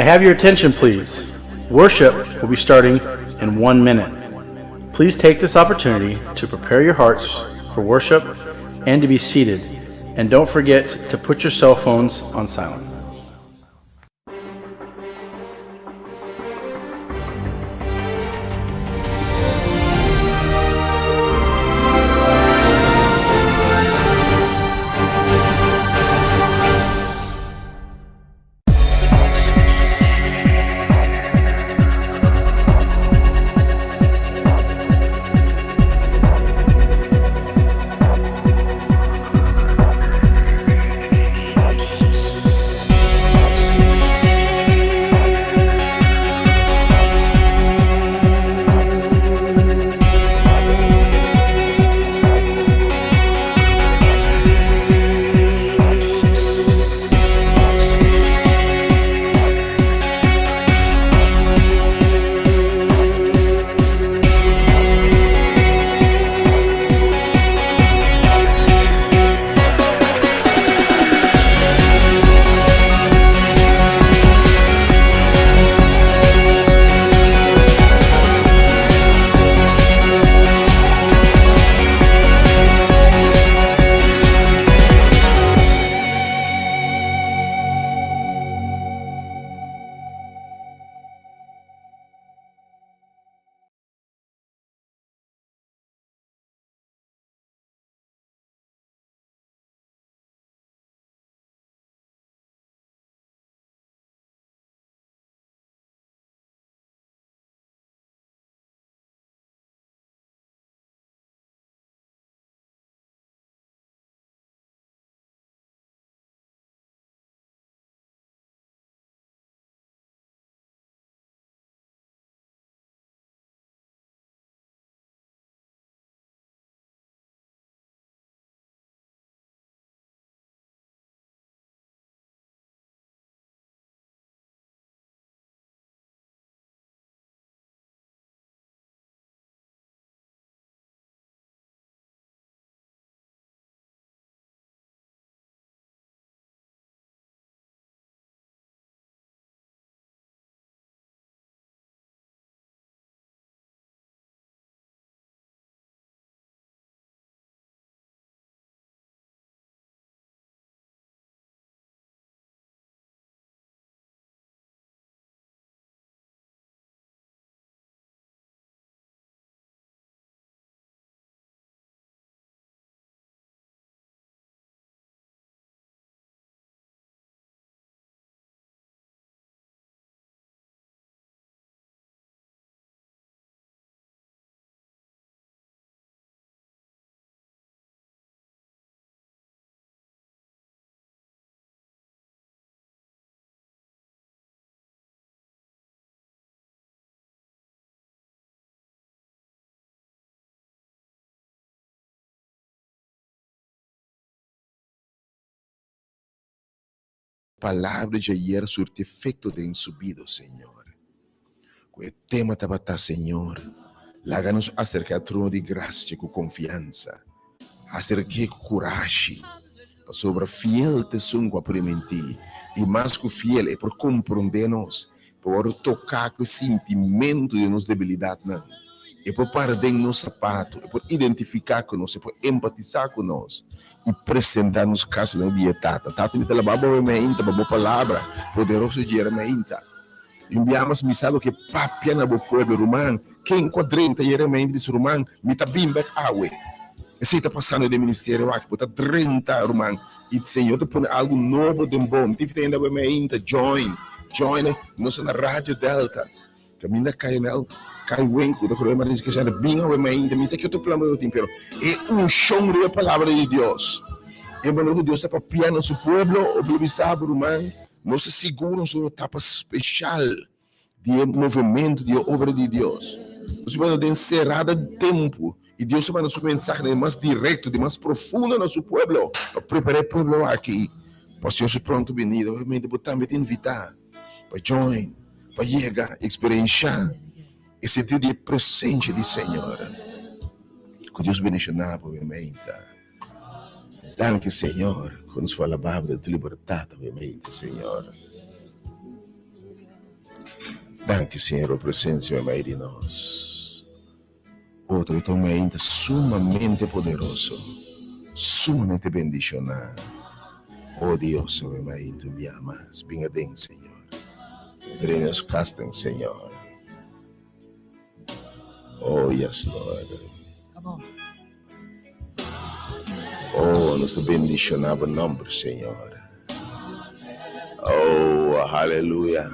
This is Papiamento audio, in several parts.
have your attention, please? Worship will be starting in one minute. Please take this opportunity to prepare your hearts for worship and to be seated. And don't forget to put your cell phones on silent. Palabra djayer surti efecto den su bida, Señor. Cu e tema tabata, Señor, laga nos acerca e trono di gracia cu confiansa, acerk'é cu curashi, pasobra fiel ta esun cu a primintí, i mas cu fiel, e por comprendé nos, por wòrdu toká ku e sintimentu di nos debilidatnan. E por para den nos sapatu, e por identifiká ku nos, e por empatisá ku nos i presentá nos kaso den di e Tata. Tata, mi ta laba bo mainta pa bo palabra poderoso djera mainta. I un bia mas mi sa loke papia na bo pueblo, ruman. Ken ku a drenta yera mainta bisa, Ruman, mi ta bin bek awe. Esei ta pasando den ministerio aki. Bo ta drenta, ruman. I Señor ta pone algu nobo den bo. Mi tin fita hende awe mainta join, join nos ta na Radio Delta. Kaminda Kainel, Kai Wenku ta kore Martin Skeshana bin awe mainta. Mi sa ki otro plan bo tin pero e unshon riba e palabra di Dios. E manera ku Dios ta papia na su pueblo, bo lo bisa bo ruman, nos ta sigur nos ta un etapa speshal di e movementu di e obra di Dios. Nos ta den serada di tempu i Dios ta manda su mensahe di mas direkto, di mas profundo na su pueblo pa prepara e pueblo aki pa Señor su pronto binida. Obviamente bo tambe ta invitá pa join, pa yega eksperenshá e sentido di e presensia di Señor. Ku Dios bendishoná bo, obviamente. Danki Señor ku nos por alabá bo den tu libertat, obviamente, Señor. Danki Señor bo presencia meimei di nos. Otro ta un mainta sumamente poderoso, sumamente bendiciona. Oh Dios, awe mainta un bia mas, bin aden Señor. Drenta nos casnan Señor. Oh yes Lord. Oh, nos ta bendiciona bo nomber Señor. Oh, hallelujah.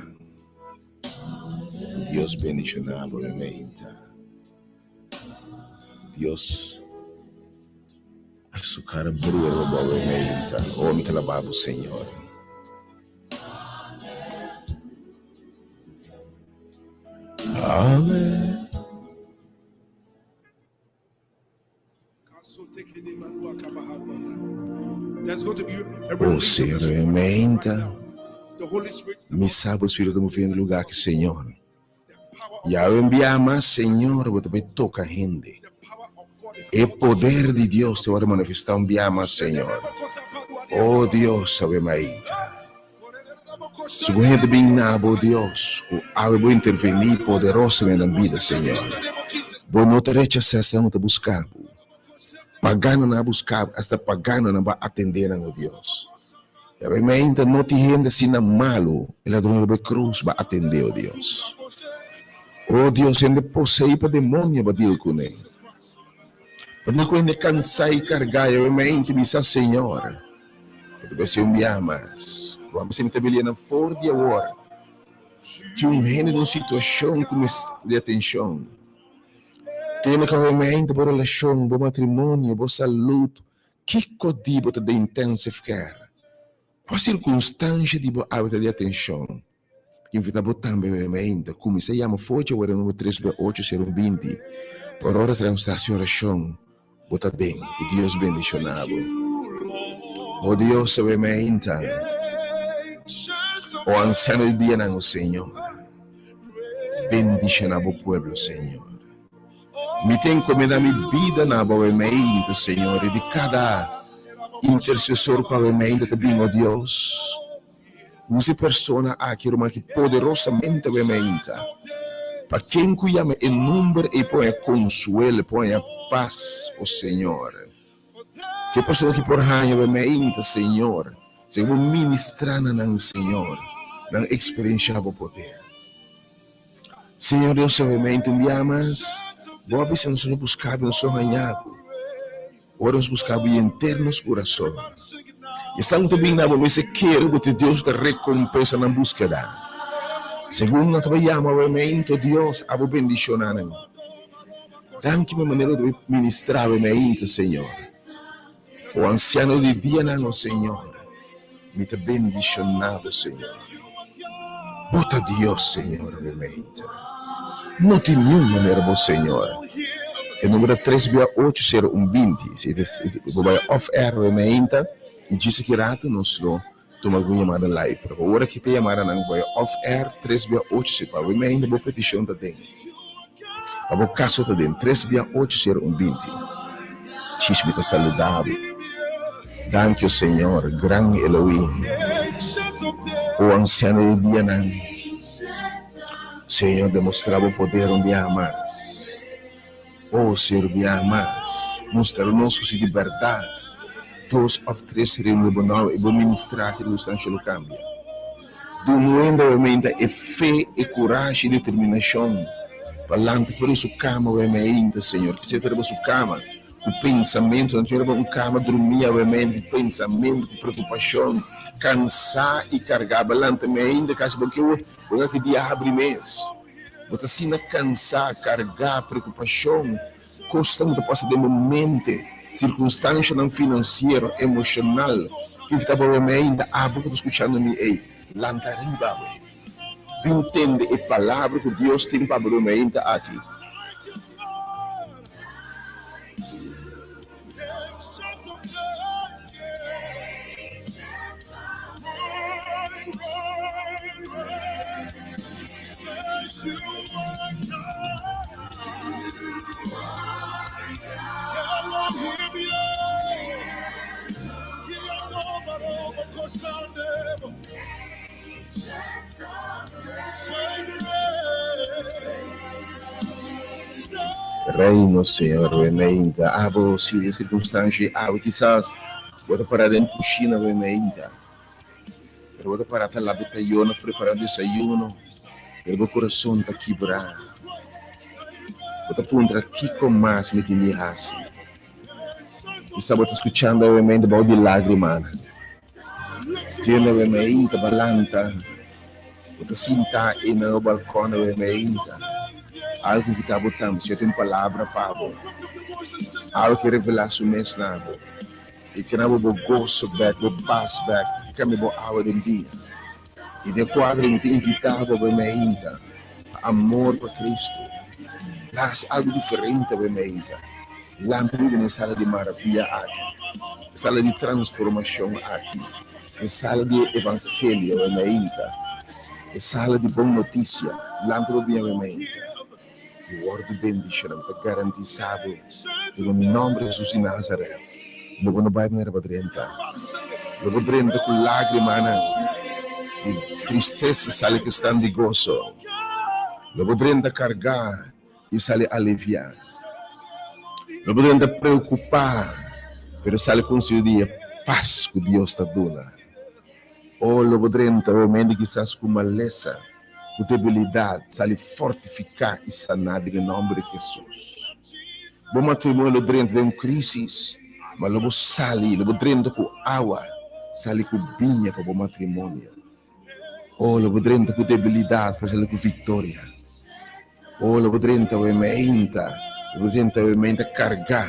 Dios bendiciona bo mi meinta. Dios su cara bria riba bo mi meinta. Oh, mi ta alaba bo Señor. Amen. O Señor, mi meinta. Mi sa bo Spiritu ta moviendo lugar aki, Señor. Yahweh envia mas, Señor, bo ta bai toca hende. E poder di Dios ta worde manifesta un bia mas, Señor. Oh Dios, awe mainta. Si bo hende bin na bo, Dios, ku awe bo intervení poderosamente nan bida, Señor. Bo no ta rechasá esnan ku ta buska bo. Paganonan a buska bo, asta paganonan bo a atendé nan, o Dios. Awe mainta no tin hende asina malu, e ladron riba e krus bo a atendé, o Dios. O Dios, hende poseí pa demonio bo a deal kuné. Bo a deal ku hende kansá i kargá, awe mainta bisa, Señor. Bo ta besi un biaha mas. Bo a sinti tabelianan na for di awor. Tin un hende den un situashon ku mester di atenshon. Tene kawamente bo relashon, bo matrimonio, bo salud. Kiko di bo ta den intensive care? Kua sirkunstansha di bo awe ta di atenshon? Invita bo tambe mainta. Kuminsá yama for dje ora number tres bia ocho sero un binti. Por ora ku nos ta hasi orashon, bo ta den. Ku Dios bendishoná bo. O Dios, awe mainta. O ansiano di dianan, o Señor, bendishoná bo pueblo, Señor. Mi ta encomendá mi bida na bo awe mainta, Señor, i di kada intersesor ku awe mainta ta bin, o Dios. Usa e persona aki, ruman, ki poderosamente bo e mainta. Pa ken ku yama e nomber ei por haña konsuelo, por haña pas, o Señor. Ke persona ki por haña bo e mainta, Señor, si bo ministra na nan, Señor, nan eksperenshá bo poder. Señor Dios, awe mainta un bia mas, bo a bisa nos lo buska bo, nos lo haña bo. Ora nos buska bo henter nos kurason. I esnan ku ta bin na bo mester kere bo ta Dios ku ta rekompensa nan buskeda. Segun nan ta bai yama awe mainta, Dios, abo bendishona nan. Danki pa manera bo ta bai ministra awe mainta, Señor. O ansiano di dianan, o Señor, mi ta bendishona bo, Señor. Bo ta Dios, Señor, awe mainta. No tin niun manera bo, Señor. E number ta tres bia ocho sero un binti. Si bo bai off air awe mainta i djis aki rato nos lo tuma algun yamada live. Pero pa ora ki ta yamadanan bo bai off air tres bia ocho sero. Pa awe mainta bo petishon ta den. Pa bo kaso ta den tres bia ocho sero un binti. Djis mi ta saluda bo. Danki o Señor, gran Elohim. O ansiano di dianan. Señor, demostrá bo poder un biaha mas. O Señor, un biaha mas, mustra nos ku si di bèrdat dos òf tres reuní bo nòmber i bo ministrá, sirkunstansha lo kambia. Dunu hende obviamente e fe, e kurashi i determinashon pa lanta for di su kama obviamente, Señor. Kisé ta riba su kama ku pensamentu, nan tin riba un kama drumí obviamente ku pensamentu, ku preokupashon, kansá i kargá. Bo lanta mainta kasi bo ke Bo ta ki dia habri mes. Bo ta asina kansá, kargá, preokupashon, kosnan ku ta pasa den bo mente, sirkunstanshanan finansiero, emoshonal, ku ta bo ainda abo ku ta skuchando mi ei, lanta riba awe. Bin tende e palabra ku Dios tin pa bo ainda aki. Reino, Señor, we meinta. Abo, si den circunstancia, abo quizás bo ta para den cushina, we meinta. Pero bo ta para ta laba tayona, prepara desayuno, pero bo corazón ta kibra. Bo ta puntra, kiko mas mi tin di hasi? Quizá bo ta scuchando awe meinta bao di lágrimanan. Tiene awe meinta balanta. Bo ta sinta ei na bo balkon awe meinta. Algu ku ta bo tambe, si tin palabra pa bo. Algu ke revelá su mes na bo. I ke na bo bo goso bèk, bo pas bèk, i ke kambia bo awa den biña. I den kuadro mi ta invitá bo awe meinta pa amor pa Kristu. Hasi algu diferente awe meinta. Lanta riba den e sala di maravia aki, e sala di transformashon aki, e sala di e evangelio awe meinta, e sala di bon notisia. Lanta bo bin awe meinta i wòrdu bendishoná. Mi ta garantisá bo den e nòmber di Hesus di Nazaret, lo bo no bai manera bo a drenta. Lo bo drenta ku lágrimanan di tristesa sali ku esnan di goso. Lo bo drenta kargá i sali aliviá. No por drenta preokupá, pero sali konsido di e pas ku Dios ta duna. O lo bo drenta obviamente kisas ku malesa, ku debilidat, sali fortifiká i saná den e nòmber di Hesus. Bo matrimonio lo drenta den un krísis, ma lo bo sali, lo bo drenta ku awa, sali ku biña pa bo matrimonio. O lo bo drenta ku debilidat, pero sali ku viktoria. O lo bo drenta obviamente, lo bo drenta obviamente kargá,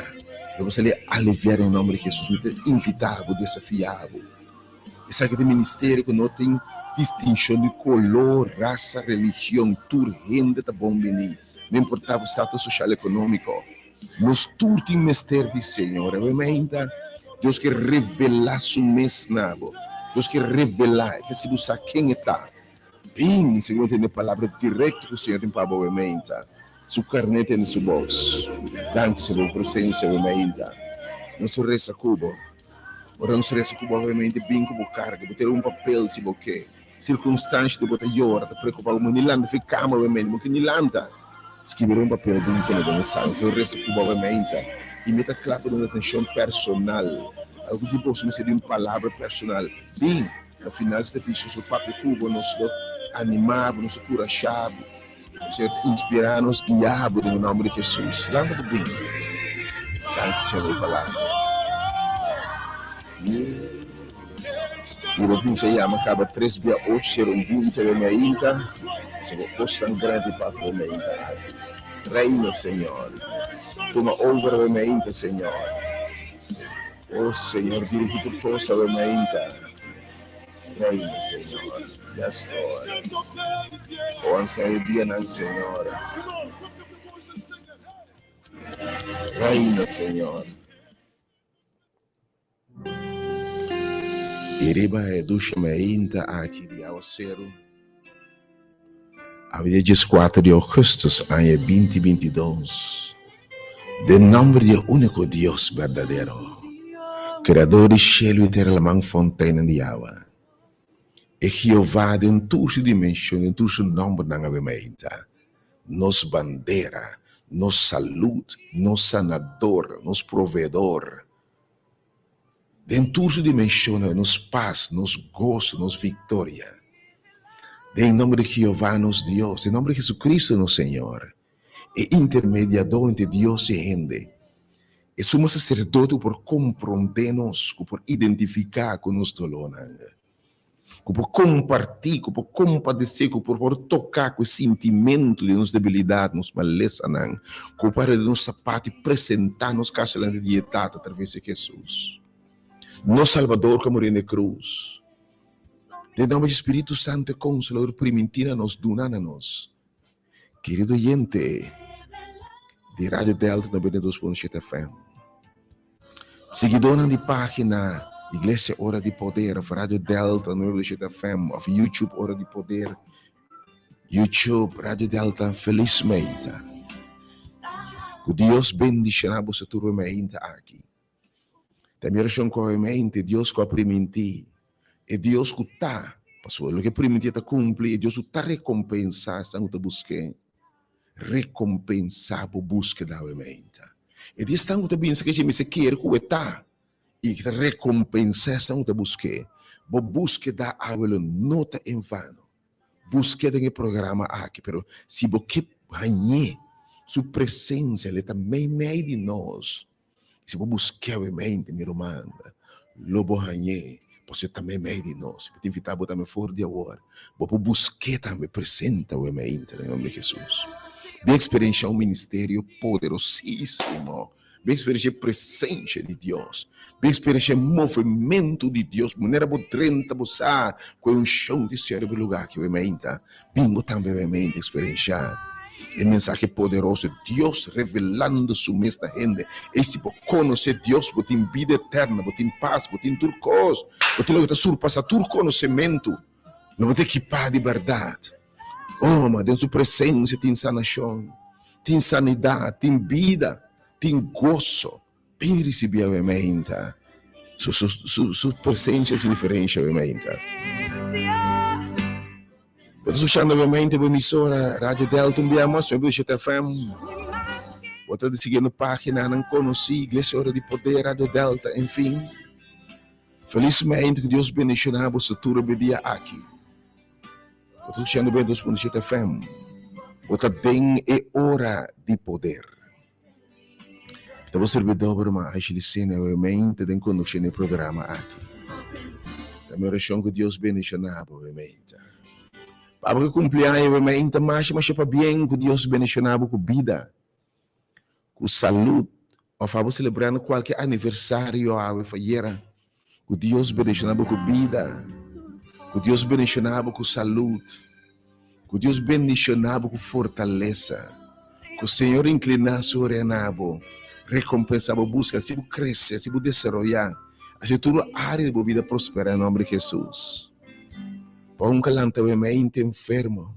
lo bo sali aliviá den nòmber di Hesus. Mi ta invitá bo, desafiá bo. Esaki ta ministerio ku no tin distinshon di koló, rasa, religion. Tur hende ta bon bini, no importá bo status soshal ekonómiko. Nos tur tin mester di Señor. Obviamente, Dios ke revelá su mes na bo. Dios ke revelá, e ke hasi bo sa ken e ta. Bin, segun e tende palabra direkto ku Señor tin pa bo, obviamente. Su karné tende su bos. Danki, Señor, pa bo presensia, obviamente. Nos ta resa ku bo. Ora nos resa ku bo, obviamente, bin ku bo karga. Bo tene un papel si bo ke. Sirkunstansha di bo ta yora, ta preokupá bo, bo ni lanta fi kama obviamente, bo ke ni lanta. Skibi riba un papel bin pone den e sala, so resa ku bo obviamente. I mi ta kla pa duna atenshon personal. Algu di boso mester di un palabra personal. Bin, na final servisio nos lo papia ku bo, nos lo animá bo, nos lo kurashá bo. Señor ta inspirá nos, guiá bo den e nòmber di Hesus. Lanta bo bin. Danki Señor pa bo palabra. I bo kuminsá yama kaba tres bia ocho sero un binti awe mainta, pasobra kosnan grandi pasa awe mainta aki. Reina, Señor. Tuma over awe mainta, Señor. O Señor, dirigí tur kos awe mainta. Reina, Señor. Yes, Lord. O ansia e dianan, Señor. Reina, Señor. I riba e dusha meinta aki di awaseru, awe dia dieskuater di ougùstùs aña binti bintidos, den nòmber di e úniko Dios berdadero, Kreador di shelu i tera, laman, fonteinnan di awa, e Jehová den tur su dimenshon, den tur su nòmbernan awe meinta, nos bandera, nos salud, nos sanador, nos proveedor. Den tur su dimensionnan, nos pas, nos goso, nos victoria. Den nomber di Jehová nos Dios, den nomber di Jesucristo nos Señor, e intermediador entre Dios y hende, e sumo sacerdote cu por comprende nos, cu por identifica cu nos dolornan. Ku por kompartí, ku por kompadesé, ku por por toká ku e sintimentu di nos debilidat, nos malesanan, ku por para den nos sapato i presentá nos kas delante di e Tata atraves di Hesus, nos Salbador ku a muri na e krus. Den nòmber di Spiritu Santu e Konsolador primintí na nos, duna na nos. Kerido oyente di Radio Delta 92.7 FM, siguidónan di página Iglesia Ora di Poder of Radio Delta 92.7 FM of YouTube Ora di Poder, YouTube Radio Delta, felis meinta. Ku Dios bendishoná boso tur e meinta aki. Ta mi orashon ku awe mente, Dios ku a primintí, e Dios ku ta. Pasobra loke primintí e ta kumpli i Dios lo ta rekompensá esnan ku ta busk'é. Rekompensá bo búskeda awe meinta. E di esnan ku ta binsa ke dje mester kere ku e ta i ke ta rekompensá esnan ku ta busk'é. Bo búskeda awe lo no ta en vano. Busk'é den e programa aki, pero si bo ke hañ'é, su presensia lo ta meimei di nos. Si bo busk'é awemente, mi ruman, lo bo hañ'é, pasobra e ta meimei di nos. Mi ta invitá bo tambe for di awor, bo por busk'é tambe presente awemente den nomber di Hesus. Bin eksperenshá un ministerio poderosísimo. Bin eksperenshá e presensia di Dios. Bin eksperenshá e movementu di Dios. Manera bo drenta bo sa ku e unshon di Señor riba e lugá aki awemente. Bin bo tambe awemente eksperenshá e mensahe poderoso, Dios revelando su mes na hende. Ei si bo konosé Dios, bo tin bida eterno, bo tin pas, bo tin tur kos, bo tin loke ta surpasá tur konosementu. Lo bo ta ekipá di bèrdat. Oh, ma den su presensia tin sanashon, tin sanidat, tin bida, tin goso. Bin risibí awe mainta. Su, su, su, su presensia sin diferensha awe mainta. Bo ta escuchando awe mainta bo emisora Radio Delta un bia mas, 9.7 FM. Bo ta siguiendo paginanan konosí, Iglesia Ora di Poder, Radio Delta, en fin. Felis mainta, ku Dios bendishoná boso tur e dia aki. Bo ta escuchando 92.7 FM. Bo ta den e ora di poder. Ta bo sirbidor bo ruman Ashley Sena awe mente den kondukshon di e programa aki. Ta mi orashon ku Dios bendishoná bo awe mente. Pa abo ku kumpli aña awe mente masha masha pabien ku Dios bendishoná bo ku bida, ku salud òf abo selebrando kualke aniversario awe òf ayera. Ku Dios bendishoná bo ku bida, ku Dios bendishoná bo ku salud, ku Dios bendishoná bo ku fortalesa, ku Señor inkliná su orea na bo, rekompensá bo buska, hasi bo krese, hasi bo desaroyá, hasi tur área di bo bida prosperá den nòmber di Hesus. Pa un ka lanta bo e mente enfermo.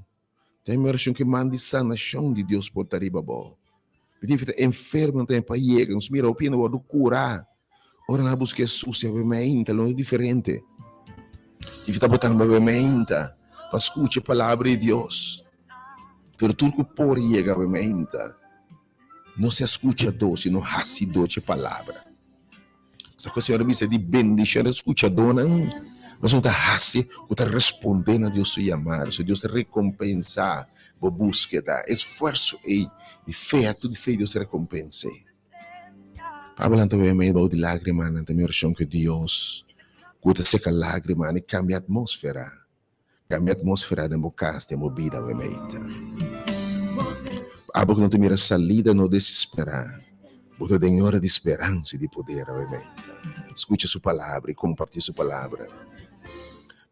Ta mi orashon ku e man di sanashon di Dios por ta riba bo. Mi tin fita enfermo tambe pa yega. Nos mira hopi hende wòrdu kurá ora nan a buska Hesus i awe mainta lo no diferente. Tin fita bo tambe awe mainta pa skucha e palabra di Dios. Pero tur ku por yega awe mainta no sea skuchadó sino hasidó dje palabra. Sa ku e Señor a bisa di bendishon e skuchadónan, pasobra ta hasi ku ta respondé na Dios su yamada. So Dios ta rekompensá bo búskeda, esfuerso ei di fe, akto di fe, Dios ta rekompens'é. Pablo lanta wei mei bou di lágrimanan, ta mi orashon ku Dios ku ta seka lágrimanan i kambia atmósfera. Cambia atmosfera den bo cas, den bo bida awe meita. Abo cu no ta mira salida no desespera. Bo ta den e ora di speransa y di poder awe meita. Scucha su palabra y comparti su palabra.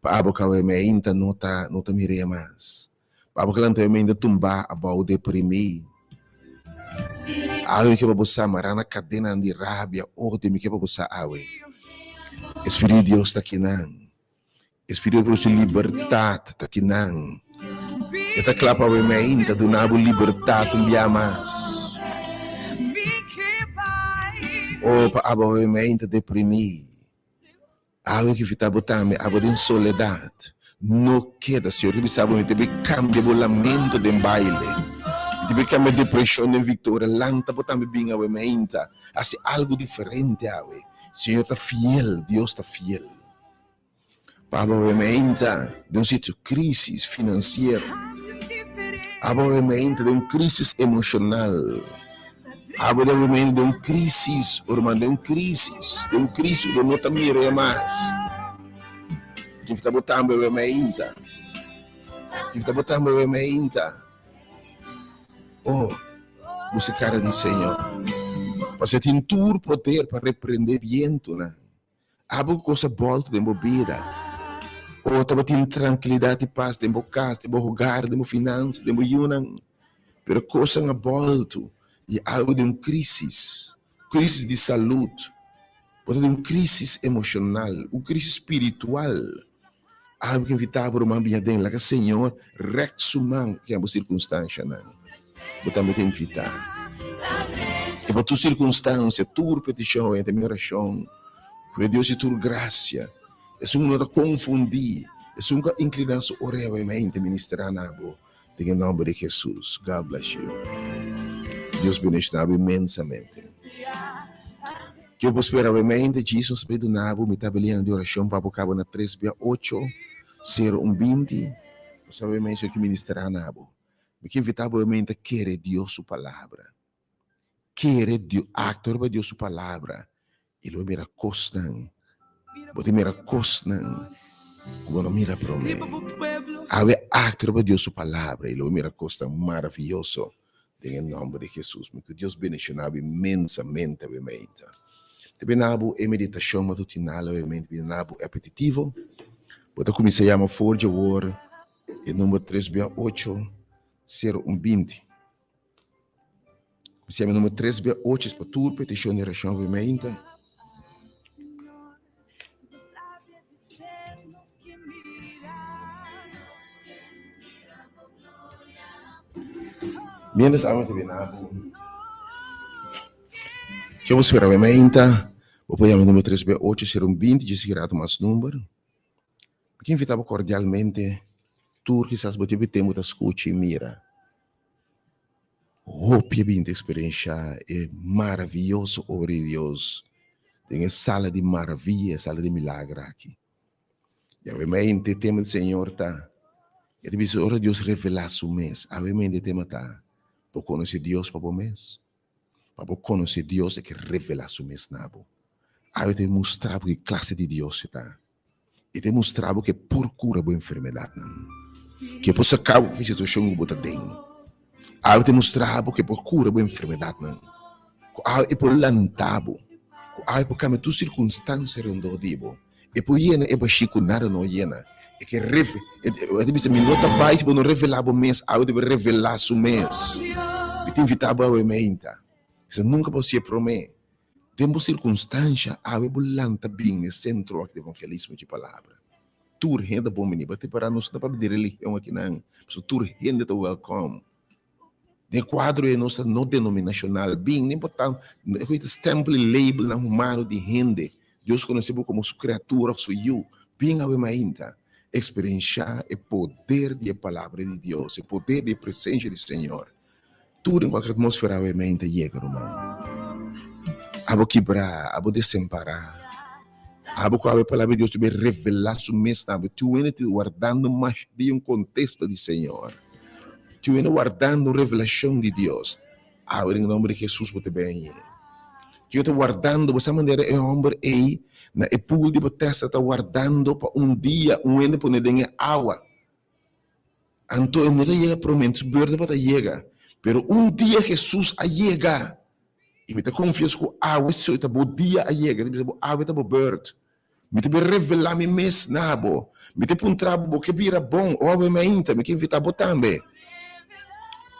Pa abo cu awe meinta no ta no ta mir'e mas. Pa abo cu lanta awe meinta tumba abao deprimi. Awe mi ke pa bo sa mara na cadenanan di rabia, odio mi ke pa bo sa awe. E Spiritu di Dios ta kinan. E Spiritu produci libertad ta kinan. E ta kla pa bo mainta duna bo libertad un bia mas. Oh, pa abo awe mainta deprimi. Awe ki fita bo tambe, abo den soledad. No keda, Señor ke bisa bo, mi ta bai cambia bo lamento den baile. Mi ta bai cambia depresion den victoria. Lanta bo tambe bin awe mainta. Haci algo diferente awe. Señor ta fiel, Dios ta fiel. Pablo obviamente den un sitio crisis financiero. Abo obviamente den un crisis emocional. Abo obviamente den un crisis, hermano, den un crisis, den un crisis ku no ta mira mas. Kif ta bo tambe obviamente. Kif ta bo tambe obviamente. Oh, buska cara di Señor. Pasobra tin tur poder pa reprende bientonan. Abo ku kos a bòlta den bo bida? O tabatin trankilidat i pas den bo kas, den bo hogar, den bo finansa, den bo yunan? Pero kosnan a bòltu i algu den un krísis, krísis di salud, bo ta den un krísis emoshonal, un krísis spiritual. Abo ke invitá bo ruman bin aden, laga Señor rèk su man den bo sirkunstanshanan. Bo tambe ta invitá. I pa tur sirkunstansia, tur petishon, ta mi orashon, ku e Dios di tur grasia, esun ku no ta konfundí. Esun ku a inkliná su orea bai mente ministrá na bo den e nòmber di Hesus. God bless you. Dios bendishoná bo inmensamente. Ke bo spera bai mente Jesus bai duna bo mitá beliana di orashon pa bo kaba na tres bia ocho sero un binti pa sa bai mente ki ministrá na bo. Mi ke invitá bo bai mente kere Dios su palabra. Kere Dios, aktua riba Dios su palabra i lo bo mira kosnan, bo ta mira kosnan ku bo no mira promé. Awe aktua riba Dios su palabra i lo bo mira kosnan maravioso den e nòmber di Hesus. Mi ku Dios bendishoná bo inmensamente awe meinta. Ta bina bo e meditashon matutinal awe meinta bina bo apetitivo. Bo ta kuminsá yama for dje awor e number tres bia ocho sero un binti. Kuminsá yama number tres bia ocho es pa tur petishon di orashon awe meinta. Mientras awe ta bina bo, ke bo spera awe meinta, bo por yama number tres bia ocho sero un binti dje sigui rato mas number. Mi ke invita bo cordialmente tur kisas bo tin tempo ta scucha y mira. Hopi a bin ta experiencia e maravilloso obra di Dios den e sala di maravilla, e sala di milagro aki. Y awe mente e tema di Señor ta, e ta bisa ora Dios revela su mes, awe mente e tema ta, bo conoce Dios pa bo mes. Pa bo conoce Dios e ke revela su mes na bo. Awe ta mustra bo ki clase di Dios e ta. E ta mustra bo ku e por kura bo enfermedatnan, ku e por saka bo for e situashon ku bo ta den. Awe ta mustra bo ku e por kura bo enfermedatnan, ku awe e por lanta bo, ku awe e por kambia tur sirkunstansia rondó di bo. E por yena e bashí ku nada no a yena. E ke reve, e ta bisa, Mi no ta bai si bo no revelá bo mes. Awe debe revelá su mes. Mi ta invitá bo awe meinta. Esei nunka bo hasié promé. Den bo sirkunstansha, awe bo lanta bin n'e sentro aki di evangelismo dje Palabra. Tur hende ta bon bini. Bo ta para nos no ta papia di religion akinan, pasobra tur hende ta wèlkòm. Den e kuadro ei nos ta no denominashonal. Bin, no importa e ta stèmpel i labelnan humano di hende. Dios konosé bo komo su kriatura òf su yu. Bin awe mainta, eksperenshá e poder di e Palabra di Dios, e poder di e presensia di Señor. Tur den kualke atmósfera awe men ta yega, ruman. Abo kibrá, abo desempará. Abo ku awe Palabra di Dios ta bin revelá su mes na abo. Tur hende ta wardando mas di un kontesta di Señor. Tur hende wardando un revelashon di Dios. Awe den nomber di Hesus bo ta bin añe. Tur hende ta wardando, bo sa manera e hòmber ei na e pool di Betesda ta wardando pa un dia un hende pone den e awa. Anto e no ta yega prome, su beurt no ta yega. Pero un dia Hesus a yega. I mi ta konfies ku awe si ta bo dia a yega. Ta bisa bo awe ta bo beurt. Mi ta bin revelá mi mes na bo. Mi ta puntra bo, bo ke bira bon? O awe mainta, mi ke invitá bo tambe.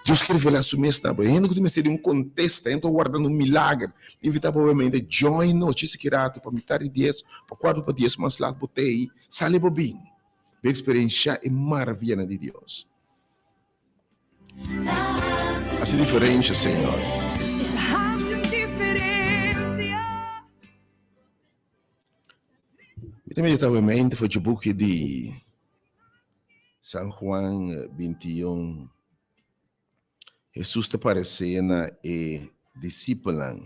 Dios ke revelá su mes na bo. E hende ku ta mester di un kontesta, e hende ta wardando un milager. Mi invitá bo awe mainta, join nos djis aki rato pa mitar di dies, pa kuarto pa dies mas lat bo ta ei. Sali bo bin. Bo eksperenshá e maravianan di Dios. Hasi diferensha, Señor. Mi ta meditá awe-mente for dje buki di San Juan 21. Hesus ta paresé na e disipelnan.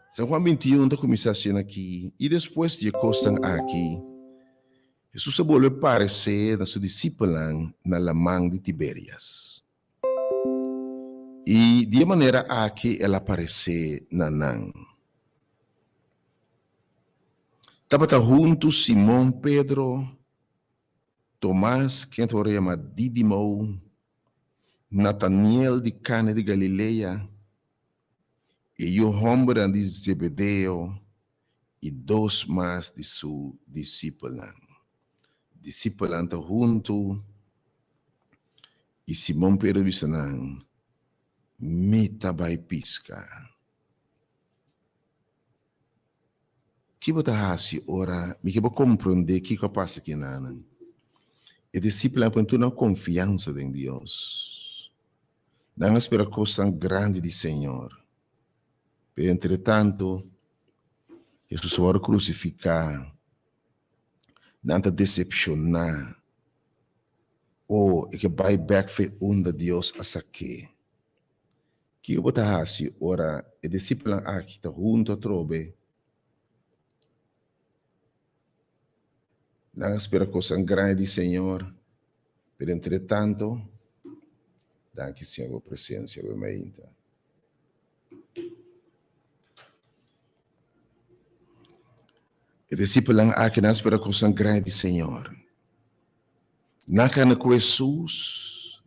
San Juan 21 ta kuminsá asina aki, I despues di e kosnan aki, Hesus a bolbe paresé na su disipelnan na laman di Tiberias. I di e manera aki el a paresé na nan. Tabata huntu Simon Pedro, Tomas, ken ta wòrdu yamá Didimo, Nataniel di Kana di Galilea, e yu hòmbernan di Zebedeo i dos mas di su disipelnan. Disipelnan ta huntu, i Simon Pedro bisa nan, Mi ta bai piska. Ki bo ta hasi ora mi ke bo komprondé kiko a pasa ki nanan? E disipelnan a pone tur nan konfiansa den Dios. Nan a spera kosnan grandi di Señor. Pero entretantu, Hesus a wòrdu krusifiká. Nan ta desepshoná. O, e ke bai bèk fe unda Dios a sak'é. Kiko bo ta hasi ora e disipelnan aki ta huntu atrobe? Nan a spera kosnan grandi di Señor, pero entretanto, danki Señor bo presensia awe mainta. E disipelnan aki nan a spera kosnan grandi di Señor. Nan kana ku Hesus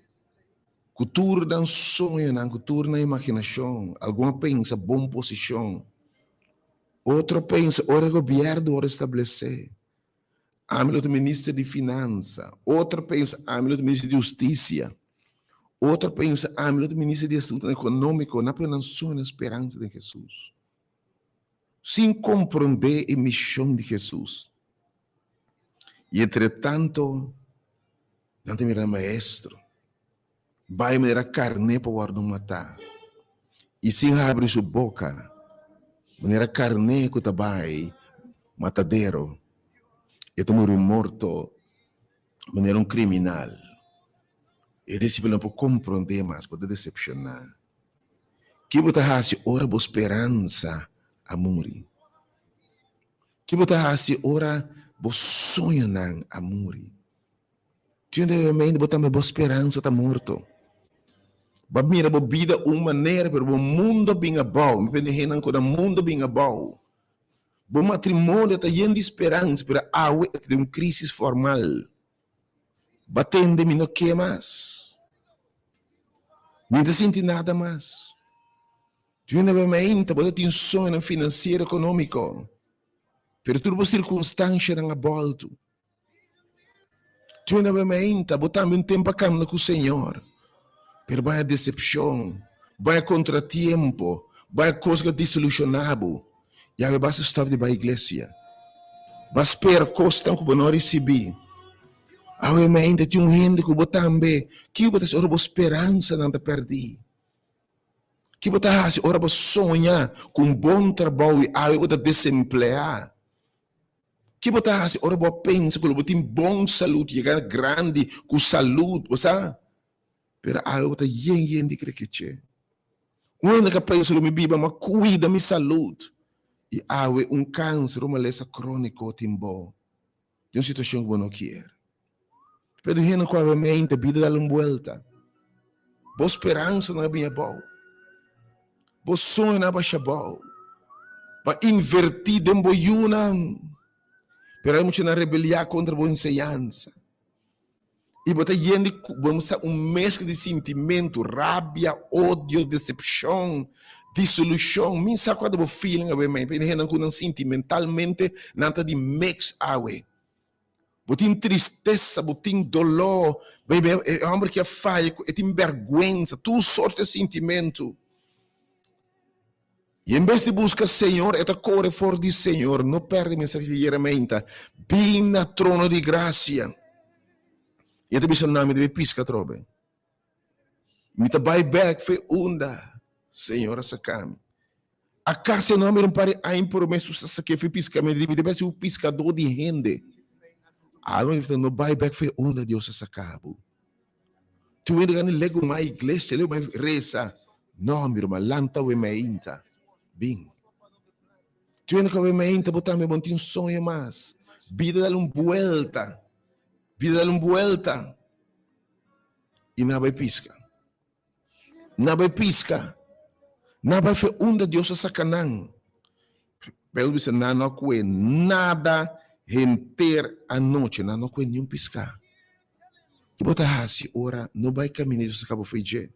ku tur nan soñonan, ku tur nan imaginashon. Algun a pensa bon posishon, otro a pensa ora e gobièrnu wòrdu establesé, ami lo ta minister di finansa. Otro a pensa ami lo ta minister di hustisia. Otro a pensa ami lo ta minister di asuntunan ekonómiko. Nan a pone nan soño, nan speransa den Hesus, sin komprondé e mishon di Hesus. I entretanto, nan ta mira nan maestro bai manera karné pa wòrdu matá, i sin habri su boka, manera karné ku ta bai matadero, e ta muri morto manera un kriminal. E disipelnan por komprondé mas, bo ta desepshoná. Ki bo ta hasi ora bo speransa a muri? Ki bo ta hasi ora bo soñonan a muri? Tin un momento bo tambe bo speransa ta morto. Bo a mira bo bida un manera pero bo mundo a bin abou. Mi pende hendenan ku nan mundo a bin abou. Bo matrimonio ta yen di speransa pero awe e ta den un crisis formal. Bo a tende mi no ke mas. Mi no ta sinti nada mas. Tin un momento bo ta tin soñonan finansiero ekonómiko, pero tur bo sirkunstanshanan a bòltu. Tin un momento bo tambe un tempu a kamna ku Señor, pero bo haña desepshon, bo haña kontratiempo, bo haña kos ku a desilushoná bo, i awe bo a stòp di bai iglesia. Bo a spera kosnan ku bo no a risibí. Awe mainta tin un hende ku bo tambe, kiko bo ta hasi ora bo speransanan ta pèrdí? Ki bo ta hasi ora bo soña ku un bon trabou i awe bo ta desempleá? Ki bo ta hasi ora bo a pensa ku lo bo tin bon salud, yega grandi ku salud, bo sa? Pero awe bo ta yen yen di krekeche. Un hende ka pensa lo mi biba, ma kuida mi salud. I awe un kanser, un malesa króniko tin bo. Den un situashon ku bo no kier. Pero hende ku awe mente bida dal un buelta. Bo speransanan a bini abou. Bo soñonan a basha abou. Bo a invertí den bo yunan, pero hay muchanan rebeliá kontra bo enseñansa. I bo ta yen di, bo sa un meskla di sintimentu, rabia, odio, desepshon, disolushon. Mi sa kua ta bo feeling awe mei. Pasobra hendenan ku nan sintimentalmente nan ta di mix awe. Bo tin tristesa, bo tin doló, e hòmber ki a faya ku e tin bèrgwensa, tur sorte sintimentu. I en bes di buska Señor, e ta kore for di Señor. No pèrdè mensahe di ayera meinta. Bin na trono di grasia. I e ta bisa, Na, mi ta bai piska atrobe. Mi ta bai bèk fe unda Señor a saka mi. Akaso e no a mira un par di aña promé su sa sak'é fe piska? Mi ta bai ser un piskadó di hende. Alma mi ta no bai bèk fe unda Dios a saka bo. Tur hende gana legu mai iglesia, legu mai resa. No, mi ruman, lanta we meinta. Bin. Tur hende ka we meinta, bo tambe bo no tin soño mas. Bida dal un buelta. Bida dal un buelta. I nan bai piska. Nan bai piska. Nan bai fe unda Dios a saka nan. Pedro bisa, nan no a kue nada henter anochi. Nan no a kue niun piska. Ki bo ta hasi ora no bai kaminda Dios a saka bo fe dje?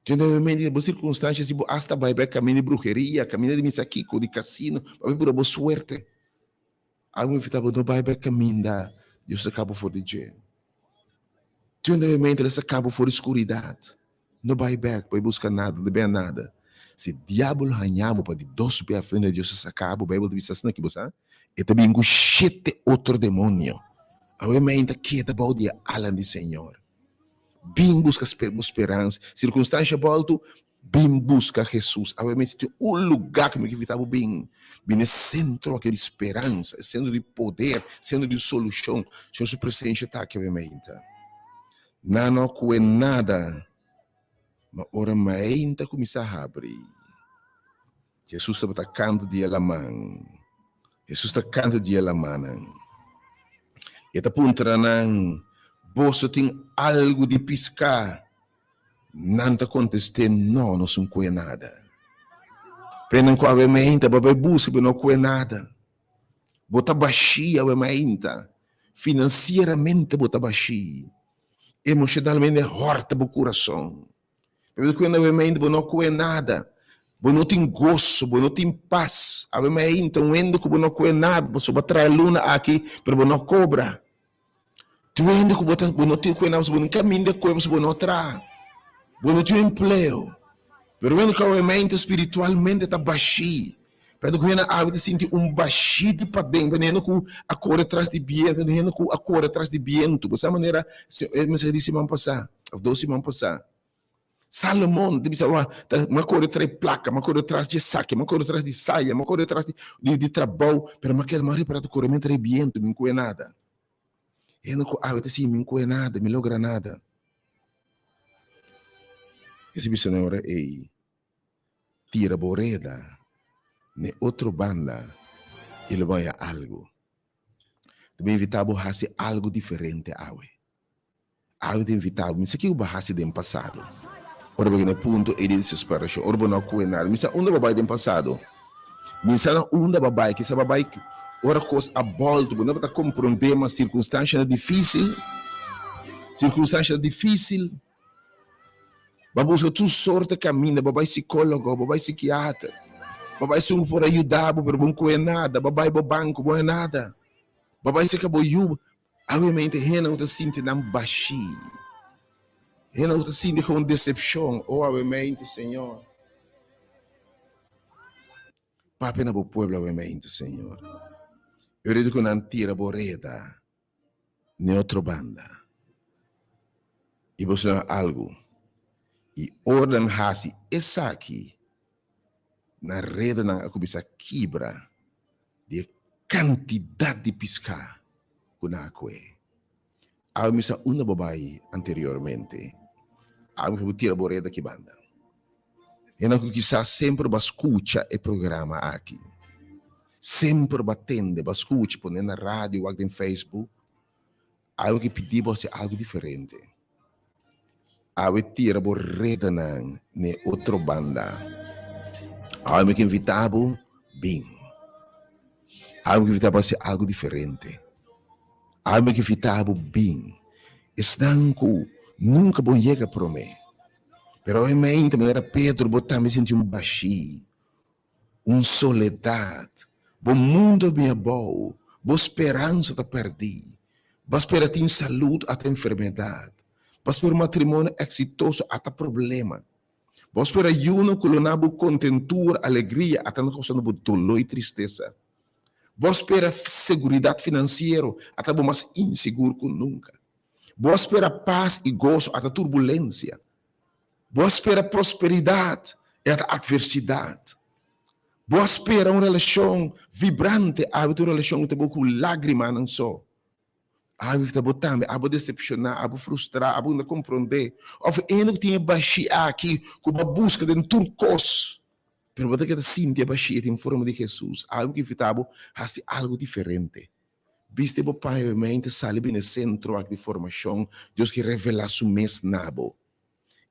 Tin obviamente bo sirkunstansha si bo asta bai bai kaminda di bruheria, kaminda di misa kiko, di kasino, pa pura bo suerte. Algu invitá bo no bai bai kaminda Dios a kaba for di dje. Tin obviamente el a saka bo for di skuridat. No bai bek pa buska nada, no bea nada. Si diabel haña bo pa di dos bia afrenta Dios a saka bo, Beibel ta bisa asina ki bo sa, e ta bin ku shete otro demonio. Awe meinta keda bou di e alan di Señor. Bin buska bo speransa. Sirkunstansha bòltu. Bin buska Hesus. Awe mester tin un lugá ku mi ke invitá bo bin. Bin e sentro aki di speransa, e sentro di poder, sentro di solushon. Señor su presensia ta aki awe meinta. Nan no kue nada, ma ora meinta kuminsá habri, Hesus tabata kantu di e laman. Hesus ta kantu di e lamannan. E ta puntra nan, Boso tin algu di piská? Nan ta kontest'é, No, nos un kue nada. P'e nan ku awe mainta bo a bai buska, bo no kue nada. Bo ta bashí awe mainta. Finansieramente bo ta bashí. Emoshonalmente hòrta bo kurason. P'e ku awe mainta bo no kue nada. Bo no tin goso, bo no tin pas. Awe mainta un hende ku bo no kue nada, pasobra bo a traha e luna aki, pero bo no kobra. Tin hende ku bo ta bo no tin ku bo no kaminda ku bo no traha, bo no tin empleo. Pero hende ku awe spiritualmente ta bashí. Pero ku hende awe ta sinti un bashí di paden, pero hende ku a kore tras di bientu, hende ku a kore tras di bientu. Bo sa manera e mensahe di siman pasá òf dos siman pasá. Salomon ta bisa wak, ta m'a kore trae plaka, m'a kore tras di esaki, m'a kore tras di saya, m'a kore tras di di trabou, pero m'a keda m'a ripara ta kore mi trae bientu, mi no kohe nada. Hende ku awe ta siña mi no kohe nada, mi logra nada. E ta bisa nan ora ei, tira bo reda n'e otro banda i lo bo haña algu. Ta mi invitá bo hasi algu diferente awe. Awe ta invitá bo. Mi sa kiko bo a hasi den pasado. Ora bo yega na e punto ei di desesperashon, ora bo no a kohe nada. Mi sa unda bo a bai den pasado. Mi sa na unda bo a bai. Kisa bo a bai ora kos a bòltu, bo no tabata komprondé mas sirkunstanshanan difísil. Sirkunstanshanan difísil. Bo a buska tur sorto kaminda, bo a bai sikólogo, bo a bai sikiater, bo a bai esun ku por a yuda bo, pero bo no kohe nada. Bo a bai bo banko, bo no haña nada. Bo a bai serka bo yu. Awemente hende ku ta sinti nan bashí, hende ku ta sinti kon desepshon, o awemente Señor, papia na bo pueblo awemente Señor, e ora di ku nan tira bo reda n'e otro banda i bo sina algu, i ora nan hasi esaki, nan redanan a kuminsá kibra di e kantidat di piská ku nan a kue. Awe mi sa unda bo bai anteriormente. Awe mi sa bo tira bo reda ki banda. Hende ku kisas semper bo a skucha e programa aki. Semper bo a tende, bo a skucha, pone na radio, wak den Facebook. Awe ke pidi bo hasi algu diferente. Awe tira bo redanan n'e otro banda. Awe mi ke invitá bo bin. Awe mi ke invitá bo hasi algu diferente. Awe mi ke invitá bo bin. Esnan ku nunka bo yega promé, pero awe mente manera Pedro bo tambe sinti un bashí. Un soledat, bo mundu a bin abou, bo speransa ta pèrdí. Bo a spera tin salud, ata enfermedat. Bo a spera un matrimonio eksitoso, ata problema. Bo a spera yunan ku lo na bo kontentura, alegria, ata nan kousa na bo doló i tristesa. Bo a spera seguridat finansiero, ata bo mas insigur ku nunka. Bo a spera pas i goso, ata turbulensia. Bo a spera prosperidat, e ta atversidat. Bo a spera un relashon vibrante, awe ta un relashon ku ta bo ku lágrimanan so. Awe ta bo tambe, abo desepshoná, abo frustrá, abo no ta komprondé. Òf e hende ku tin e bashí aki ku bo a buska den tur kos, pero bo ta keda sinti e bashí e tin forma di Hesus. Awe mi ke invitá bo hasi algu diferente. Bisti bo paña obviamente sali bini e sentro aki di formashon, Dios ke revelá su mes na bo.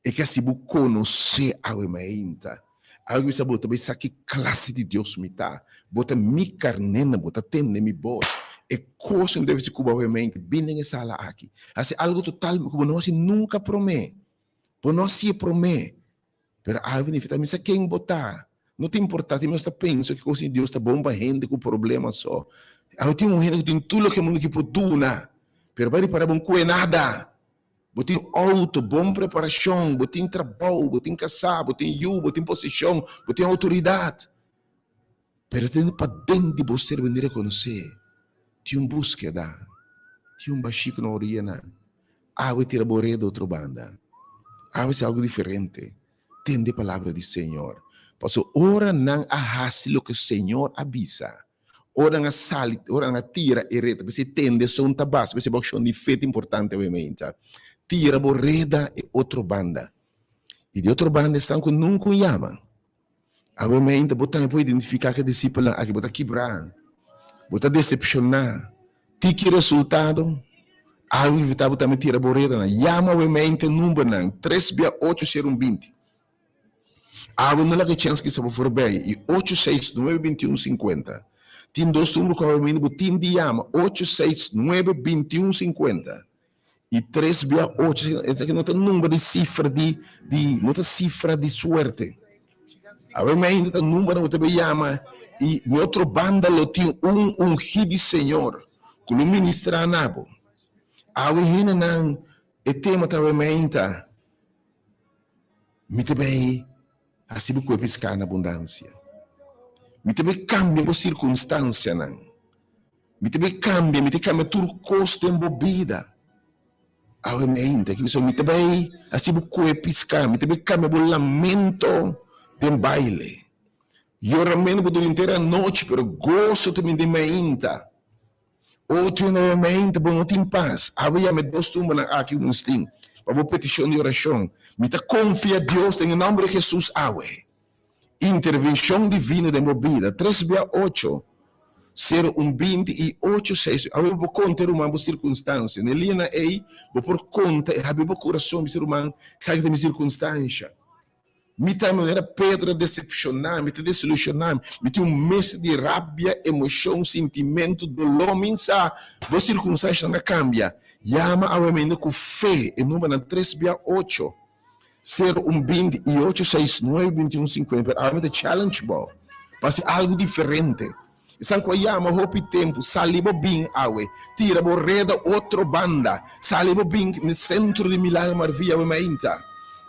E ke hasi bo konosé awe mainta. Awe bisa bo ta bai sa ki klase di Dios mi ta. Bo ta mi karnénan, bo ta tende mi bos. E kos ku mi ta bisa ku bo awe mainta, bin den e sala aki. Hasi algu total ku bo no hasi nunka promé. Bo no hasié promé. Pero awe mi ta misa ken bo ta. No ta importa, tin nos ta pensa ki kos di Dios ta bon pa hende ku problema so. Awe tin un hende ku tin tur loke mundu ki por duna, pero bai ripara bo no kue nada. Bo tin outo, bon preparashon, bo tin trabou, bo tin kasá, bo tin yu, bo tin posishon, bo tin outoridat. Pero tin paden di bo ser bo ni rekonosé. Tin un búskeda, tin un bashí ku no wòrdu yená. Awe tira bo reda otro banda. Awe hasi algu diferente. Tende palabra di Señor. Paso ora nan a hasi loke Señor a bisa, ora nan a sali, ora nan a tira e reda, p'esei tende son ta basta, p'esei bo akshon di fe ta importante awe-meinta. Tira bo reda e otro banda. I di otro banda esnan ku nunka un yama. Awe-meinta bo tambe por identifiká ku e disipelnan aki, bo ta kibrá, bo ta desepshoná. Tiki resultado? Awe invitá bo tambe tira bo redanan. Yama awe-meinta e numbernan, tres bia ocho sero un binti. Awe no laga e chèns kisa bo forbei i ocho seis nuebe binti un sinkuenta. Tin dos number ku awe-meinta bo tin di yama, ocho seis nuebe binti un sinkuenta i tres bia ocho. Esaki no ta number di sifra di di no ta sifra di suerte. Awe mainta ta numbernan ku ta bay yama i na otro banda lo tin un ungí di Señor ku lo ministrá na bo. Awe hendenan e tema ta awe mainta mi ta bay hasi bo kuerpo piská na abundansia. Mi ta bay kambia bo sirkunstansianan. Mi ta bay kambia, mi ta kambia tur kos den bo bida. Awe mainta ki bisa mi ta bay hasi bo koe piská, mi ta bay kambia bo lamento den baile. Yoramento bo dura henter anochi, pero goso ta bini den mainta. Otro hende awe mainta bo no tin pas. Awe yama e dos tumbanan aki ku nos tin pa bo petishon di orashon. Mi ta konfia Dios den e nòmber di Hesus awe. Intervenshon divino den bo bida. Tres bia ocho, sero un binti i ocho seis. Awe bo por konta e ruman bo sirkunstansia. Na e lianan ei bo por konta i habri bo kurason bisa ruman, esaki ta mi sirkunstansha. Mi ta manera Pedro desepshoná, mi ta desilushoná, mi tin un mester di rabia, emoshon, sintimentu, doló. Mi sa bo sirkunstanshanan a kambia. Yama awe mende ku fe e numbernan tres bia ocho. Sero un binti i ocho seis nuebe binti un sinkuenta pero awe mi ta challenge bo pa hasi algu diferente. Esan ku a yama hopi tempu sali bo bin awe tira bo reda otro banda sali bo bin na sentro di Milagro Maravilla awe mainta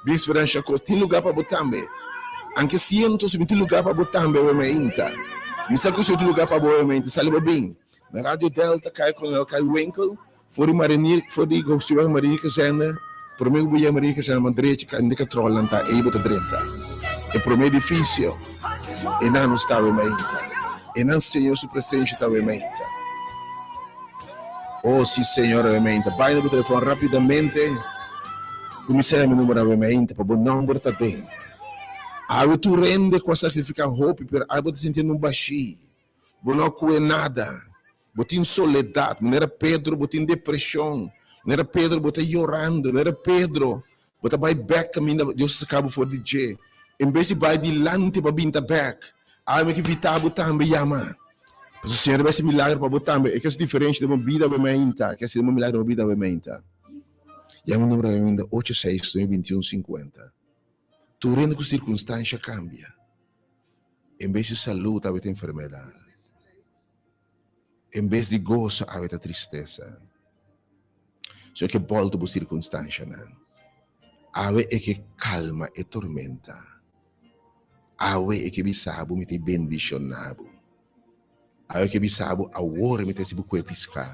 bin Speransia Kos tin luga pa bo tambe anke siento si mi tin luga pa bo tambe awe mainta mi sa ku si tin luga pa bo awe mainta sali bo bin na Radio Delta kai Coronel kai Winkel. For di Marinier, for di Hoogstuweg Marinier Kazerne, prome ku bo yega Marinier Kazerne man drecha kaminda katrolnan ta, ei bo ta drenta. E prome edifisio, einan nos ta awe mainta. Einan Señor su presencia ta awe mainta. Oh, si Señor awe mainta. Bai na bo telefon rapidamente, kuminsá yama e numero awe mainta pa bo nomber ta den. Awe tur hende ku a sakrifiká hopi, pero awe bo ta sintiendo un bashí. Bo no a kue nada. Bo tin soledat, manera Pedro, bo tin depreshon, manera Pedro, bo ta yorando, manera Pedro, bo ta bai bèk kaminda Dios a saka bo for di dje. En bes di bai dilanti pa binta bèk, awe mi ke invitá bo tambe yama. Pasobra Señor a bai hasi milagro pa bo tambe. E ke hasi diferensha den bo bida awe mainta. E ke hasi milagro den bo bida awe mainta. Yama e numero awe mainta, ocho seis nuebe bintiun sinkuenta. Tur hende ku sirkunstansha kambia. En bes di salud awe ta enfermedat. En bes di goso awe ta tristesa. Señor ke bolta bo sirkunstanshanan. Awe e ke kalma e tormenta. Awe e ke bisa bo mi ta bendishona bo. Awe e ke bisa bo awor mi ta hasi bo kue piska.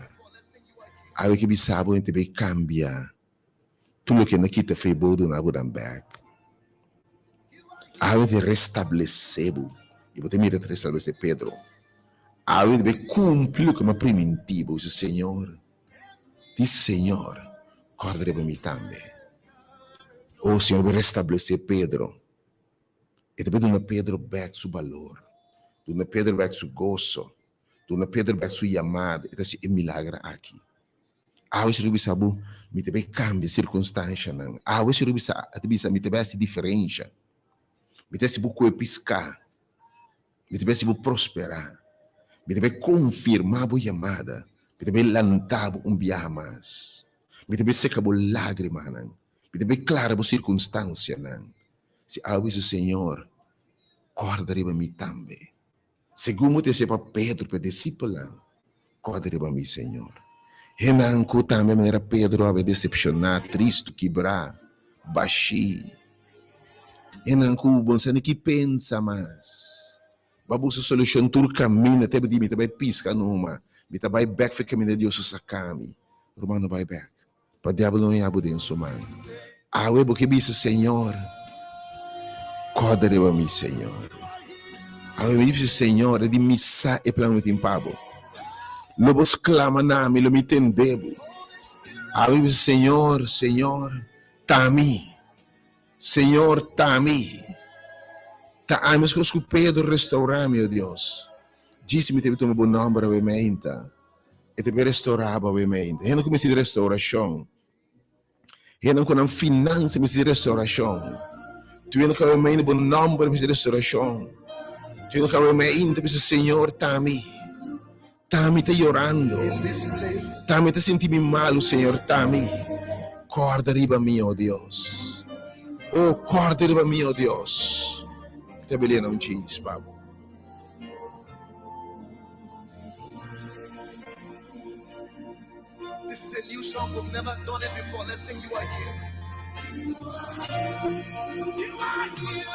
Awe e ke bisa bo mi ta bai kambia. Tur loke na kita fe bo duna bo dan bek. Awe ta restablesé bo. I bo ta mira ta restablesé Pedro. Awe ta bai kumpli loke mi a primintí bo. Bisa, Señor, di Señor, kòrda riba mi tambe. O Señor bai restablesé Pedro. E ta bai duna Pedro bek su balor, duna Pedro bek su goso, duna Pedro bek su yamada. E ta hasi e milager aki. Awe si lo bisa bo, mi ta bai kambia sirkunstanshanan. Awe si lo bisa, a ta bisa, mi ta bai hasi diferensha. Mi ta hasi bo koe piská. Mi ta bai hasi bo prosperá. Mi ta bai konfirmá bo yamada. Mi ta bai lanta bo un biaha mas. Mi ta bai seka bo lágrimanan. Mi ta bai klara bo sirkunstansianan. Si awe bisa, Señor, kòrda riba mi tambe. Segun bo ta hesé pa Pedro, pa e disipelnan, kòrda riba mi, Señor. Hennan ku tambe manera Pedro a desepshoná, tristu, kibrá, bashí. Hennan ku bo no sa ni ki pensa mas. Bo a buska solushon tur kaminda, te bo di mi ta bai piska numa, mi ta bai bèk for e kaminda Dios a saka mi. Ruman no bai bèk. Pa diabel no haña bo den su man. Awe bo ke bisa, Señor, Kòrda riba mi, Señor. Awe mi di Señor, e di mi sa e plan mi tin pa bo. Lo bo sklama na mi, lo mi tende bo. Awe mi bisa, Señor, Señor, ta mi. Señor, ta mi. Ta ami meskos ku Pedro, restaurá mi, o Dios. Djis mi ta tuma bo nòmber awe meinta. E ta bin restaurá bo awe meinta. Hende ku mester di restaurashon. Hende ku nan finansa mester di restaurashon. Tur hende ku awe meinta bo nòmber mester di restaurashon. Tur hende ku awe meinta bisa, Señor, ta mi. Ta mi ta yorando. Ta mi ta sinti mi malu, Señor, ta mi. Kòrda riba mi, o Dios. O, kòrda riba mi, o Dios. Mi ta beli'e na un chis pa bo. This is a new song. We've never done it before. Let's sing You Are Here. You are here.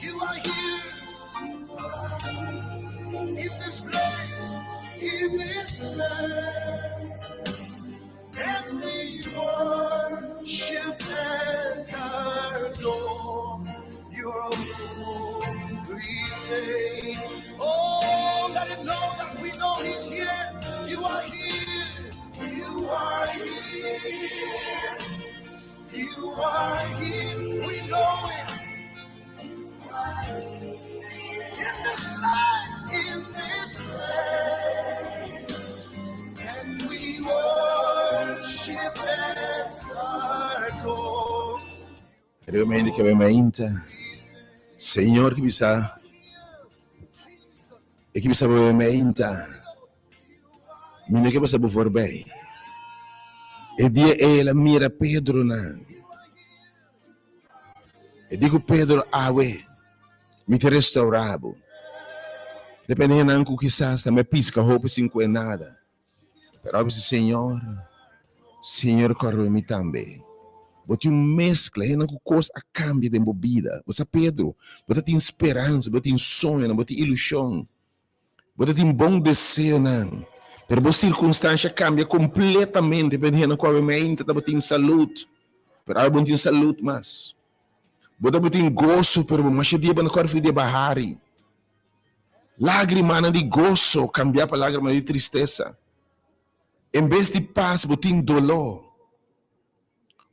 You are here. In this place. In this place. And we worship and adore your holy name. Oh, let him know that we know he's here. You are here. You are here. You are here. We know it. In this place, in this place. And we worship and adore. Riba mi hende kebe mainta. Señor ki bisa, e ki bisa bo mainta. Mi no ke pasa bo voorbij. E dia ei el a mira Pedro nan. E di ku Pedro, Awe, mi ta restaurá bo. Depende hendenan ku kisas tambe piska hopi sin kue nada. Pero a bisa, Señor, Señor kòrda mi tambe. Bo tin un meskla, hendenan ku kos a kambia den bo bida. Bo sa Pedro, bo ta tin speransa, bo tin soñonan, bo tin ilushon. Bo ta tin bon deseonan, pero bo sirkunstansha kambia kompletamente. P'e hende ku awe meinta tabatin salud, pero awe bo no tin salud mas. Bo tabatin goso, pero bo masha dia bo no kòrda di e bahari. Lágrimanan di goso kambia pa lágrima di tristesa. En bes di pas bo tin doló.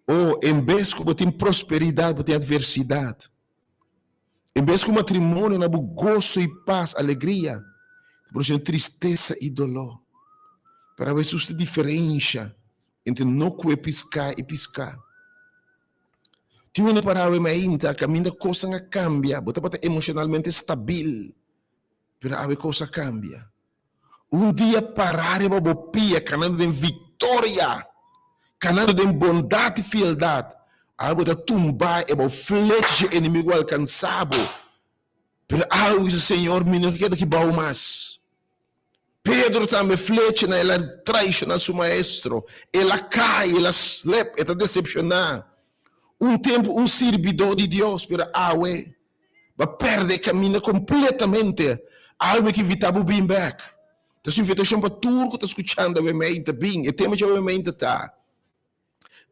O en bes ku bo tin prosperidat bo tin atversidat. En bes ku matrimonio na bo goso i pas, alegria, ta produsi tristesa i doló. Pero awe Hesus ta diferensha entre no kue piská i piská. Tin hende para awe mainta kaminda kosnan a kambia, bo tabata emoshonalmente stabil, pero awe kos a kambia. Un dia pará riba bo pia kanando den viktoria, kanando den bondat i fieldat, awe bo ta tumbá e bo flecha dje enemigu alkansá bo. Pero awe bo bisa, Señor, mi no ke keda aki bou mas. Pedro tambe flecha na el a traishoná su maestro, el a kai, el a slep, e ta desepshoná. Un tempu un sirbidó di Dios, pero awe Bo a perde e kaminda kompletamente. Awe mi ke invitá bo bin bèk. Ta su invitashon pa tur ku ta skuchando awe meinta, bin. E tema dje awe meinta ta,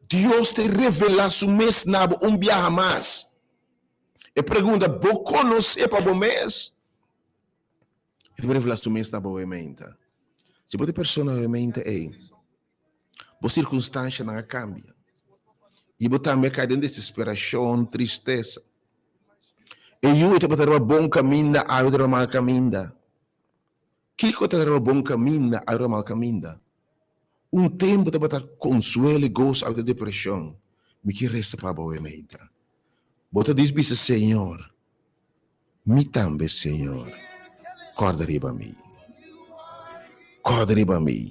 Dios ta revelá su mes na bo un biaha mas. E pregunta, Bo konosé pa bo mes? E ta revelá su mes na bo awe meinta. Si bo ta e persona awe meinta ei, Bo sirkunstanshanan a kambia i bo tambe a kai den desesperashon, tristesa. E yu tabata riba bon kaminda, awe ta riba mal kaminda. Kiko ta riba bon kaminda, awe riba mal kaminda? Un tempu tabata konsuelo i goso, awe ta depreshon. Mi ke resa pa bo awe meinta. Bo ta dis bisa, Señor, Mi tambe, Señor, kòrda riba mi. Kòrda riba mi.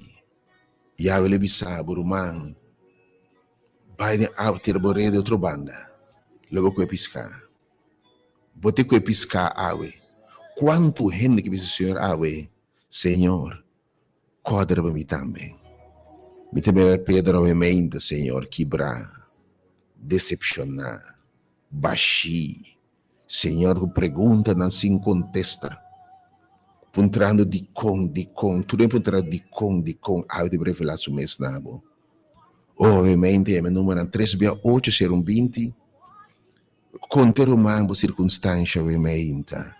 Yahweh lo bisa bo, Ruman, bai den awa, tira bo red di otro banda, lo bo kue piská. Bo te kue piská awe. Kuantu hende ke bisa Señor awe, Señor, kòrda riba mi tambe. Mi ta mira Pedro awe meinta, Señor, kibrá, desepshoná, bashí. Señor ku preguntanan sin kontesta, puntrando dikon, dikon, tur den puntra dikon, dikon, awe debe revelá su mes na bo. Oh, obviamente, e numbernan tres bia ocho sero un 20. Konta e ruman bo sirkunstansha awe meinta.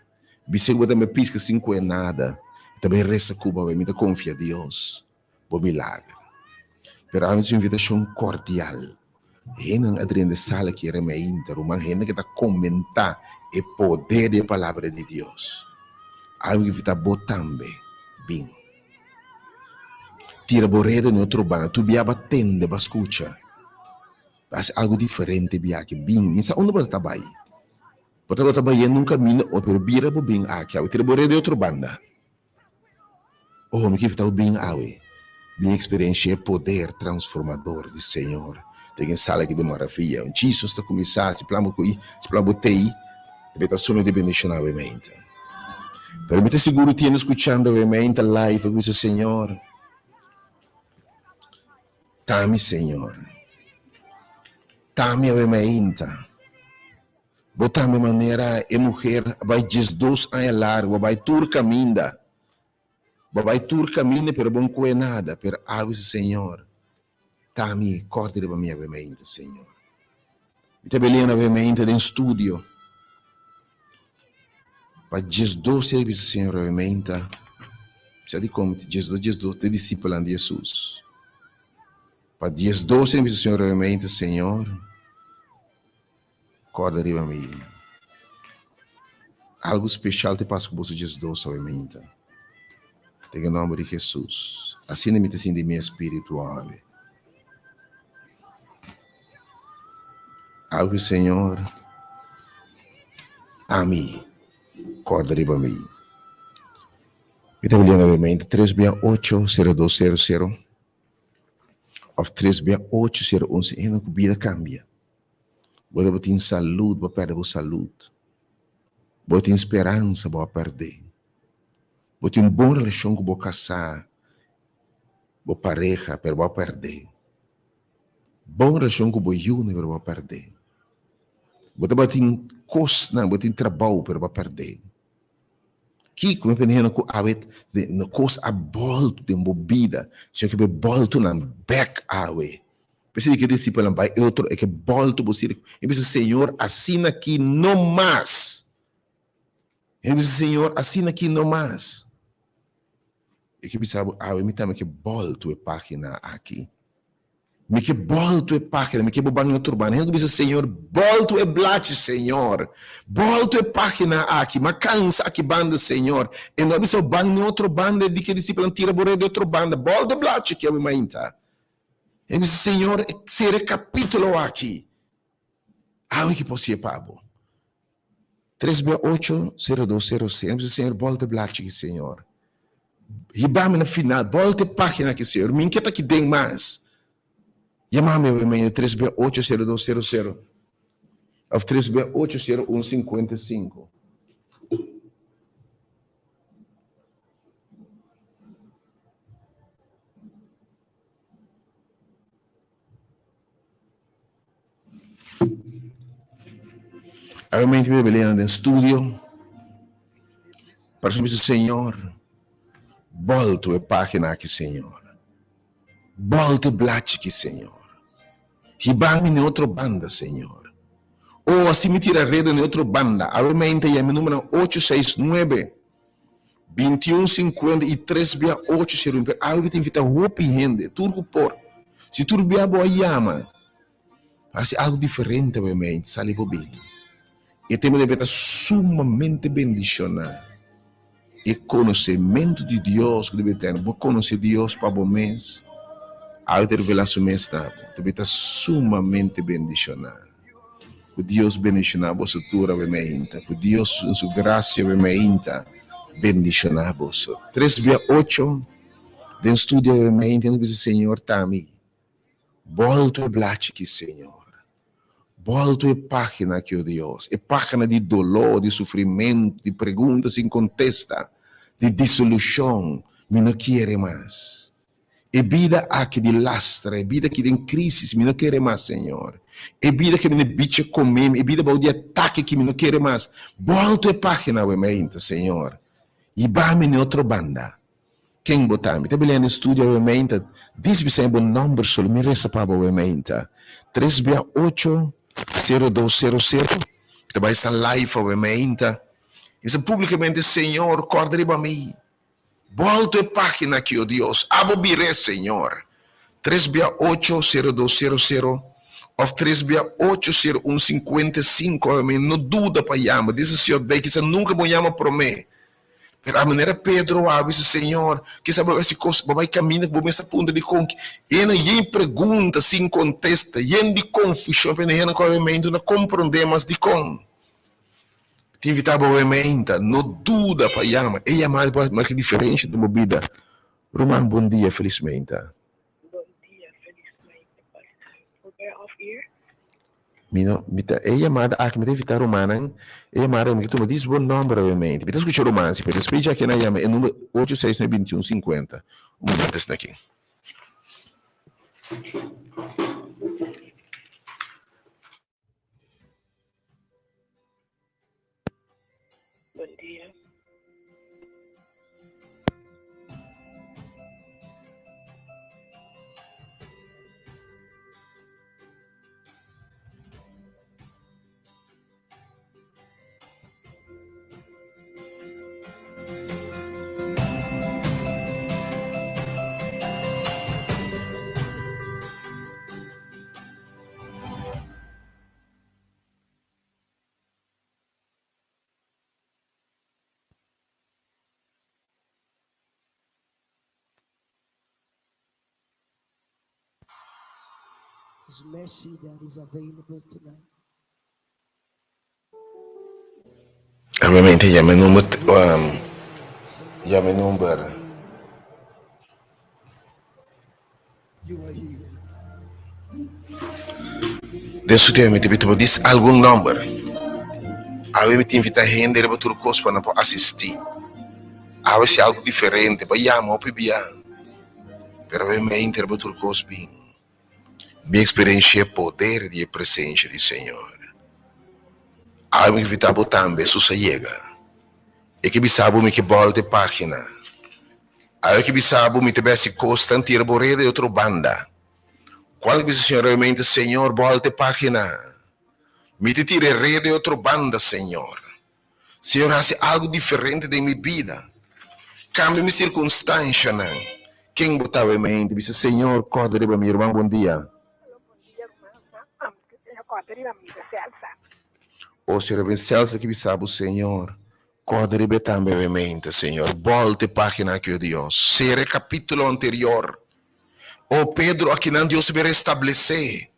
Bis'é ku bo ta bai piska sin kue nada. E ta bai resa ku bo awe, mi ta konfia Dios bo milager. Pero awe su invitashon kordial. Hendenan a drenta e sala aki era meinta, ruman, hende ke ta komentá e poder di e palabra di Dios. Awe mi invitá bo tambe, bin. Tira bo reda na otro banda, tur bia bo a tende, bo a skucha. Hasi algu diferente biaha bin. Mi sa unda bo ta bai. Bo ta bai yendo un kaminda otro, pero bira bo bin aki awe. Tira bo reda di otro banda. Oh, mi kier ta bo bin awe. Bin eksperenshia e poder transformador di Señor den e sala aki di maraviya. Un Jesus ta kuminsá, si plan bo ku i, si plan bo tei, e ta sumamente bendishoná awe meinta. Pero mi ta sigur tin hende skuchando awe meinta live ku bisa, Señor, Ta mi Señor. Ta mi awe mainta. Bo tambe manera e muher a bai diesdos aña largu, a bai tur caminda. Bo a bai tur caminda pero bo no coe nada. Pero awe si Señor, ta mi, corda riba mi awe mainta, Señor. Mi ta belian awe mainta den studio. Pa diesdos el bisa Señor awe mainta, sa dikon diesdos diesdos ta e disipelnan di Hesus. Pa diesdos el bisa Señor awe mainta, Señor, kòrda riba mi. Algu speshal ta pasa ku boso diesdos awe mainta. Den e nòmber di Hesus. Asina mi ta sinti mi espiritu awe. Algu Señor, ami kòrda riba mi. Mi ta belian obviamente tres bia ocho sero dos sero sero òf tres bia ocho sero un si hende ku bida kambia. Bo tabatin salud, bo a pèrdè bo salud. Bo tin speransa, bo a pèrdè. Bo tin un bon relashon ku bo kasá, bo pareha, pero bo a pèrdè. Bon relashon ku bo yunan pero bo a pèrdè. Bo tabatin kosnan, bo tin trabou pero bo a pèrdè. Kiko mi pende hende ku awe kos a bòltu den bo bida, Señor ke bo e bòltu nan bèk awe. P'esei di ke disipelnan bai e otro e ke bòltu bo sirku. E bisa, Señor, asina aki no mas. E bisa, Señor, asina aki no mas. E ke bisa bo, awe mi tambe ke bòltu e página aki. Mi ke bòltu e página, mi ke bo ban e otro banda. Hende ku bisa, Señor, bòltu e blachi, Señor. Bòltu e página aki. M'a kansa aki banda, Señor. E no a bisa bo ban n'e otro banda, e di ke disipelnan tira bo red di otro banda. Bòltu e blachi aki awe mainta. E bisa, Señor, sera e kapítulo aki. Awe ki por sier pa bo. Tres bia ocho, sero dos, sero seis. Mi bisa, Señor, bolta e blachi aki, Señor. Hiba mi na final, bolta e pagina aki, Señor. Mi n'ke ta aki den mas. Yama mi awe mañana tres bia ocho, sero dos, sero sero. Of tres bia ocho, sero un, sinkuenta i sinku. Obviamente mi belian den studio. Para su bisa Señor, bolto e página aki Señor. Bolto e blachi aki Señor. Hibami ne otro banda Señor. Oh, así mi tira reda ne otro banda. Obviamente ya mi número 869 21 53 bia 8 seru pero awe mi ta invita hopi hende tur ku por si tur bia bo a yama hasi algu diferente awe mei sali bo bin e tema debe ta sumamente bendishona e konosementu di Dios ku debe tene bo konosé Dios pa bo mes awe ta revela su mes na bo debe ta sumamente bendishona. Ku Dios bendishoná boso tur awe meinta. Ku Dios en su grasia awe meinta bendishoná boso. Tres bia ocho den studio awe meinta nos bisa Señor ta mi. Bolto e blachi ki Señor. Bolto e pagina ki o Dios. E pagina di doló, di sufrimentu, di pregunta sin kontesta, di disolushon. Mi no kiere mas. E bida aki di lastra, e bida aki den crisis, mi no kere mas, Señor. E bida ke mi na bichi come mi, e bida bao di atake ki mi no kere mas. Bolto e pagina awe mainta, Señor. Hiba mi na otro banda. Ken bo ta? Mi ta belian den studio awe mainta. Dis bisa bo nomber solo, mi resa pa bo awe mainta. Tres bia ocho, sero dos, sero sero. Ta bai sta live awe meinta. I bisa públikamente, Señor, kòrda riba mi. Bòltu e página aki, o Dios. Abo bir'é, Señor. Tres bia ocho, sero dos, sero sero, òf tres bia ocho, sero un, sinkuenta i sinku awe meinta. No duda pa yama. This is your day. Kisa nunka bo yama promé. Pero a manera Pedro a bisa, Señor, kisa bo hasi kos, bo bai kaminda ku bo mes a puntra dikon ki e nan yen pregunta sin kontesta, yen di konfushon, pero nan ku awemente no komprondé mas dikon. Ti invitá bo awemente, no duda pa yama, e yamada por marka diferensha den bo bida. Ruman, bon dia, felismente. Bon dia, felismente, pastor. Por bai off ear? Mi no, mi ta, e yamada aki mi ta invitá rumannan, e yamada mi ke tuma dis bo nòmber obviamente. Mi ta skucha ruman si, pero despues dja ke nan yama e number ocho seis nuebe bintiun sinkuenta. Un momento esaki aki. Bon dia. His mercy that is available tonight. Obviamente yama e number um, yama e number. Den su dia mi ta bita bo dis algun nomber. Awe mi ta invita hende riba tur kos pa nan por asisti. Awe si algu diferente, bo yama hopi bia. Pero awe mi a inter riba tur kos bin. Mi eksperenshia e poder di e presensia di Señor. Awe mi invita bo tambe, sus a yega. E ke bisa bo mi ke bòlta e pagina. Awe ki bisa bo mi ta besi kos tan tira bo reda di otro banda. Kual ki bisa Señor realmente, Señor bolta e pagina. Mi ta tira e reda di otro banda, Señor. Señor hasi algu diferente den mi bida. Kambia mi sirkunstanshanan. Ken bo ta awe mente? Bisa Señor kòrda riba mi. Ruman bon dia. Alo bon dia ruman. Kòrda riba mi ta Celsa. O Señor ben Celsa ki bisa bo Señor. Corda riba e tambe obviamente, Señor. Bolta e pagina aki, o Dios. Cera e capítulo anterior. O Pedro, akinan Dios ta bay restablece.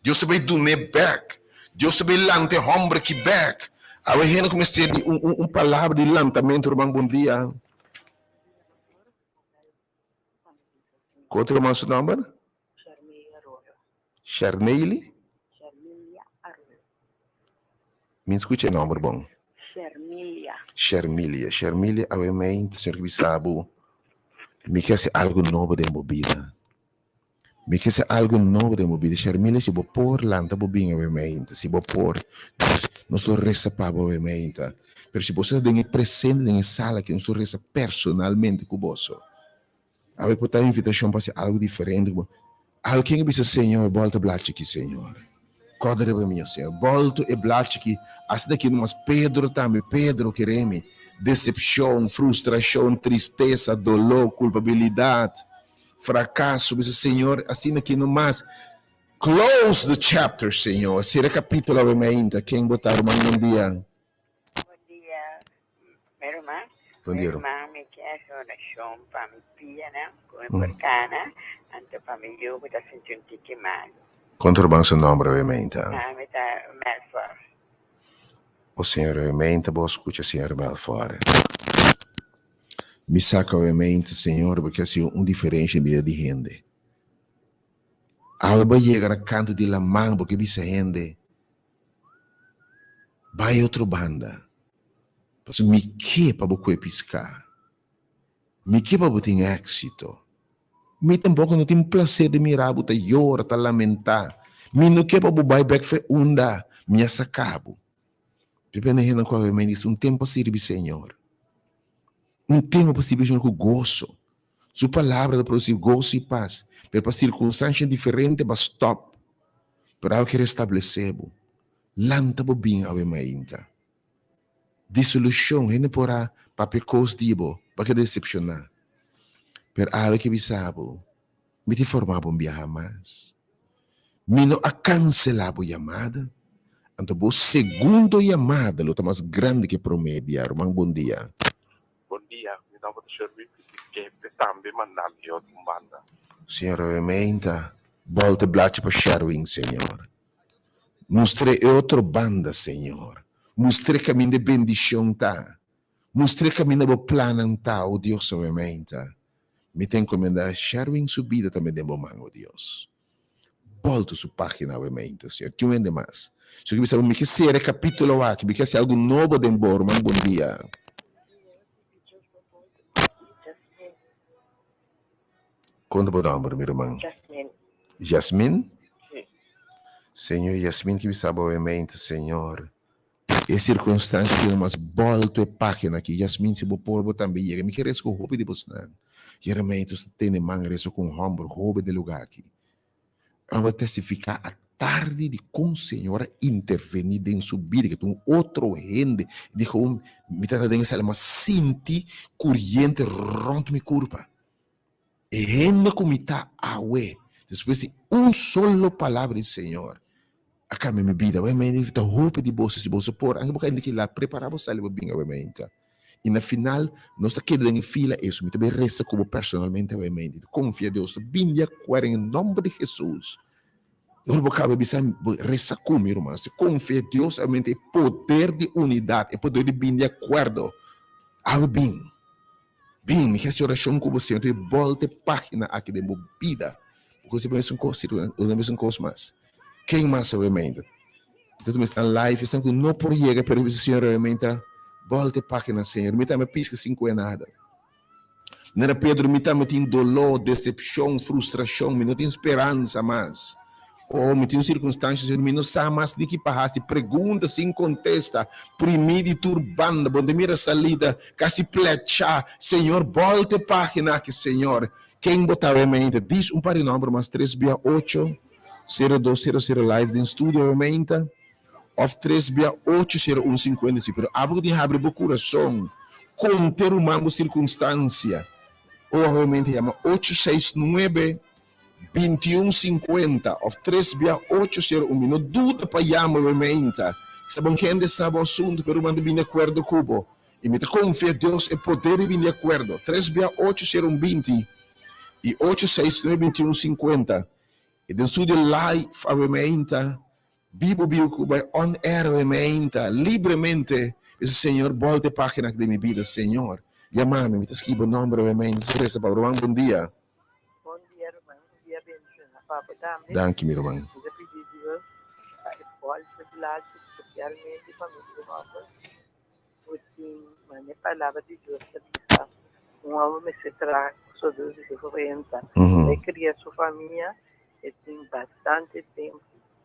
Dios ta bay dun'é bek. Dios ta bay lanta e homber aki bek. Awe hende cu mester di un, un, un palabra di lantamento, ruman, bon dia. Cu otro ruman su nomber? Sharneily? Shermilia Arroyo. Mi scucha e nomber bon. Shermilia. Shermilia. Shermilia awe mei ta señor ki bisa bo mi ke hasi algo nobo den bo bida. Mi ke hasi algo nobo den bo bida. Shermilia si bo por lanta bo bin awe mei si bo por. Nos nos lo resa pa bo awe mei ta. Pero si boso ta den e presente den e sala aki nos lo resa personalmente ku boso. Awe por ta invitacion pa haci algo diferente. Awe ken a bisa Señor, bolta blachi aki, Señor. Corda riba mi, Señor. Bolto e blachi aki. Asina aki nomas Pedro tambe, Pedro kere mi. Decepcion, frustracion, tristesa, dolor, culpabilidad, fracaso. Bisa Señor, asina aki nomas. Close the chapter, Señor. Cera capitulo awe mainta. Ken bo ta, ruman? Bon dia. Bon dia, mi ruman. Bon Mi dia, ruman. ruman, mi ke hasi orashon pa mi pianan ku mi por kana, anto pa mi yu ku ta sinti un tiki malu. Konta ruman su nomber obviamente. Ah, mi ta Melfor. O Señor obviamente bo skucha Señor Melfor. Mi sa ku obviamente Señor bo ke hasi un diferensha den bida di hende. Awe bo a yega na kantu di laman bo ke bisa hende. Bai otro banda, pasobra mi ke pa bo kue piská. Mi ke pa bo tin éksito. Mi tampoko no tin plaser di mira bo ta yora, ta lamentá. Mi no ke pa bo bai bèk fe unda mi a saka bo. P'e pena hende ku awe mi di, Un tempu pa sirbi Señor. Un tempu pa sirbi Señor ku goso. Su palabra ta produsí goso i pas, pero pa sirkunstansha diferente bo a stòp. Pero awe ke restablesé bo. Lanta bo bin awe mainta. Disolushon, hende por a papia kos di bo, bo a keda desepshoná. Pero awe ke bisa bo, mi tin forma bo un biaha mas. Mi no a kanselá bo yamada, anto bo segundo yamada lo ta mas grandi ke promé bia. Ruman, bon dia. Bon dia, mi nomber ta Sherwin i ke pe tambe manda mi otro un banda. Señor Obemeinta, bolta e blachi pa Sherwin, Señor. Mustr'é e otro banda, Señor. Mustr'é kaminda e bendishon ta. Mustr'é kaminda bo plannan ta, o Dios obemeinta. Mi ta enkomendá Sherwin su bida tambe den bo man, o Dios. Bolta su página obemeinta, Señor. Tin un hende mas. So ke bisa bo, mi ke sera e kapítulo aki, mi ke hasi algu nobo den bo, ruman. Bon dia. Kon ta bo nòmber, mi ruman? Jasmin. Jasmin? Sí. Señor, Jasmin ki bisa bo mente, Señor. E sirkunstansia tin mas bòltu e página aki. Jasmin, si bo por, bo tambe yega. Mi ke resa ku hopi di bosnan. Jeremias ta tene man resa ku un hòmber hoben den lugá aki. Abo a testifiká atardi di kon Señor a intervení den su bida, ke ta un otro hende. E di gewoon, Mi ta den e sala, mi a sinti kuriente rònt mi kurpa. E hende ku mi ta awe, despues di un solo palabra di Señor, a kambia mi bida. Awe mi ta hopi di boso, si boso por, anke bo ka hende kila, prepará bo sali bo bin awe mainta. I na final, nos ta keda den e fila esun. Mi ta bin resa ku bo personalmente awe mainta. I ta konfia Dios ta bin di akuerdo den e nòmber di Hesus. Ora bo kaba bisa, bo resa ku mi, ruman. Si konfia Dios awe mainta, e poder di unidat, e poder di bin di akuerdo, awe bin. Bin, mi ke hasi orashon ku bo, Señor, ta e bòlta e página aki den bo bida. Bo kos e mesun kos, e mesun kos mas. Ken mas awe mainta? Ta tuma esnan live, esnan ku no por yega, pero bisa Señor awe mainta, bòlta e página, Señor. Mi tambe piska sin kue nada. Manera Pedro, mi tambe tin doló, desepshon, frustrashon, mi no tin speransa mas. Oh, mi tin un sirkunstansha, Señor, mi no sa mas ni ki pa hasi. Pregunta sin kontesta, primí di tur banda, bo no ta mira salida, kasi plechá. Señor, bòlta e página aki, Señor. Ken bo ta awe mainta? Dis un par di nòmber mas, tres bia ocho, sero dos sero sero live den studio awe mainta, òf tres bia ocho sero un sinkuenta si. Pero abo ku tin habri bo kurason, konta e ruman bo sirkunstansia. O awe mainta yama ocho seis nuebe. 21 50 of 3 bia 8 0 1 Mi no duda pa yama bo meinta. Sa bon kende sa bo asunto pero manda bini akuerdo ku bo. I mi ta konfia Dios e poder di bini akuerdo. 3 bia 8 0 1 20 i 8 6 9 21 50 I den studio live awe meinta Bibu biu ku bai on air awe meinta libremente bisa Señor bolta e pagina aki den mi bida Señor yama mi mi ta skibi bo nomber awe meinta mi ta resa pa bo ruman bon dia. Bon dia ruman, un dia bendiciona pa bo tambe. Danki mi ruman. Mi ta pidi Dios pa e bolsa blachi specialmente pa mi yu homber ku tin mane palabra di Dios ta bisa un homber mester traha ku sodor di su frenta pa e cria su famia e tin bastante tempo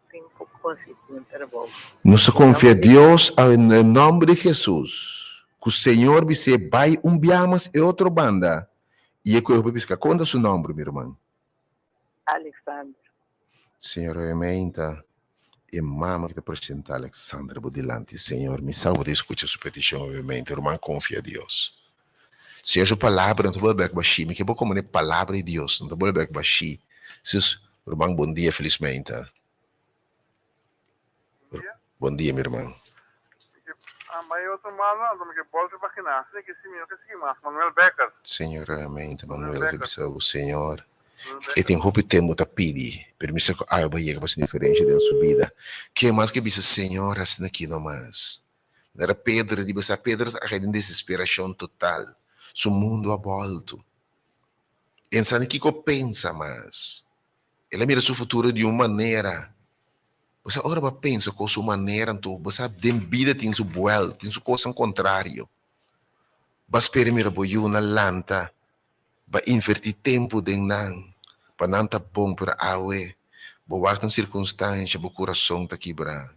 sin por consigui un trabou. Nos ta confia Dios awe na e nomber di Jesus cu Señor bis'é bai un bia mas e otro banda I e koe hopi piska. Kon ta su nòmber, mi ruman? Alexander. Señor Oemeinta, e mama ki ta presentá Alexander bo dilanti, Señor, mi sa bo ta skucha su petishon, Oemeinta. Ruman, konfia Dios. Señor su palabra no ta bolbe bèk bashí. Mi ke bo komo e palabra di Dios no ta bolbe bèk bashí. Sus, ruman, bon dia, felis meinta. Bon dia. Bon dia, mi ruman. Mi ke bai otro mano, anto mi ke bolbe pa gimnasia, ke si mi no ke sigui mas. Manuel Becker. Señor, amén. Ta Manuel ke bisa bo, Señor, e tin hopi tempu ta pidi, pero mi sa ku awe bo a yega pa hasi diferensha den su bida. Ke mas ke bisa, Señor, asina aki no mas. Manera Pedro di bisa, Pedro ta kai den desesperashon total. Su mundu a boltu. E no sa ni kiko pensa mas. El a mira su futuro di un manera. Bo sa ora bo a pensa ku su manera anto bo sa den bida tin su buèlt, tin su kosnan kontrario. Bo a spera mira bo yunan lanta, bo a invertí tempu den nan pa nan ta bon, pero awe bo wak nan sirkunstansha bo kurason ta kibrá.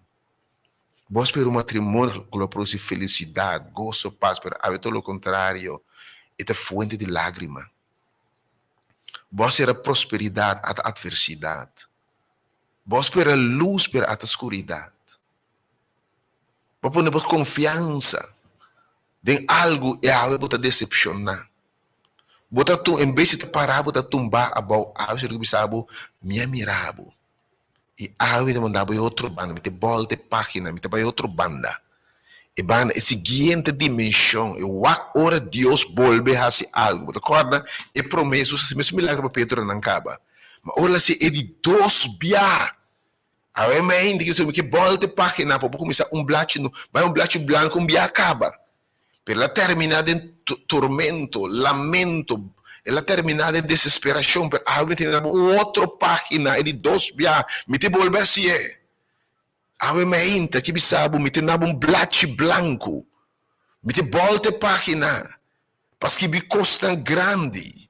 Bo a spera un matrimonio ku lo a produsí felisidat, goso, pas, pero awe tur lo kontrario, e ta fuente di lágrima. Bo a sera prosperidat ata atversidat. Bo a spera lus pero ata skuridat. Bo a pone bo konfiansa den algu i awe bo ta desepshoná. Bo ta tum, en bes di ta pará bo ta tumbá abou. Awe Señor ta bisa bo, Mi a mira bo. I awe mi ta manda bo e otro banda, mi ta bòlta e página, mi ta bai otro banda. E banda, e siguiente dimenshon, e wak ora Dios bolbe hasi algu. Bo ta kòrda e promé Hesus hasi mesun milagro pa Pedro nan kaba. Ma ora el hasi e di dos bia, awe mi ainda mi ke bòlta e página pa bo kuminsá un blachi no, bai un blachi blanku un bia kaba. Pero el a terminá den tormento, lamento, el a terminá den desesperacion, pero awe mi tene un otro página, e di dos bia, mi te bolbe hacié. Awe mainta, ki bisa bo, mi te nabo un blachi blanco, mi te bolta e página, pa skibi cosnan grandi.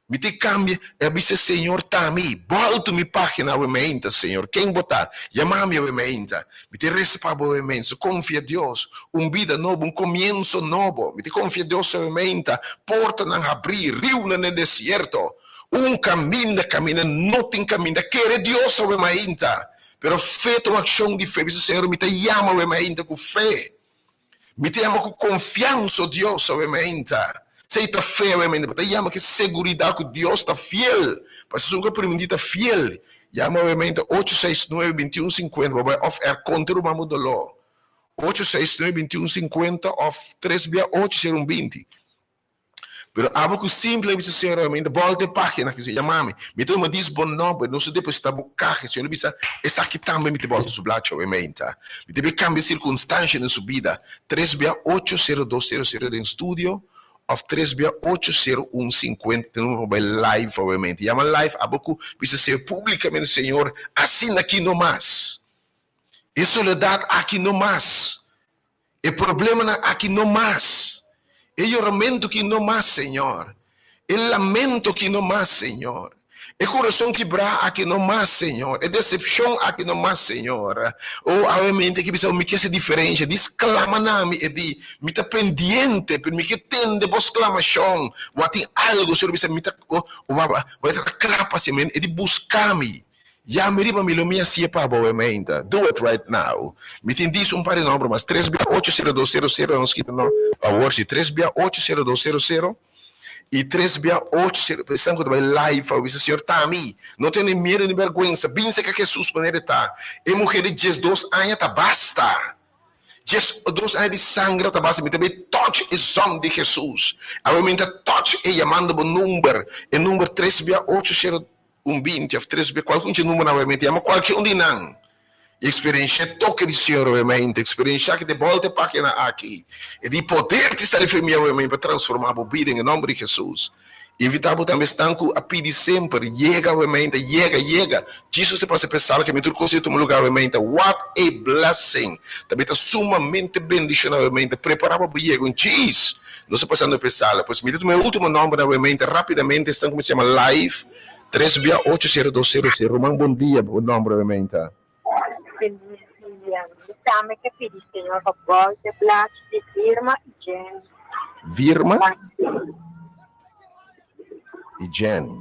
Mi te cambia e a bisa Señor ta mi bolto mi pagina awe meinta Señor ken bo ta yama mi awe meinta mi te resa pa bo awe meinta confia Dios un bida nobo un comienzo nobo mi te confia Dios awe meinta portanan habri riunan den desierto un caminda caminda no tin caminda kere Dios awe meinta pero fe ta un accion di fe bisa Señor mi ta yama awe meinta cu fe. Mi ta yama ku konfiansa, o Dios, awe meinta. Esei ta fe, awe meinta. Bo ta yama ku e seguridat ku Dios ta fiel. Pasobra esun ku a primintí ta fiel. Yama awe meinta ocho seis nuebe bintiun sinkuenta pa bai òf er konta ruman bo doló. Ocho seis nuebe bintiun sinkuenta òf tres bia ocho sero un binti. Pero abo ku simple bisa Señor mi ta bolta e pagina ki se yama mi. Mi ta tuma dis bo nomber, no se deposita bo kaha. Señor a bisa, esaki tambe mi ta bolta su blachi awe meinta. Mi ta bin kambia sirkunstansha den su bida. Tres bia ocho sero dos sero sero den studio of tres bia ocho sero un sinkuenta den numero pa bai live awe meinta. Yama live abo ku bisa Señor publikamente, Señor, asina aki no mas. E soledat aki no mas. E problemanan aki no mas. E yoramentu ki no mas, Señor. E lamento ki no mas, Señor. E kurason kibrá aki no mas, Señor. E desepshon aki no mas, Señor. O, awe mente ki bisa, mi ke hasi diferensha. Di sklama na mi, e di, mi ta pendiente, pero mi ke tende bo sklamashon. Bo a tin algu, Señor bisa, mi ta, o, o, bo ta kla pa hasi, e di, buska mi. Yami riba mi lo mi hacié pa bo mainta. Do it right now. Mi tin dis un par di nomber mas tres bia ocho sero dos sero sero nos kita no awor si tres bia ocho sero dos sero sero y tres bia ocho sero esnan cu ta bay live awe bisa Señor ta mi no tene miedo ni berguensa bin cerca Jesus manera e ta e muher di diesdos aña ta basta diesdos aña di sangra ta basta mi ta bay touch e zon di Jesus awe mi ta touch e yamando bo number e number tres bia ocho sero Un binti of tres be kualke un dje numbernan obviamente yama kualke un di nan i eksperenshia e toke di Señor obviamente eksperenshia ki ta e bolta e pagina aki e di poder di sali fe mi obviamente pa transforma bo bida en e nomber di Jesus invita bo tambe esnan ku a pidi semper yega obviamente yega yega Jesus ta pasa p'e sala ke mi tur kos a tuma lugar obviamente what a blessing ta beta sumamente bendishona obviamente prepara pa bo yega un djis Nos ta pasando p'e sala. Pues mi ta tuma e ultimo nombernan obviamente rapidamente esnan ku mi sa yama live tres bia ocho sero dos sero sero. Ruman bon dia bo nomber obviamente ta. Feliz dia. Mi tambe ke pidi Señor pa bolbe blachi di Virma y Jenny. Virma y Jenny.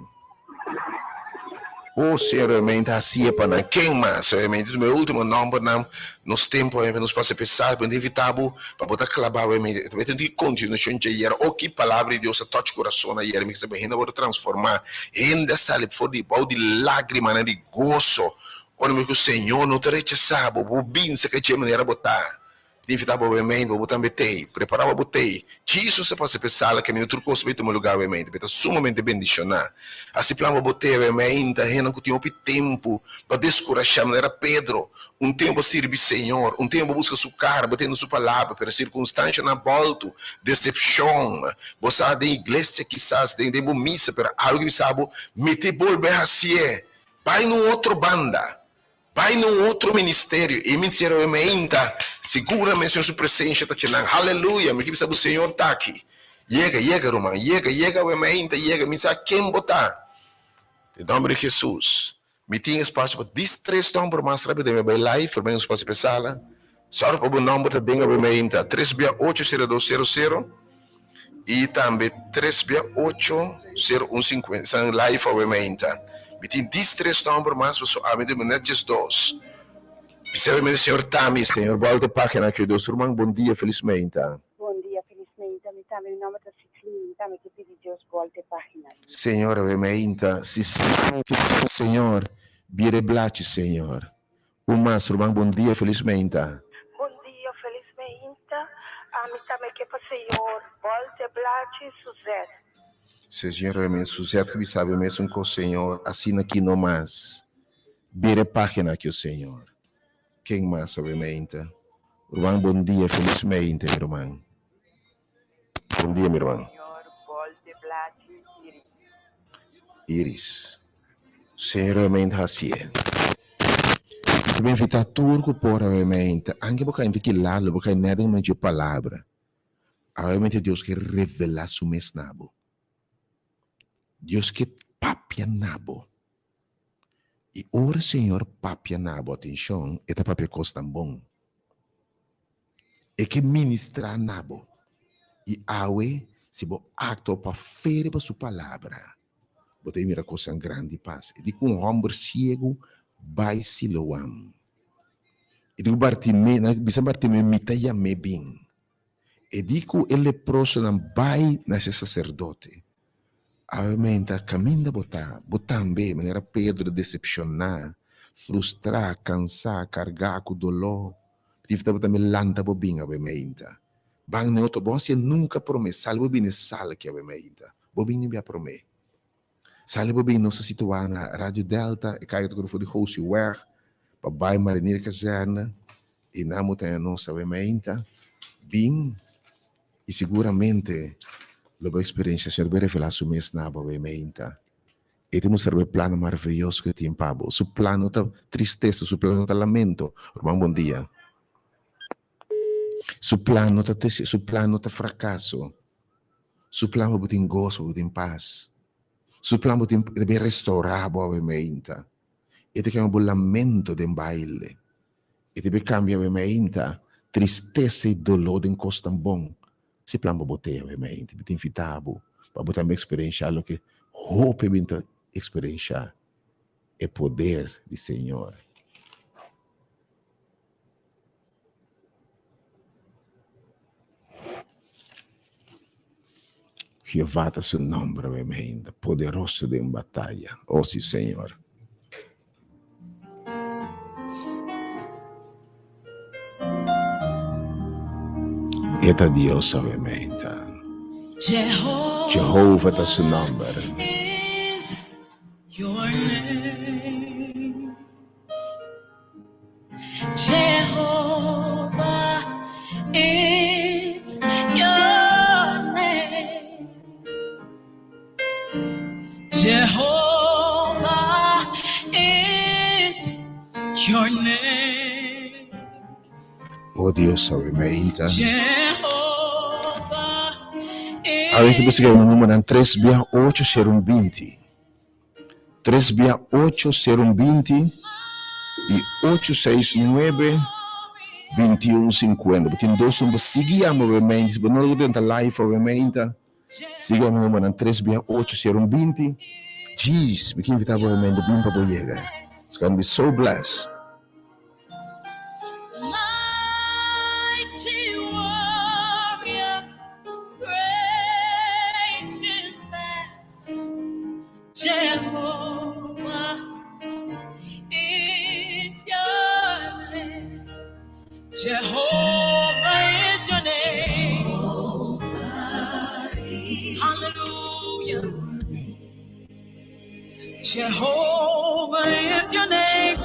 Oh Señor obviamente hacié pa nan. Ken mas? Obviamente tuma e ultimo nombernan. Nos tempo obviamente nos pasa p'e sala pero mi ta invita bo pa bo ta claba obviamente. Ta bay tin un continuacion dje ayer. Oh ki palabra di Dios a touch corazon ayer. Mi ke sabe hende a worde transforma. Hende a sali for di bou di lagrimanan di goso. Ora mi ku Señor no ta rechasa bo. Bo binse ka dje manera bo ta. Tin fita bo obviamente, bo tambe tei. Prepara pa bo tei. Jesus a pasa p'e sala kaminda tur kos bai tuma lugar obviamente. Bo ta sumamente bendishoná. Hasi plan pa bo tei obviamente. Hendenan ku tin hopi tempu pa deskurashá, manera Pedro, un tempu a sirbi Señor, un tempu a buska su kara, bo tende su palabra, pero sirkunstanshanan a bòltu, desepshon. Bo sa den iglesia kisas, den den bo misa, pero algu a bisa bo, Mi te bolbe hasié. Bai na un otro banda. Bai na un otro ministerio, e ministerio e meinta, siguramente Señor su presencia ta kinan. Haleluya! Mi ke bisa bo Señor ta aki. Yega, yega ruman, yega, yega awe meinta, yega. Mi sa ken bo ta. Den nomber di Jesus. Mi tin espacio pa dis tres nomber mas rapido mi bai live, pero mi un espacio pa e sala. Sòru pa bo nomber ta den awe meinta, tres bia ocho sero dos sero sero i tambe tres bia ocho sero un sinkuenta. Esnan live awe meinta. Mi tin dis tres nomber mas, pasobra ami ta net djes dos. Bisabamente Señor Tami, Señor bolta e pagina aki. Dos ruman, bon dia, felis meinta. Bon dia, felis meinta. Mi tambe, mi nomber ta Ciclin, mi tambe ke pidi Dios bolta e pagina aki. Señor awe meinta, Ciclin, Señor, bira e blachi, Señor. Un mas, ruman, bon dia, felis meinta. Bon dia, felis meinta. Ami tambe ke pa Señor bolta e blachi, Suzette. Señor awe meinta, Suzette ke bisa awe mesun kos, Señor, asina ki no mas. Bira e pagina aki, o Señor. Ken mas awe meinta? Ruman, bon dia, felis meinta, mi ruman. Bon dia, mi ruman. Señor bolta e blachi, Iris. Iris. Señor realmente hacié. Mi ta invitá tur ku por realmente, anke bo kai ki lado, bo kai net den medio palabra. Realmente Dios ke revelá su mes na bo. Dios ke papia na bo. I ora Señor papia na bo, atenshon, e ta papia kosnan bon. E ke ministrá na bo. I awe, si bo aktua pa fe riba su palabra, bo ta mira kosnan grandi pasa. E di ku un hòmber siegu bai Siloam. E di ku Bartimeo, nan bisa Bartimeo, mi ta yam'é bin. E di ku e leprosonan bai na se saserdote. Awe menta kaminda bo ta, bo tambe, manera Pedro desepshoná, frustrá, kansá, kargá ku doló, Tif tabata mi lanta bo bin awe meinta. Ban ne otro, bo hacia nunca prome, sali bo bini sal aki awe meinta. Bo bini bia prome. Sali bo bin, nos ta situa na Radio Delta, e kaya ta kore for di Gosieweg, pa bai Marinier Kazerne, i nan bo ta haña nos awe meinta. Bin, i siguramente lo bo experiencia, Señor bo revela su mes na bo awe meinta. E ta mustra bo e plano maraviyoso ku e tin pa bo. Su plan no ta tristesa, su plan no ta lamento. Ruman, bon dia. Su plan no ta tristesa, su plan no ta frakaso. Su plan pa bo tin goso, pa bo tin pas. Su plan bo tin, e ta bin restourá bo awe meinta. E ta kambia bo lamento den baile. E ta bin kambia awe meinta tristesa i doló den kosnan bon. Si plan pa bo te awe meinta, mi ta invitá bo pa bo tambe eksperenshá loke hopi bin ta eksperenshá, e poder di Señor. Jehová ta su nomber awe meinta, poderoso den bataya. Oh, si Señor. E ta Dios awe meinta. Jehová ta su nomber. O Dios awe meinta. Awe ki bo sigui e numeronan tres bia ocho sero un binti. Tres bia ocho sero un binti i ocho seis nuebe bintiun sinkuenta. Bo tin dos number sigui yama awe meinta. Si bo no logra drenta live awe meinta. Sigui ami numbernan tres bia ocho sero un 20. Jeez, mi ke invita bo mente bin pa bo yega. It's gonna be so blessed. Mighty warrior, great in battle, Jehovah is your name. Jehovah is your name. Hallelujah. Jehovah is your name.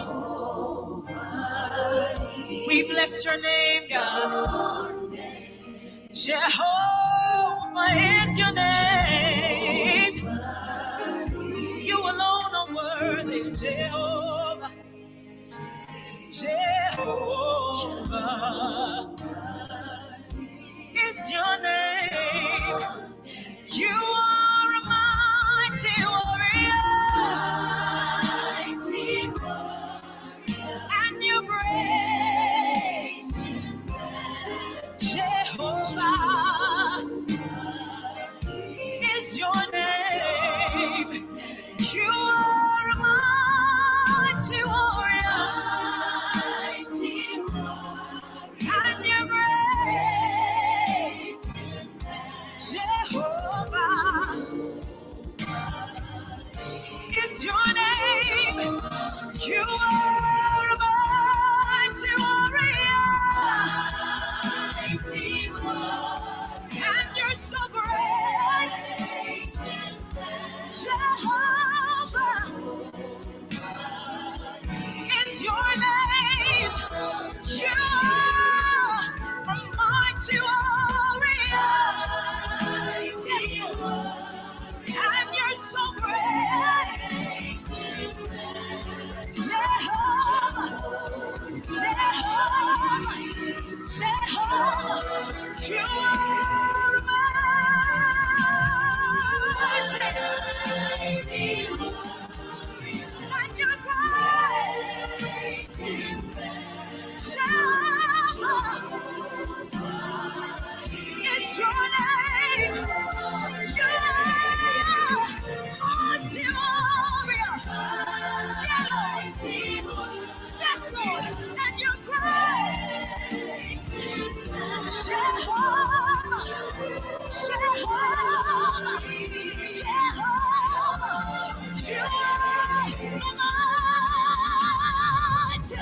We bless your name, God. Jehovah is your name. You alone are worthy, Jehovah. Jehovah is your name. You are a mighty warrior. Mighty warrior. And you're great. Jehovah is your name. You are a mighty warrior. You are mighty. And you're great. Jehovah is your name. You are mighty warrior. Yes, Yes, Lord. And you're great. Jehovah. Jehovah. Jehovah. You are mighty.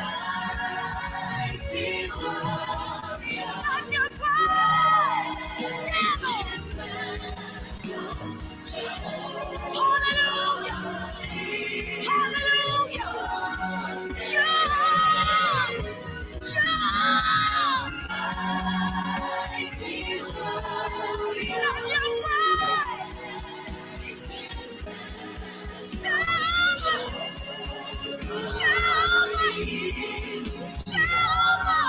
Mighty warrior. And you're great. Yes, Hallelujah. Hallelujah. Yeah. Yeah. And you're great. Jehovah. Jehovah. Jehovah.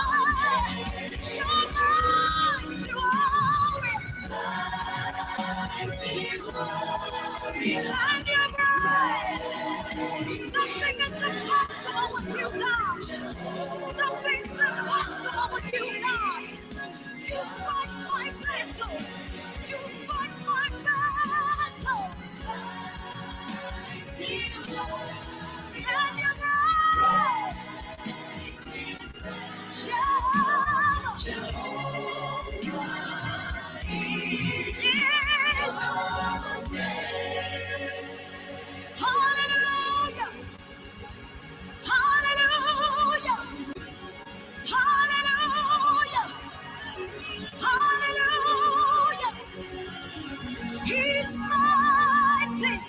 You're mighty warrior. And you're great. Nothing is impossible with you, God. Nothing's impossible with you, God. You fight my battles. You fight my battles. And you're great. Jehovah is Hallelujah. Hallelujah. Hallelujah. Hallelujah. He's mighty.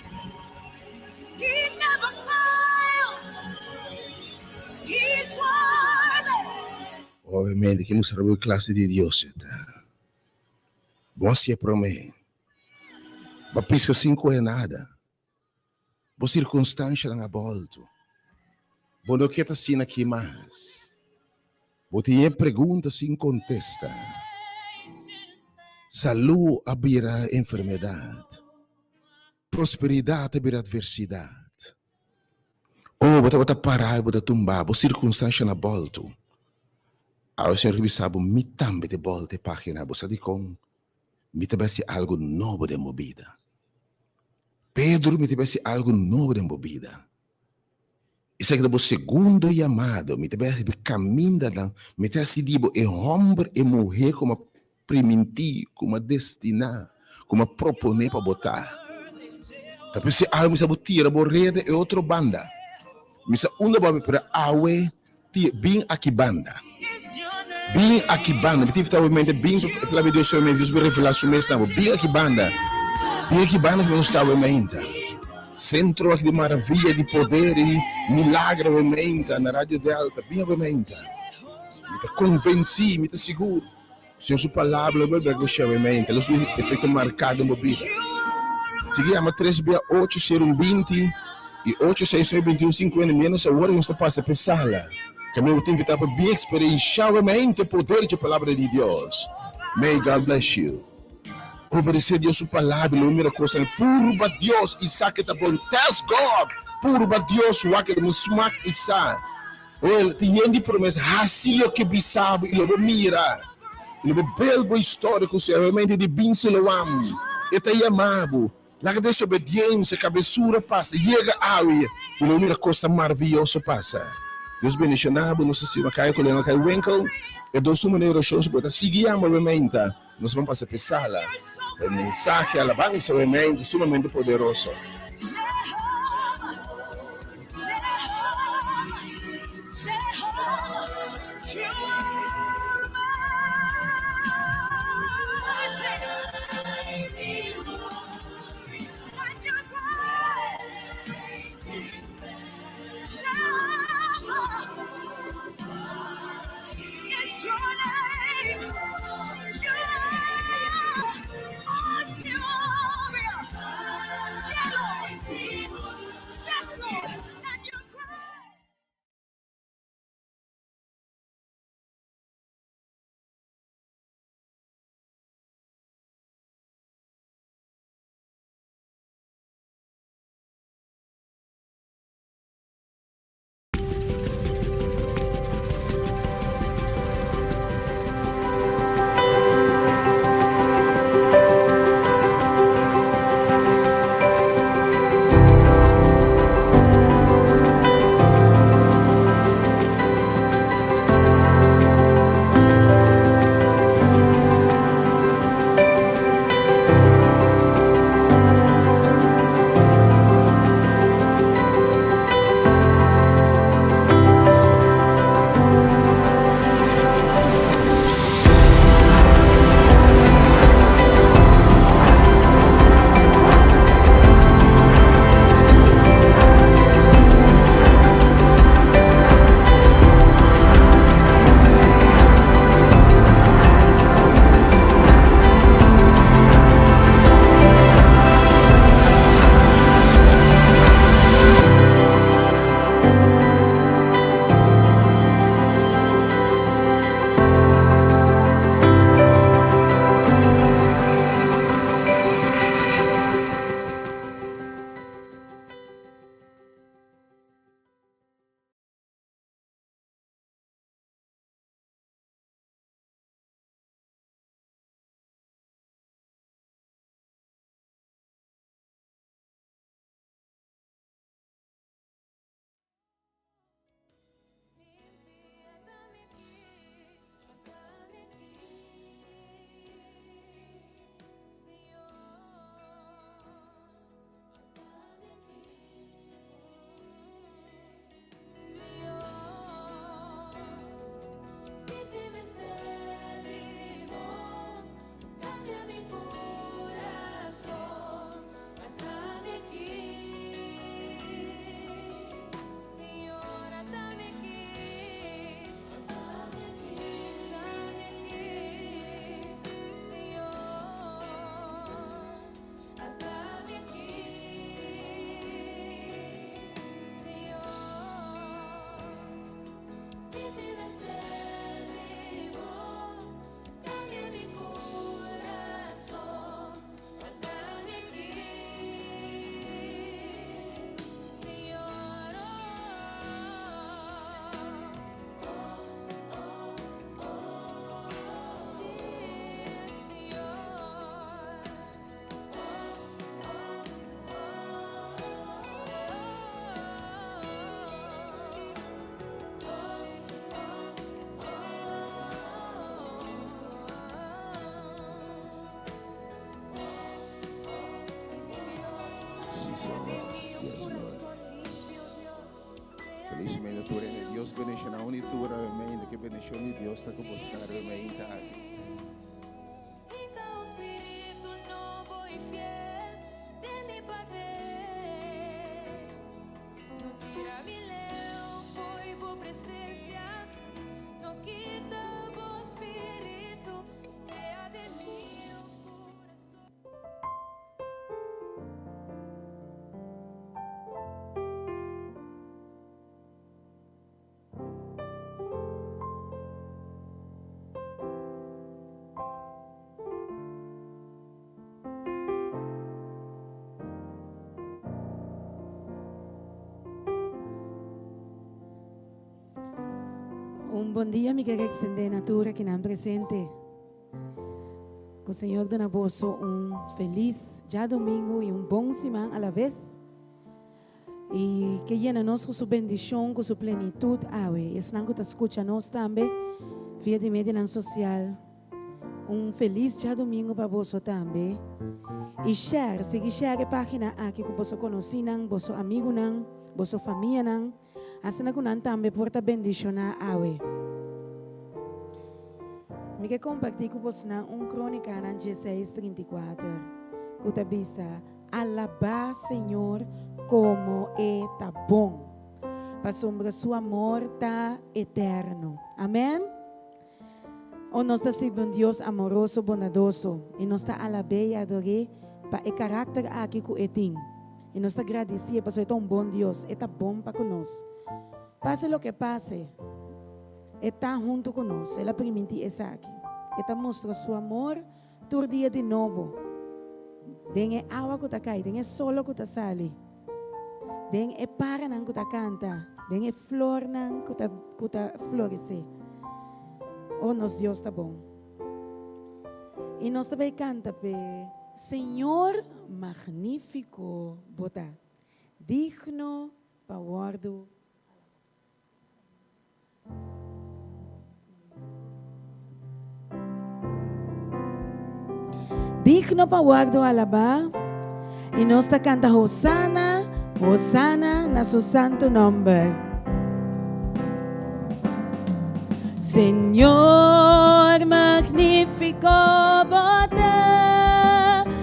He never fails. He's worthy. Obviamente ku nos sa klase di Dios ta. Bo a promé. B'a piska sin kohe nada. Bo sirkunstansianan a bòltu. Bo no ke ta asina aki mas. Bo tin pregunta sin kontesta. Salú a bira enfermedat. Prosperidat a bira atversidat. Oh, bo ta pará, bo ta tumbá, bo sirkunstansianan a bòltu. Awe Señor bisa bo, mi tambe ta bòlta e página, bo sa dikon, mi ta bai hasi algu nobo den bo bida. Pedro, mi ta bai hasi algu nobo den bo bida. Esaki ta bo segundo yamado, mi ta bai hasi kamindanan, mi ta hasi di bo e hòmber e muhé ku mi a primintí, ku mi a destiná, ku mi a proponé pa bo ta. Ta p'esei awe mi sa bo tira bo reda e otro banda. Mi sa unda bo a pero awe ti bin aki banda. Bin aki banda. Mi ta invitá bo mente bin pa palabra di Dios hoy Dios por revelá su mes na bo. Bin aki banda. Bin aki banda ku nos ta awe mainta. Sentro aki di maravia, di poder i di milagro awe mainta na Radio Delta. Bin awe mainta. Mi ta konvensí, mi ta sigur. Señor su palabra lo bolbe a awe mainta. Lo su efekto marká den bo bida. Sigui yama 3 bia 8 0 20 i 8 6 9 21 50 ménos awor nos ta pasa pa e sala. Kaminda bo ta invitá pa bin eksperenshá awe mainta e poder dje palabra di Dios. May God bless you. Obedesé Dios su palabra i lo mira kosnan. Purba Dios i sa ke ta bon. Test God. Purba Dios wak e ta bon smak i sa. Wel, tin yen di promesa. Hasi loke bisa bo i lo bo mira. I lo bo bel bo historia ku Señor. Realmente di bin Siloam. E ta yama bo. Laga desobediensia, kabesura pasa. Yega awe i lo bo mira kosnan maravioso pasa. Dios bendiciona bo. Nos ta sirbi Kaya Kolonel Kaya Winkel. E dos numero di orashon si bo ta sigui yama bo meinta. Nos ban pasa p'e sala. E mensahe alabansa bo meinta sumamente poderoso. Felis meinta tur hende. Dios bendiciona un y tur awe meinta. Ke bendicion di Dios ta cu bo sta awe meinta aki. Un bon dia mi ker extende na tur akinan presente. Ku Señor duna boso un felis djadomingo i un bon siman alaves. I ke yena nos ku su bendishon, ku su plenitut awe. Esnan ku ta skucha nos tambe via di medionan sosial, un felis djadumingu pa boso tambe. I share, sigui share e página aki ku boso konosínan, boso amigunan, boso famianan, asina ku nan tambe por ta bendishoná awe. Mi ke kompartí ku bosnan un Krónikanan dieseis 34 ku ta bisa, Alabá Señor como e ta bon, pasobra su amor ta eterno. Amen. O nos ta sirbi un Dios amoroso, bondadoso, i nos ta alab'é i ador'é pa e karakter aki ku e tin. I nos ta gradisié pasobra e ta un bon Dios, e ta bon pa ku nos. Pase loke pase, e ta huntu ku nos. El a primintí esaki. E ta mustra su amor Tur dia di nobo, den e awa ku ta kai, den e solo ku ta sali, den e paranan ku ta kanta, den e flornan ku ta ku ta floresé. O nos Dios ta bon. I nos ta bai kanta p'e. Señor magnífiko bo ta, digno pa wòrdu alabá. Digno pa wòrdu alabá i nos ta kanta Hosana, Hosana na su santu nòmber. Señor magnífiko bo ta.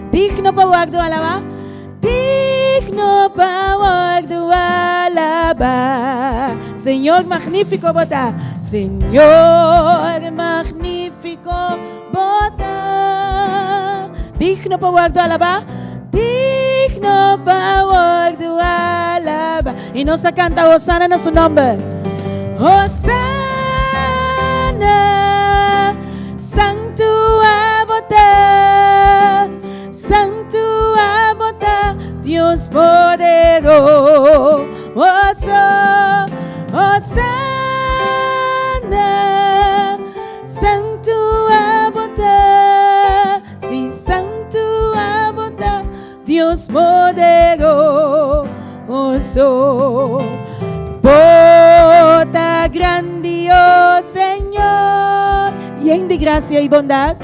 Digno pa wòrdu alabá. Digno pa wòrdu alabá. Señor magnífiko bo ta. Señor magnífiko bo ta. Digno pa wòrdu alabá. Digno pa wòrdu alabá. I nos ta kanta Hosana na su nòmber. Hosana, Santu abo ta. Santu abo ta Dios poderoso, Hosana. Santu abo ta, si Santu abo ta Dios poderoso. Bo ta grandi, oh Señor, yen di gracia y bondad.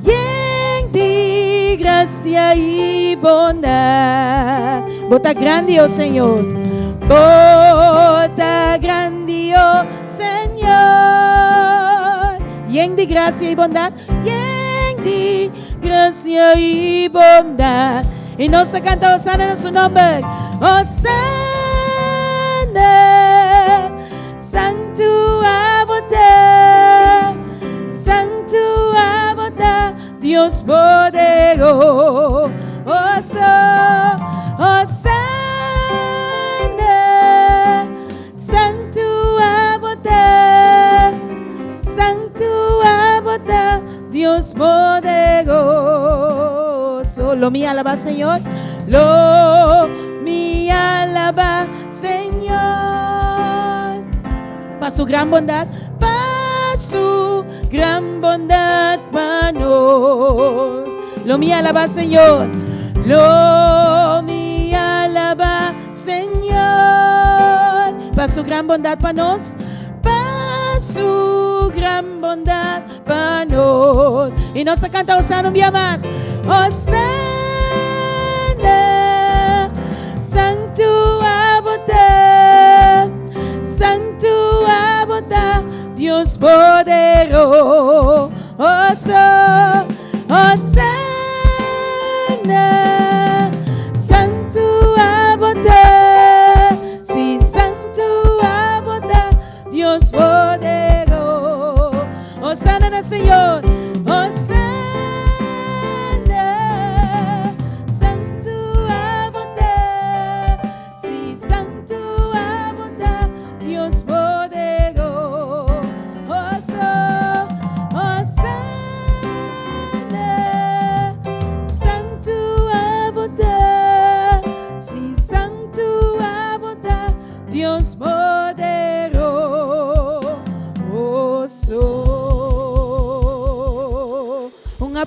Yen di gracia y bondad. Bo ta grandi, oh Señor. Bo ta grandi, oh Señor. Yen di gracia y bondad. Yen di gracia y bondad. Y nos ta canta Hosana na su nomber. Hosana. Santu abo ta, Santu abo ta, Dios poderoso, Hosana. Santu abo ta, Santu abo ta, Dios poderoso. Lo mi alaba Señor, lo mi alaba Señor, pa su gran bondad, pa su gran bondad pa nos. Lo mi alaba Señor, lo mi alaba Señor, pa su gran bondad pa nos, pa su gran bondad pa nos. Y nos ta canta Hosana un bia mas. Hosana, Santu abo ta,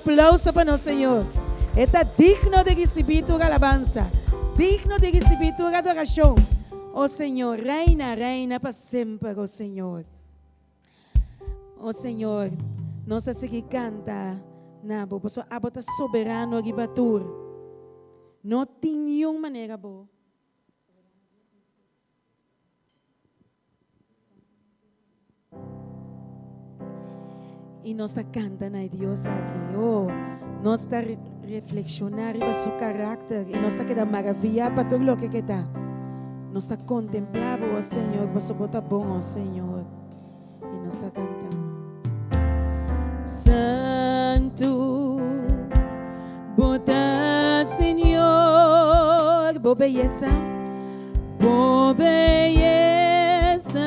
aplauso pa nos Señor. E ta digno di risibí tur alabansa, digno di risibí tur adorashon. O Señor, reina, reina pa semper, o Señor. O Señor, nos ta sigui kanta na bo, pasobra abo ta soberano riba tur. No tin niun manera bo. I nos ta kanta na e Dios aki. Oh, nos ta reflekshoná riba su karakter i nos ta keda maraviyá pa tur loke ke ta. Nos ta kontemplá bo, o Señor, pasobra bo ta bon, o Señor. I nos ta kanta. Santu, bo ta Señor, bo beyesa, bo beyesa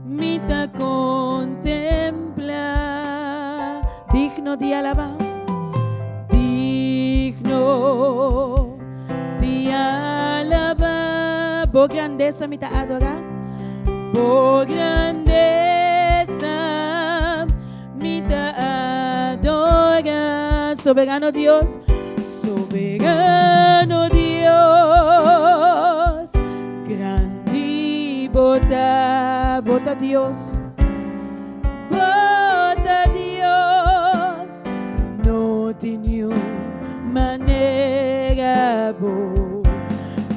mi ta contempla. Digno di alaba, digno di alaba, bo grandesa mi ta adora. Bo grandesa mi ta adora. Soberano Dios, soberano Dios, grandi bo ta, bo ta Dios, bo ta Dios, no tin niun manera bo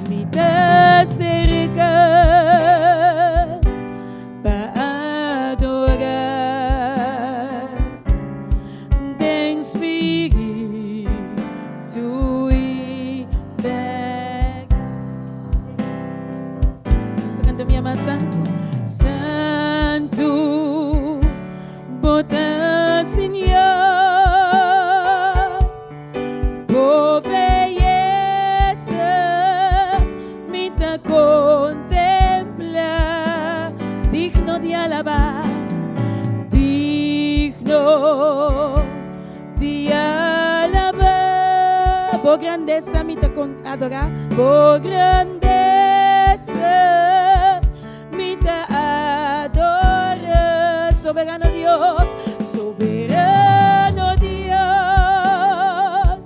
mi ta serka pa adora den spiritu i berdad. Nos ta canta un bia mas santu. Santu bo ta Señor. Bo beyesa mi ta contempla, digno di alaba, digno di alaba. Bo grandesa mi ta adora, bo grandesa mi ta adora. Soberano Dios, soberano Dios,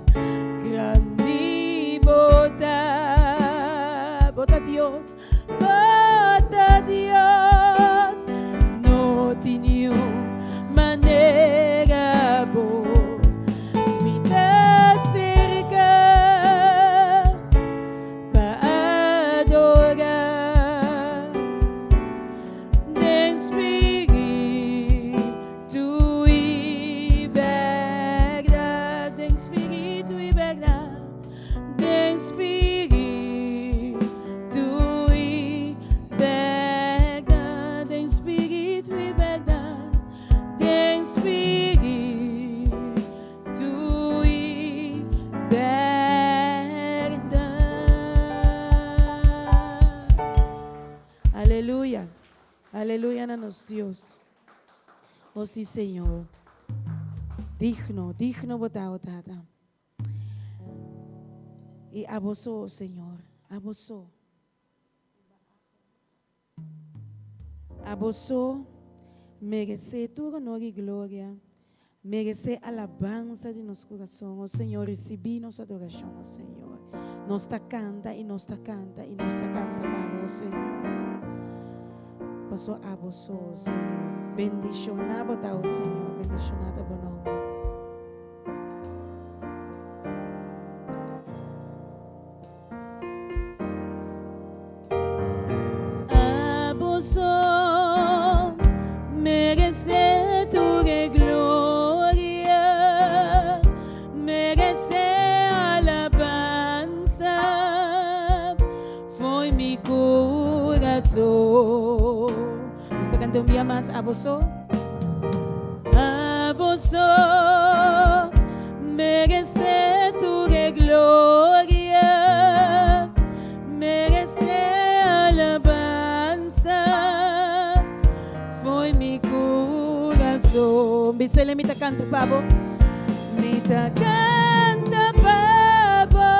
grandi bo ta, bo ta Dios, bo ta Dios, no tin niun manera bo mi ta serka. Pa adora den spiritu i berdad, den spiritu i berdad, den spiritu i berdad, den spiritu i berdad, den spiritu Tu i bèrdat. Aleluya. Aleluya na nos Dios. Oh si Señor. Digno, digno bo ta, oh Tata. I abo so, oh Señor, abo so. Abo so meresé tur honor i gloria, meresé alabansa di nos kurason. O Señor, risibí nos adorashon, o Señor. Nos ta kanta i nos ta kanta i nos ta kanta pa Bo, o Señor. Paso abo so, o Señor. Bendishoná Bo ta, o Señor, bendishoná ta Bo nòmber. Abo so meresé tur e gloria, meresé alabansa fo'i mi kurason. Nos ta kanta un bia mas, Abo so. Abo so meresé tur e gloria, meresé alabansa fo'i mi kurason. Bisele mi ta kanta pa bo, mi ta kanta pa bo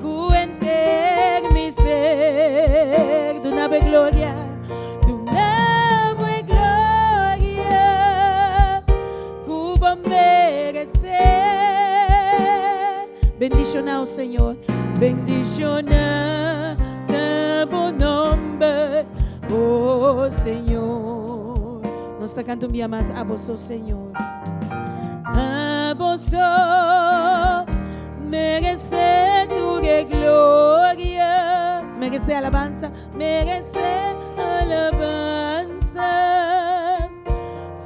ku henter mi ser. Duna bo e gloria. Duna bo e gloria ku bo. Bendishoná, o Señor. Bendishoná ta bo nomber, o Señor. Nos ta kanta un bia mas, Abo so, Señor. Abo so meresé tur e gloria. Meresé alabansa, meresé alabansa.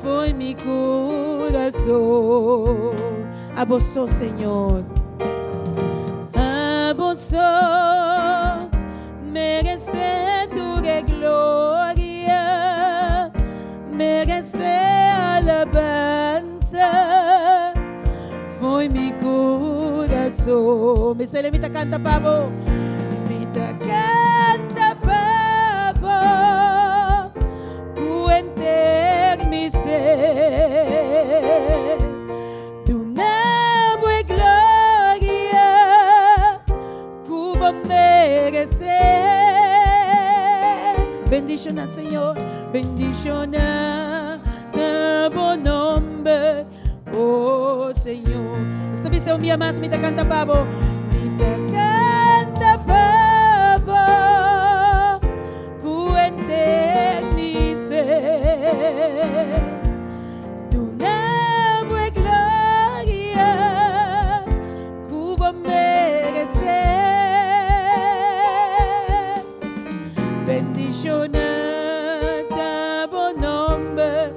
Foi mi kurason. Abo so, Señor. Abo so meresé tur e gloria, meresé alabansa. Foi mi kurason. Mesele mi ta kanta pa bo. Mi ta kanta pa bo. Ku henter mi ser. Duna bo e gloria ku bo meresé. Bendishoná Señor, bendishoná ta bo nomber, oh Señor. Nos ta bisa un bia mas, mi ta kanta pa bo. Mi ta kanta pa bo. Ku henter mi ser. Duna bo e gloria ku bo meresé. Bendishoná ta bo nomber,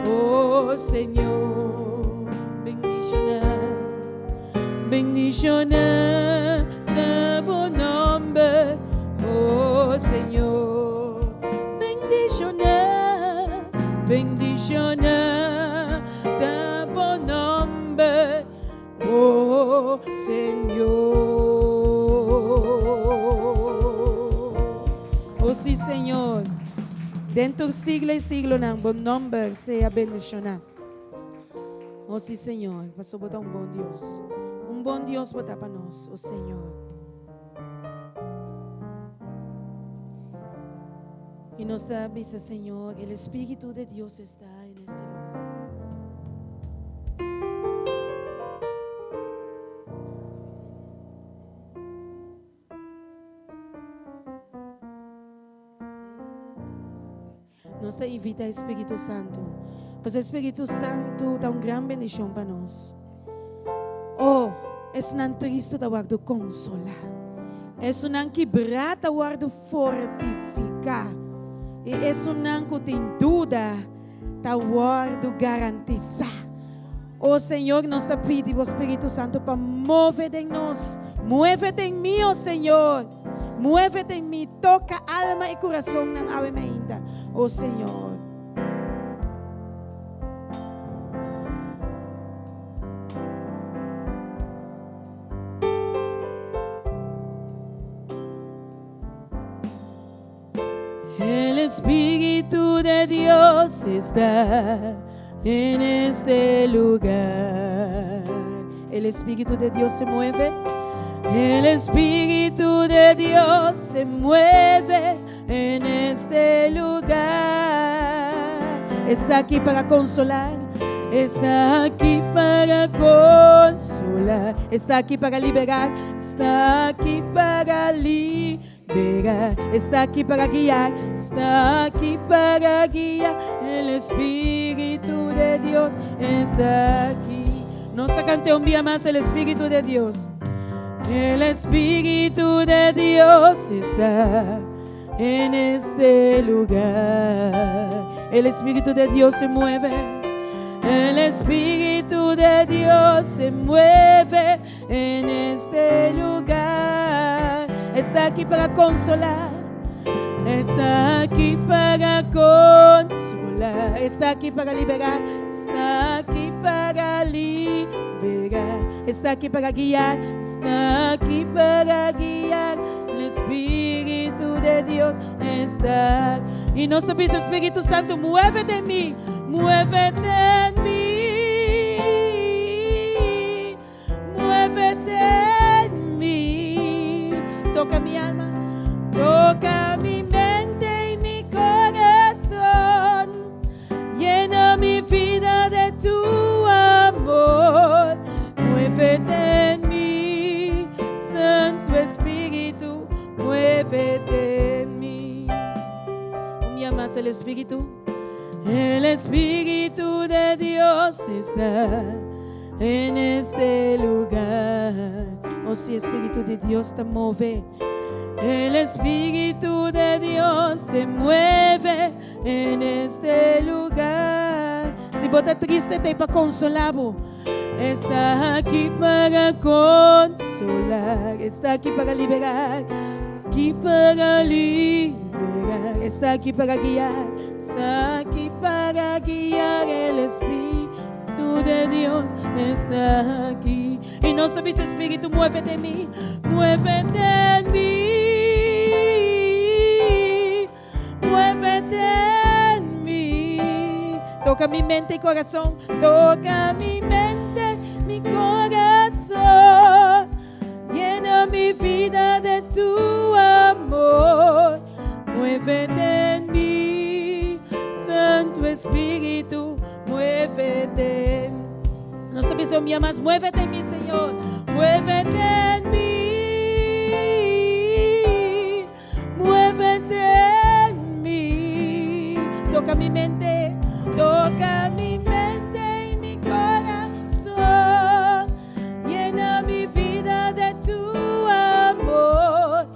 oh Señor. Bendishoná, bendishoná ta bo nomber, oh Señor. Bendishoná, bendishoná ta bo nomber, oh Señor. Oh sí, Señor. Den tur siglo y siglonan bo nomber sea bendishoná. Oh sí, Señor, paso bo ta un bon Dios. Un bon Dios bo ta pa nos, oh Señor. Y nos ta bisa, Señor, el Espíritu de Dios está en este lugar. Nos ta invita e Spiritu Santu, pasobra e Spiritu Santu ta un gran bendishon pa nos. Oh, esunnan tristu ta wòrdu konsolá, esunnan kibrá ta wòrdu fortifiká, i esunnan ku tin duda ta wòrdu garantisá. O Señor, nos ta pidi bo Spiritu Santu pa move den nos. Muévete en mi, o Señor. Muévete en mi. Toka alma i kurasonnan awe mainta, o Señor. El Espíritu de Dios está en este lugar. El Espíritu de Dios se mueve. El Espíritu de Dios se mueve en este lugar. Está aquí para consolar. Está aquí para consolar. Está aquí para liberar. Está aquí para liberar. Está aquí para guiar. Está aquí para guiar. El Espíritu de Dios está aquí. Nos ta canta un dia mas el Espíritu de Dios. El Espíritu de Dios está en este lugar. El Espíritu de Dios se mueve. El Espíritu de Dios se mueve en este lugar. Está aquí para consolar. Está aquí para consolar. Está aquí para liberar. Está aquí para liberar. Está aquí para guiar. Está aquí para guiar. El Espíritu de Dios está. Y nos ta bisa Espíritu Santo, muévete en mi. Muévete en mi. Muévete en mi. Toca mi alma. Toca mi mente y mi corazón. Llena mi vida de tu amor. Muévete en mi. el Espíritu. El Espíritu de Dios está en este lugar. Oh, si Espíritu di Dios ta move. El Espíritu de Dios se mueve en este lugar. Si bo ta triste, t'ei pa konsolá bo. Está aquí para consolar, está aquí para liberar, aquí para liberar, está aquí para guiar, está aquí para guiar. El Espíritu de Dios está aquí. I nos ta bisa Espíritu, muévete en mi, muévete en mi, muévete en mi. Toka mi mente i kurason, toka mi mente, mi kurason. Yena mi bida di tu amor. Muévete en mi, Santo Espíritu, muévete. Nos ta bisa un mas, muévete en mi, Señor. Muévete en mi. Muévete en mi. Toka mi mente, toka mi mente i mi kurason. Yena mi bida di tu amor.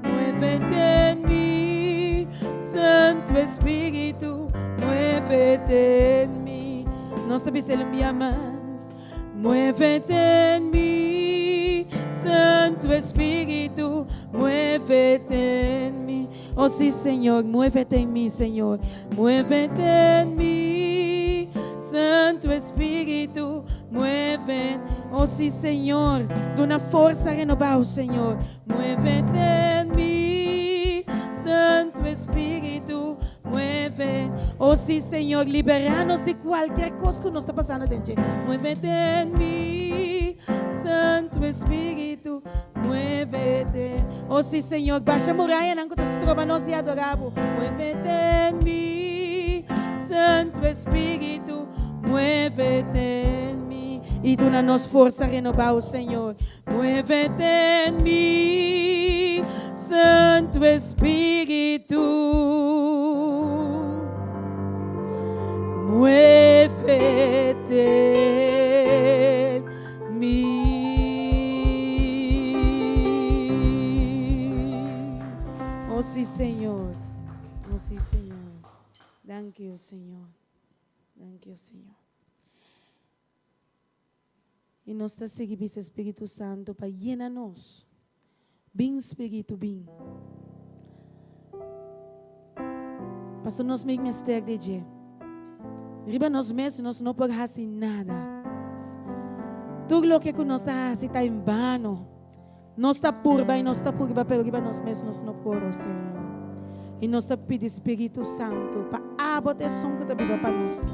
Muévete en mi, Santo Espíritu, muévete en mi. Nos ta bisa un mas. Muévete en mi, Santo Espíritu, muévete en mi. Oh sí, Señor, muévete en mi, Señor. Muévete en mi, Santo Espíritu, muévete. Oh sí, Señor, duna forsa renobá, Señor. Muévete en mi, Santo Espíritu, mueve. Oh sí, Señor, libéranos di kualke kos ku nos ta pasando aden. Muévete en mi, Santo Espíritu, muévete. Oh sí, Señor, basha murayanan ku ta stroba nos di adorá Bo. Muévete en mi, Santo Espíritu, muévete en mi. I duna nos forsa renobá, Señor. Muévete en mi, Santo Espíritu. Muévete en mi. Oh sí, Señor. Oh sí, Señor. Thank you, Señor. Thank you, Señor. I nos ta sigui Spiritu Santu pa yena nos. Bin Spiritu, bin. Pasobra nos mester di dje. Riba nos mes nos no por hasi nada. Tur loke ku nos ta hasi ta en vano. Nos ta purba i nos ta purba, pero riba nos mes nos no por, Señor. I nos ta pidi Spiritu Santu pa abo ta esun ku ta biba pa nos.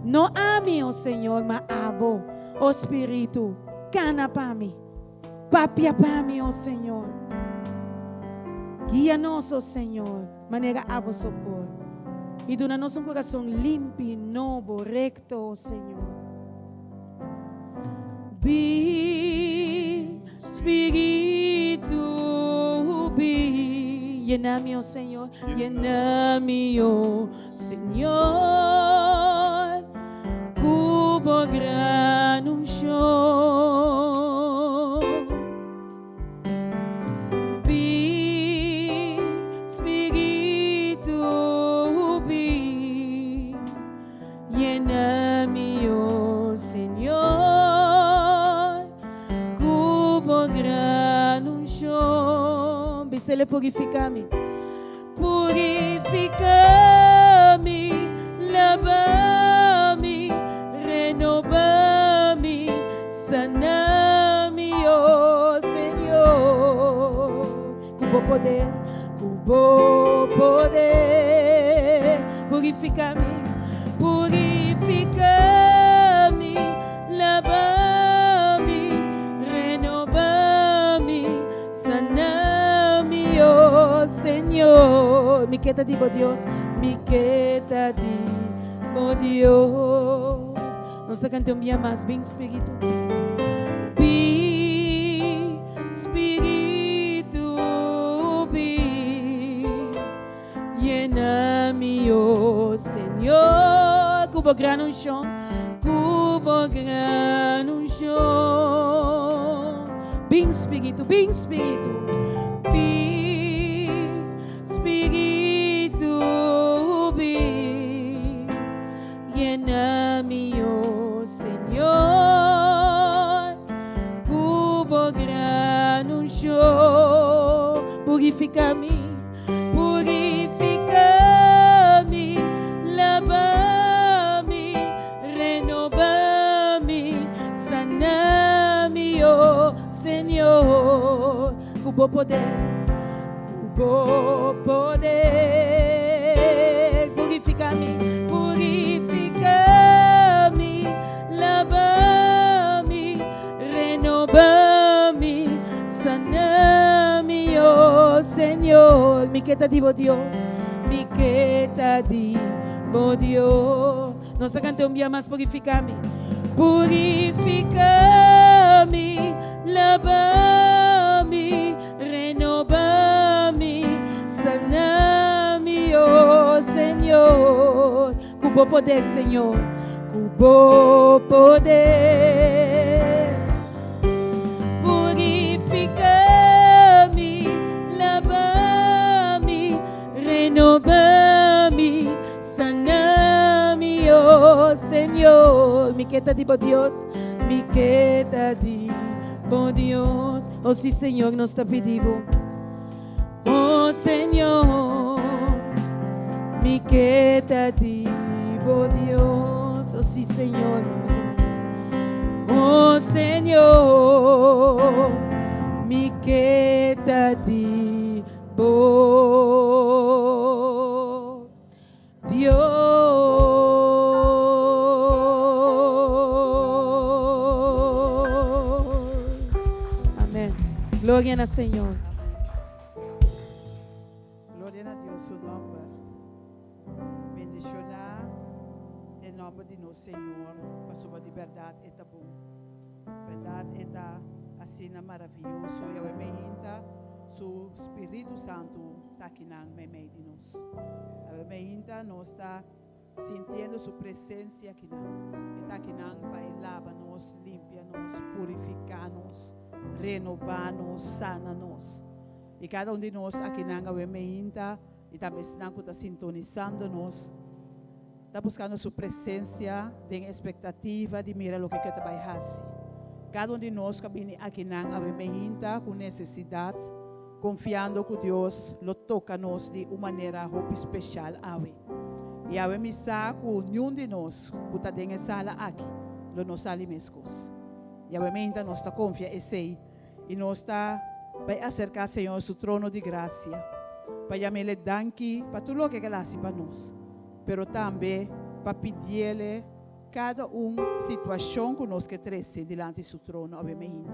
No ami, oh Señor, ma abo, oh Spiritu, kana pa mi. Papia pa mi, oh Señor. Guia nos, oh Señor, manera abo so por. I duna nos un kurason limpi, nobo, rekto, oh Señor. Bin, Spiritu, bin. Yena mi, oh Señor, yena mi, oh Señor. Ku bo gran unshon. Bin, Spiritu, bin. Yena mi, oh Señor. Ku bo gran unshon. Bis'É purifiká mi. Purifiká mi, laba mi, renobá mi, sana mi, oh Señor. Ku bo poder, ku bo poder, purifiká mi, purifiká mi, laba mi, renobá mi, sana mi, oh Señor. Mi ke ta di bo Dios, mi ke ta di bo Dios. Nos ta kanta un bia mas, bin Spiritu. Bin, Spiritu, bin. Yena mi, oh. ku bo gran unshon, ku bo gran unshon. Bin Spiritu, bin Spiritu, bin Spiritu, bin. Yena mi, oh Señor, ku bo gran unshon. Purifica mi, purifica mi, laba mi, renoba mi, sana mi, oh Señor, ku bo poder, ku bo poder. Purifica mi, purifica mi, laba mi, renoba mi, sana mi, oh Señor. Mi ke ta di bo Dios, mi ke ta di bo Dios. Nos ta canta un bia mas, Purifica mi, purifica mi, laba mi, renoba mi, sana mi, oh Señor. Cu bo poder, Señor, cu bo poder. Purifica mi, laba mi, renoba mi, Sana mi, oh Señor. Mi ke ta di bo Dios, mi ke ta di bo Dios. Oh sí, Señor, nos ta pidi bo. Oh Señor, mi ke ta di bo Dios. Oh sí, Señor, nos ta pidi. Oh Señor, mi ke ta di bo Dios. Amén. Gloria na Señor. Gloria na Dios su nomber. Bendiciona e nomber di nos Señor, pasobra di berdad e ta bon. Berdad e ta asina maraviyoso. Yahweh meinta su Spiritu Santu ta akinan meimei di nos. Awe meinta nos ta sintiendo su presencia akinan. E ta akinan pa e laba nos, limpia nos, purifica nos, renoba nos, sana nos. Y cada un di nos akinan awe meinta y tambe esnan cu ta sintonisando nos, ta buscando su presencia den expectativa di mira loke ke ta bay haci. Cada un di nos cu a bini akinan awe meinta cu necesidad, confiando cu Dios lo toca nos di un manera hopi special awe. Y awe mi sa cu niun di nos cu ta den e sala aki lo no sali mescos. Y awe meinta nos ta confia esey y nos ta bay acerca Señor su trono di gracia pa yam'Ele danki pa tur loke k'El haci pa nos, pero tambe pa pidi'Ele kada un situacion cu nos ke trece dilanti su trono awe meinta.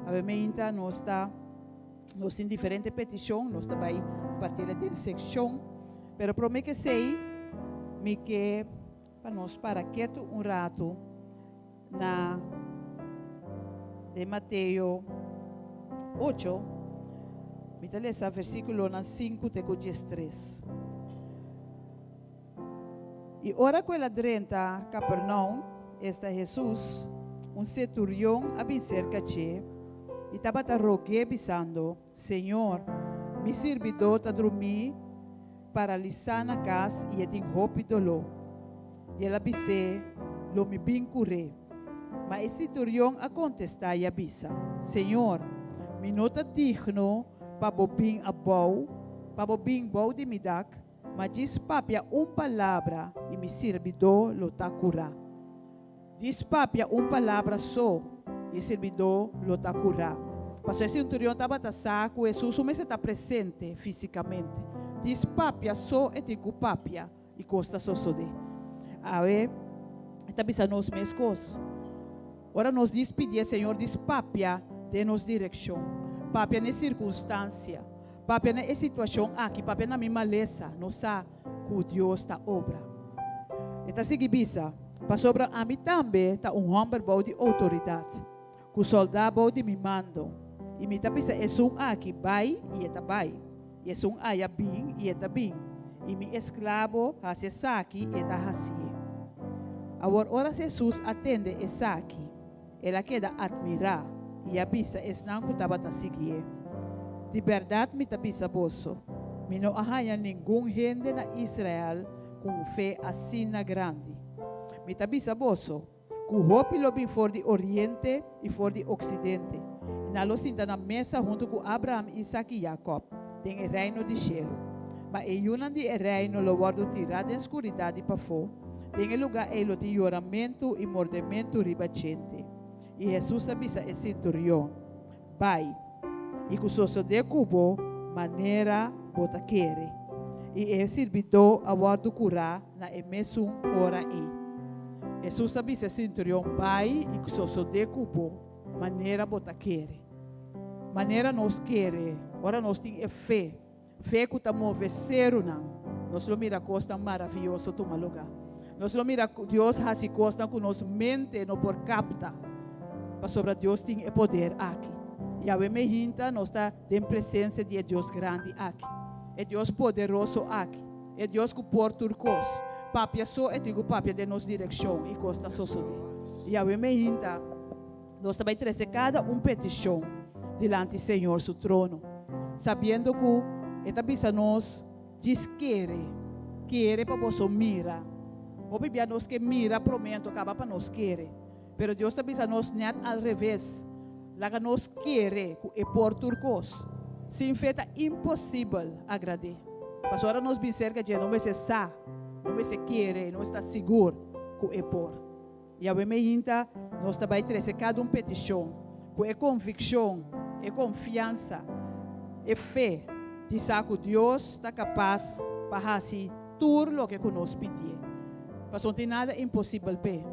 Awe meinta nos ta nos tin diferente peticion, nos ta bay parti'Ele den seccion, pero prome ke esey mi ke pa nos para ketu un rato na den Mateo ocho, mi ta lesa versíkulonan sinku te ku diestres. I ora ku el a drenta Kapernaum, esta Hesus, un seturion a bin serka dje i tabata rog'é bisando, Señor, mi sirbidó ta drumí paralisá na kas i e tin hopi doló. I el a bis'é, Lo mi bin kur'é. Ma e siturion a kontestá i a bisa, Señor, mi no ta digno pa bo bin abou, pa bo bin bou di mi dak, ma djis papia un palabra i mi sirbidó lo ta kurá. Djis papia un palabra so i e sirbidó lo ta kurá. Pasobra e senturion tabata sa ku Hesus su mester ta presente físikamente. Djis papia so e tin ku papia i kos ta sosodé. Awe e ta bisa nos meskos. Ora nos djis pidi e Señor djis papia den nos direkshon, papia na e sirkunstansia, papia na e situashon aki, papia na mi malesa, nos sa ku Dios ta obra. E ta sigui bisa, Pasobra ami tambe ta un hòmber bou di outoridat, ku sòldá bou di mi mando, i mi ta bisa esun aki, Bai, i e ta bai, i esun aya, Bin, i e ta bin, i mi esklabo, Hasi esaki, i e ta hasié. Awor ora Hesus a tende esaki, el a keda atmirá i a bisa esnan ku tabata siguié, Di bèrdat mi ta bisa boso, mi no a haña ningun hende na Israel ku un fe asina grandi. Mi ta bisa boso, ku hopi lo bin for di oriente i for di oksidente, i nan lo sinta na mesa huntu ku Abraham, Isak i Jakòb den e Reino di shelu. Ma e yunan di e Reino lo wòrdu tirá den skuridat di pafó, den e lugá ei lo tin yoramentu i mordementu riba djente. I Hesus a bisa e sinturion, Bai, i ku sosodé ku bo manera bo ta kere. I e sirbidó a wòrdu kurá na e mesun ora ei. Hesus a bisa e sinturion, Bai i ku sosodé ku bo manera bo ta kere. Manera nos kere, ora nos tin e fe, fe ku ta move serunan, nos lo mira kosnan maravioso tuma lugá. Nos lo mira Dios hasi kosnan ku nos mente no por kapta, pasobra Dios tin e poder aki. I awe meinta nos ta den presensia di e Dios grandi aki, e Dios poderoso aki, e Dios ku por tur kos. Papia so e tin ku papia den nos direkshon i kos ta sosodé. I awe meinta nos ta bai trese kada un petishon dilanti Señor su trono, sabiendo ku e ta bisa nos djis kere, kere pa boso mira. Hopi bia nos ke mira promé anto kaba pa nos kere. Pero Dios ta bisa nos nèt al reves, laga nos kere ku e por tur kos. Sin fe ta imposibel agrad'é. Pasobra ora nos bin serka dje, no mester sa, no mester kere, no mester ta sigur ku e por. I awe meinta nos ta bai trese kada un petishon ku e konvikshon, e konfiansa, e fe di sa ku Dios ta kapas pa hasi tur loke ku nos pidié. Pasobra no tin nada imposibel p'e.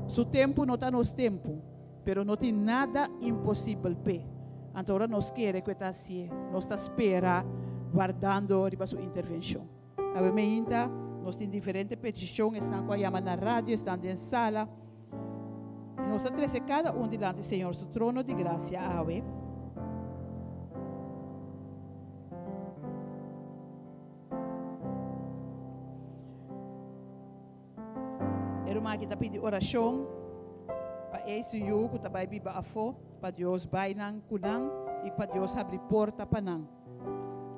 Su tempu no ta nos tempu, pero no tin nada imposibel p'e. Anto ora nos kere ku e ta hasié, nos ta spera wardando riba su intervenshon. Awe meinta nos tin diferente petishon, esnan ku a yama na radio, esnan den sala. I nos ta trese kada un dilanti Señor su trono di grasia awe. E ruman aki ta pidi orashon pa ei su yu ku ta bai biba afó, pa Dios bai nan ku nan i pa Dios habri porta pa nan.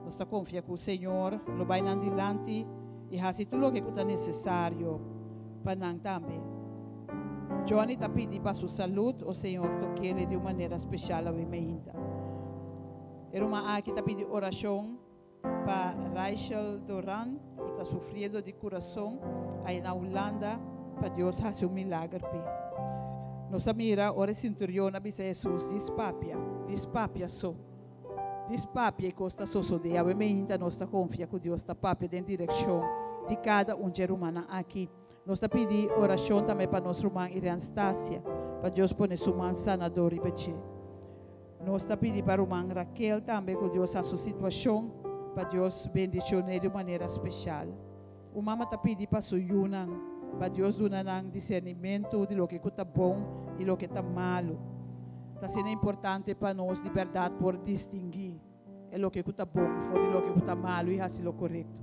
Nos ta konfia ku Señor lo bai nan dilanti i hasi tur loke ku ta nesesario pa nan tambe. Johnny ta pidi pa su salud, o Señor tok'ele di un manera speshal awe meinta. E ruman aki ta pidi orashon Pa Raichel Doran ku ta sufriendo di kurason aya na Hulanda pa Dios hasi un milager p'e. Nos a mira ora e sinturion a bisa Hesus dis papia, dis papia so. Dis papia i kos ta sosodé. Awe meinta nos ta konfia ku Dios ta papia den direkshon di kada un dje rumannan aki. Nos ta pidi orashon tambe pa nos ruman Irian Stasia pa Dios pone su man sanador riba dje. Nos ta pidi pa ruman Raquel tambe ku Dios sa su situashon pa Dios bendishon'é di un manera speshal. Un mama ta pidi pa su yunan pa Dios duna nan disernimentu di loke ku ta bon i loke ta malu. Ta asina importante pa nos di bèrdat por distinguí e loke ku ta bon for di loke ku ta malu i hasi lo korekto.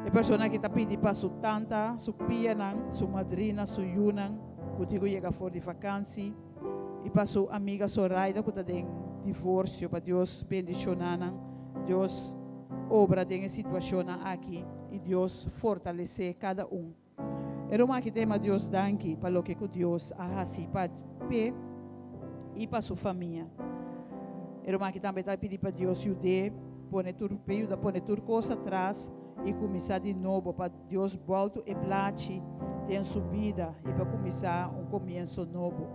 E persona aki ta pidi pa su tanta, su pianan, su madrina, su yunan ku tin ku yega for di vakansi. I pa su amiga Zoraida ku ta den divorsio pa Dios bendishoná nan, Dios obra den e situashonnan aki i Dios fortalesé kada un. E ruman aki ta yama Dios danki pa loke ku Dios a hasi pa p'e i pa su famia. E ruman aki tambe ta pidi pa Dios yud'é pone tur p'e yuda pone tur kos atras i kuminsá di nobo pa Dios bòltu e blachi den su bida i pa kuminsá un komienso nobo.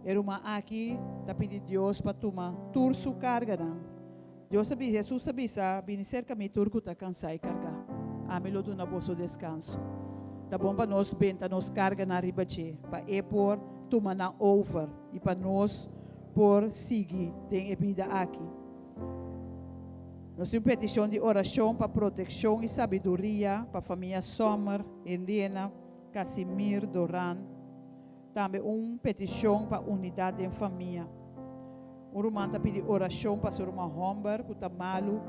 E ruman aki ta pidi Dios pa tuma tur su karganan. Dios a bisa, Hesus a bisa, Bini serka mi tur ku ta kansá i kargá, ami lo duna boso deskanso. Ta bon pa nos benta nos karganan riba dje, pa e por tuma nan over i pa nos por sigui den e bida aki. Nos tin un petishon di orashon pa protekshon i sabiduria pa famia Sommer, Helena, Casimir, Doran. Tambe un petishon pa unidat den famia. Un ruman ta pidi orashon pa su ruman hòmber ku ta malu,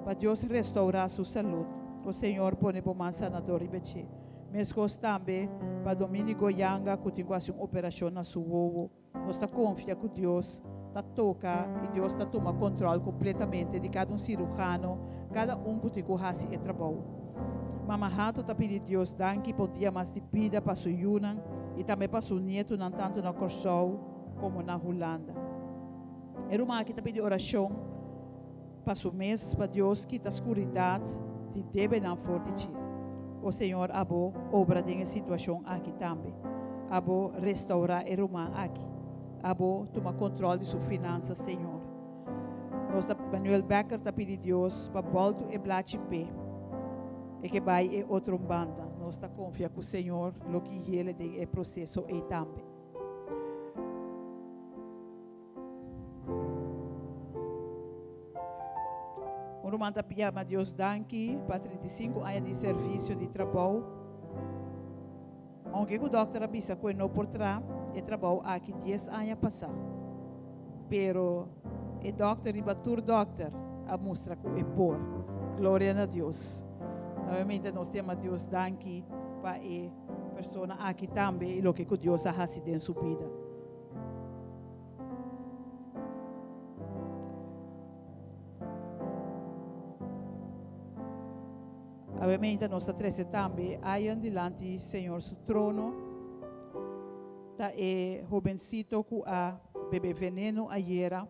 pa Dios restourá su salud. O Señor, pone bo man sanador riba dje. Meskos tambe pa Dominico Yanga ku tin ku hasi un operashon na su wowo. Nos ta konfia ku Dios ta toka i Dios ta tuma kontròl kompletamente di kada un sirujano, kada un ku tin ku hasi e trabou. Mama Hato ta pidi Dios danki pa un dia mas di bida pa su yunan i tambe pa su nietunan tantu na Kòrsou komo na Hulanda. E ruman aki ta pidi orashon pa su mes pa Dios kita skuridat di debenan for di dje. O Señor abo obra den e situashon aki tambe. Abo restaurá e ruman aki. Abo tuma kontrol di su finansa Señor. Nos ta Manuel Becker ta pidi Dios pa bòltu e blachi p'e e ke bai e otro banda. Nos ta konfia ku Señor lo gui'ele den e proseso ei tambe. Un ruman ta yama Dios danki pa 35 aña di servisio di trabou. Aunke ku dòkter a bisa ku e no por tra e trabou aki dies aña pasá, pero e dòkter riba tur dòkter a mustra ku e por. Gloria na Dios. Nuevamente nos ta yama Dios danki pa e persona aki tambe i loke ku Dios a hasi den su bida. Awe nos ta trese tambe ayan dilanti Señor su trono. Ta e jovencito ku a bebe veneno ayera.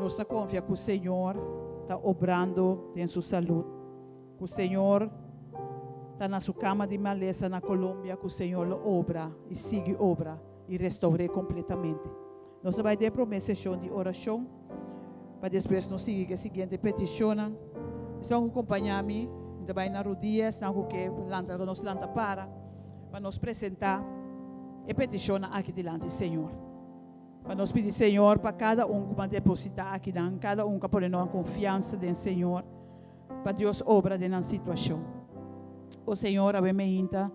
Nos ta konfia ku Señor ta obrando den su salud. Ku Señor ta na su kama di malesa na Colombia, ku Señor lo obra i sigui obra i restaur'é kompletamente. Nos ta bai den e promé seshon di orashon pa despues nos sigui ku e siguiente petishonnan. Esnan ku kompañá mi, mi ta bai na rudia, esnan ku ke lanta laga nos lanta para pa nos presentá e petishonnan aki dilanti Señor. Pa nos pidi Señor pa kada un ku a depositá akinan, kada un ku a pone nan konfiansa den Señor, pa Dios obra den nan situashon. O Señor, awe meinta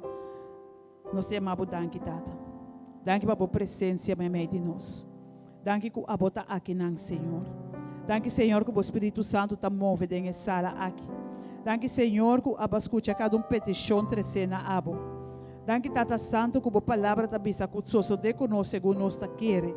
nos ta yama Bo danki, Tata. Danki pa Bo presensia meimei di nos. Danki ku Abo ta akinan, Señor. Danki, Señor, ku Bo Spiritu Santu ta move den e sala aki. Danki, Señor, ku Abo a skucha kada un petishon tresé na Abo. Danki Tata Santu ku bo palabra ta bisa ku sosode ku nos segun nos ta kere.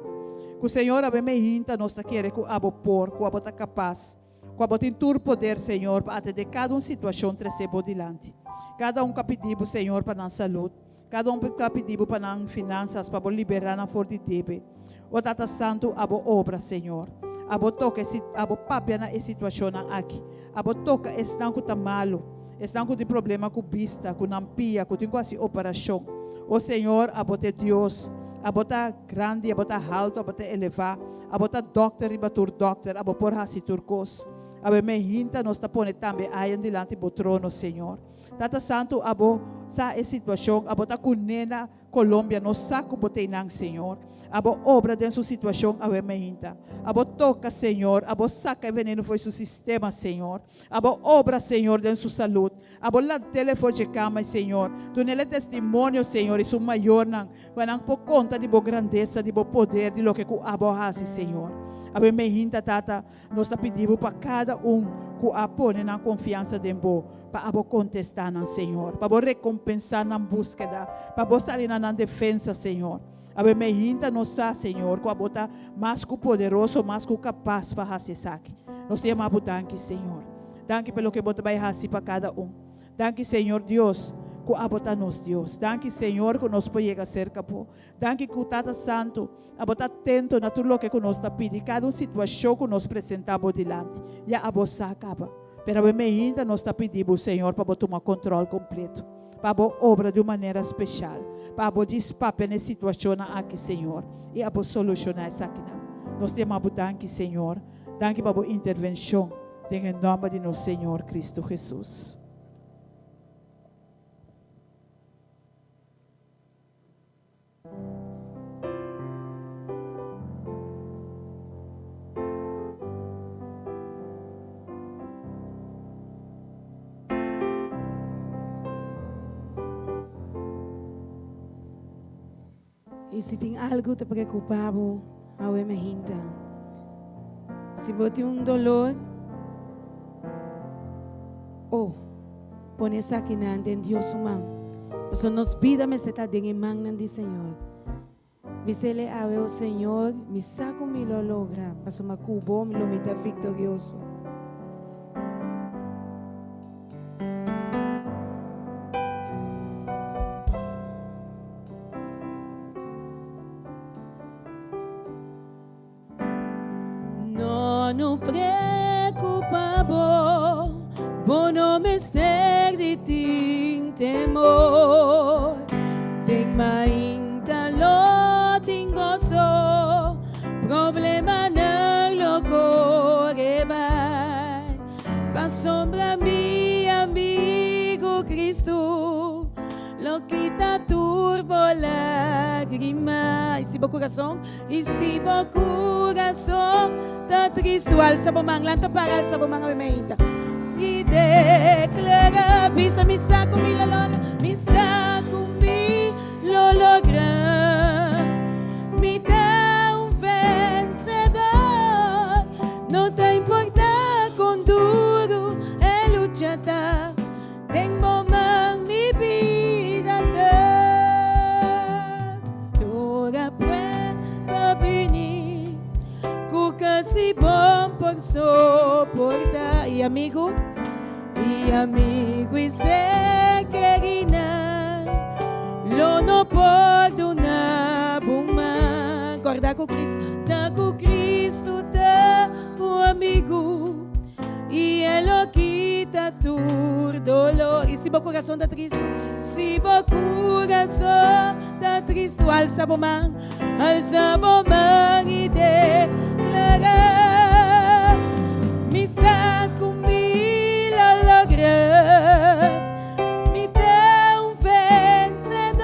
Ku Señor awe meinta nos ta kere ku abo por, ku abo ta kapas, ku abo tin tur poder Señor pa atende kada un situashon trese bo dilanti. Kada un ku a pidi bo Señor pa nan salud, kada un ku a pidi bo pa nan finansas pa bo libera nan for di debe. O Tata Santu abo obra Señor. Abo toka e abo papia na e situashonnan aki. Abo toka esnan ku ta malu, esnan ku tin problema ku bista, ku nan pia, ku tin ku hasi operashon. O Señor, abo ta e Dios. Abo ta grandi, abo ta haltu, abo ta elevá. Abo ta dòkter riba tur dòkter, abo por hasi tur kos. Awe mehinta nos ta pone tambe ayan dilanti bo trono, Señor. Tata Santu, abo sa e situashon, abo ta kuné na Colombia no sa cu bo ta einan, Señor. Abo obra den su situacion awe mainta. Abo toca, Señor. Abo saca e veneno fo'i su sistema, Señor. Abo obra, Señor, den su salud. Abo lant'el for dje cama, Señor. Dun'el e testimonio, Señor, y su mayornan, pa nan por conta di bo grandeza, di bo poder, di loke cu abo a haci, Señor. Awe mainta, Tata, Nos ta pidi bo pa kada un ku a pone nan konfiansa den bo, pa abo kontestá nan, Señor, pa bo rekompensá nan búskeda, pa bo sali na nan defensa, Señor. Awe meinta nos sa, Señor, ku abo ta mas ku poderoso, mas ku kapas pa hasi esaki. Nos ta yama bo danki, Señor. Danki pa loke bo ta bai hasi pa kada un. Danki, Señor Dios, ku abo ta nos Dios. Danki, Señor, ku nos por yega serka bo. Danki ku Tata Santu, abo ta atento na tur loke ku nos ta pidi, kada un situashon ku nos presentá bo dilanti. Ya abo sa kaba. Pero awe meinta nos ta pidi bo, Señor, pa bo tuma kontròl kompleto, pa abo obra di un manera speshal, pa abo djis papia na e situashonnan aki, Señor, i abo solushoná esakinan. Nos ta yama bo danki, Señor. Danki pa bo intervenshon, den e nòmber di nos Señor Kristu Hesus. I si tin algu ta preocupa bo, awe mehinta. Si bo tin un dolor, oh, pone esakinan den Dios su man. Pasobra nos bida mester ta den e mannan di Señor. Bis'Ele awe, O Señor, mi sa ku mi lo logra, pasobra ku Bo lo mi ta viktorioso. No, no preocupa bo, bo no mester di tin temor. Den mainta lo tin gozo, problemanan lo corre bai. Pasobra mi amigo Cristo lo kita tur bo lagrima. Y si bo corazon I si bo kurason ta tristu, alsa bo man, lanta para, alsa bo man awe meinta. I deklará, bisa mi sa ku mi lo logra, mi sa ku mi lo logra. Mi ta un vensedor, no ta importá kon duru e lucha ta. Den bo man mi bida ta. Ora prueba bini ku kasi bon por soporta. I amigu, i amigu i ser kerinan lo no por duna bo man. Korda ku Cristo ta ku Cristo ta bo amigu. I e lo kita tur dolor. I si bo kurason ta tristu, si bo kurason ta tristu, alsa bo man, alsa bo man i deklará, Mi sa ku mi lo logra, mi ta un vensedor.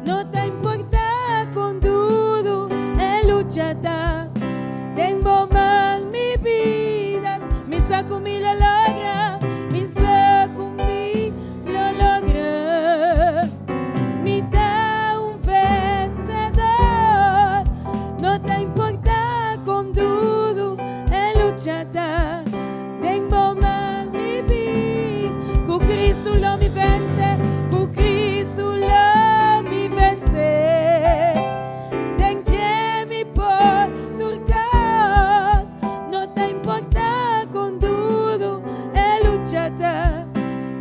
No ta importá kon duru e lucha ta, den bo man mi bida, mi sa ku mi lo logra, mi sa ku mi lo logra. Mi ta un vensedor, no ta importá kon duru e lucha ta, Den bo man mi bida. Ku Cristo lo mi vense, ku Cristo lo mi vense. Den dje mi por tur kos, no ta importa kon duru e lucha ta.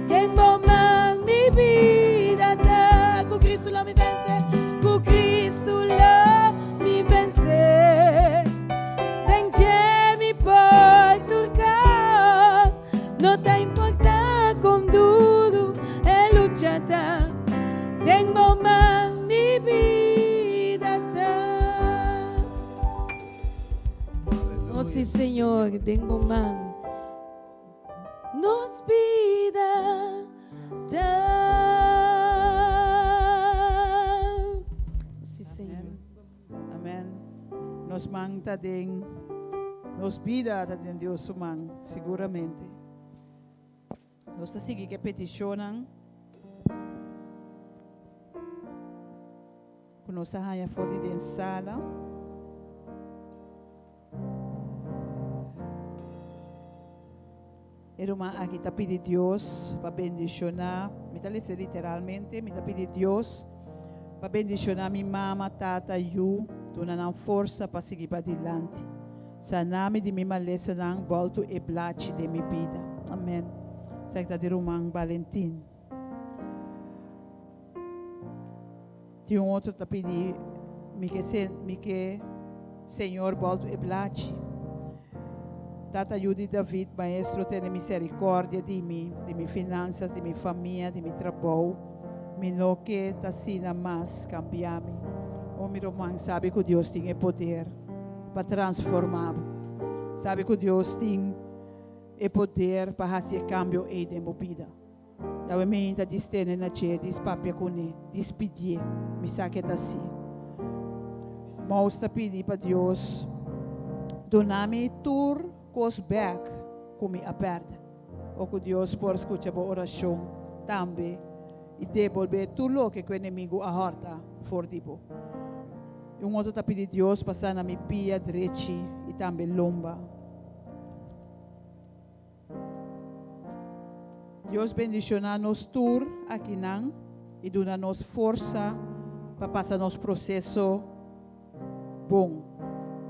Den bo man mi bida ta. Ku Cristo lo mi vense, ku Cristo lo mi vense. Den dje mi por tur kos, no ta importa kon duru e lucha ta, den bo man mi bida ta. Oh si Señor, den bo man nos bida ta. Si Señor. Amen. Nos man ta den, nos bida ta den Dios su man, siguramente. Nos ta sigui ke petishonnan ku nos a haña for di den sala. E ruman aki ta pidi Dios pa bendishoná, mi ta lesa literalmente, mi ta pidi Dios pa bendishoná mi mama, tata, yu, duna nan forsa pa sigui padilanti. Sana mi di mi malesanan, bòltu e blachi den mi bida. Amèn. Esaki ta di ruman Valentin. Tin un otro ta pidi, Mi ke sen, mi ke Señor bòltu e blachi. Tata yu di David, Maestro tene misericordia di mi, di mi finansas, di mi famia, di mi trabou. Mi no ke ta asina mas, cambia mi. O mi ruman, sabi cu Dios tin e poder pa transforma bo. Sabi cu Dios tin e poder pa haci e cambio ey den bo bida. Yawe mi ta distende na dje, dis papia kuné, dis pidié, mi sa ke ta si. Mous ta pidi pa Dios duna mi tur kos bèk ku mi a pèrdè. O ku Dios por skucha bo orashon tambe i debolbé tur loke ku enemigu a hòrta for di bo. I un otro ta pidi Dios pa sana mi pia drechi i tambe lomba. Dios bendishoná nos tur akinan i duna nos forsa pa pasa nos proseso bon.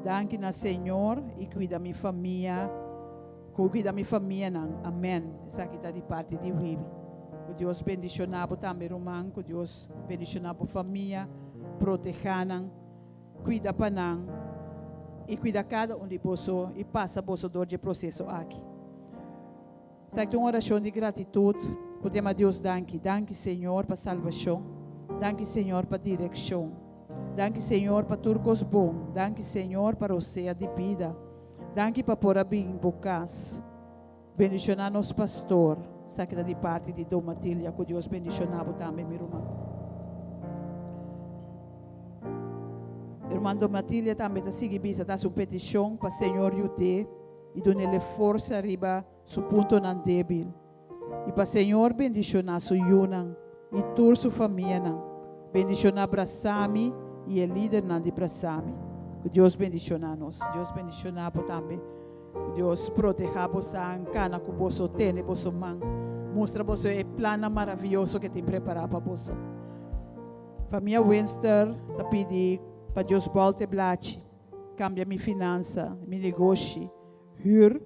Danki na Señor i kuida mi famia ku kuida mi famianan. Amen. Esaki ta di parti di Wibi. Ku Dios bendishoná bo tambe ruman, ku Dios bendishoná bo famia, protehá nan, kuida pa nan i kuida kada un di boso i pasa boso dor dje proseso aki. Esaki ta un orashon di gratitut ku ta yama Dios danki. Danki Señor pa salbashon. Danki Señor pa direkshon. Danki Señor pa tur kos bon. Danki Señor pa rosea di bida. Danki pa por a bin bo kas. Bendishoná nos pastor. Esaki ta di parti di Don Matilia. Ku Dios bendishoná bo tambe mi ruman. E ruman Don Matilia tambe ta sigui bisa ta hasi un petishon pa Señor yud'é i dun'el e forsa riba su puntonan débil. I pa Señor bendishoná su yunan i tur su famianan. Bendishoná Brasami i e lidernan di Brasami. Ku Dios bendishoná nos. Dios bendishoná bo tambe. Ku Dios protehá bosan, kana ku boso, tene boso man, mustra boso e plannan maravioso ku e tin prepará pa boso. Famia Winster ta pidi pa Dios bòlta e blachi, kambia mi finansa, mi negoshi, hür.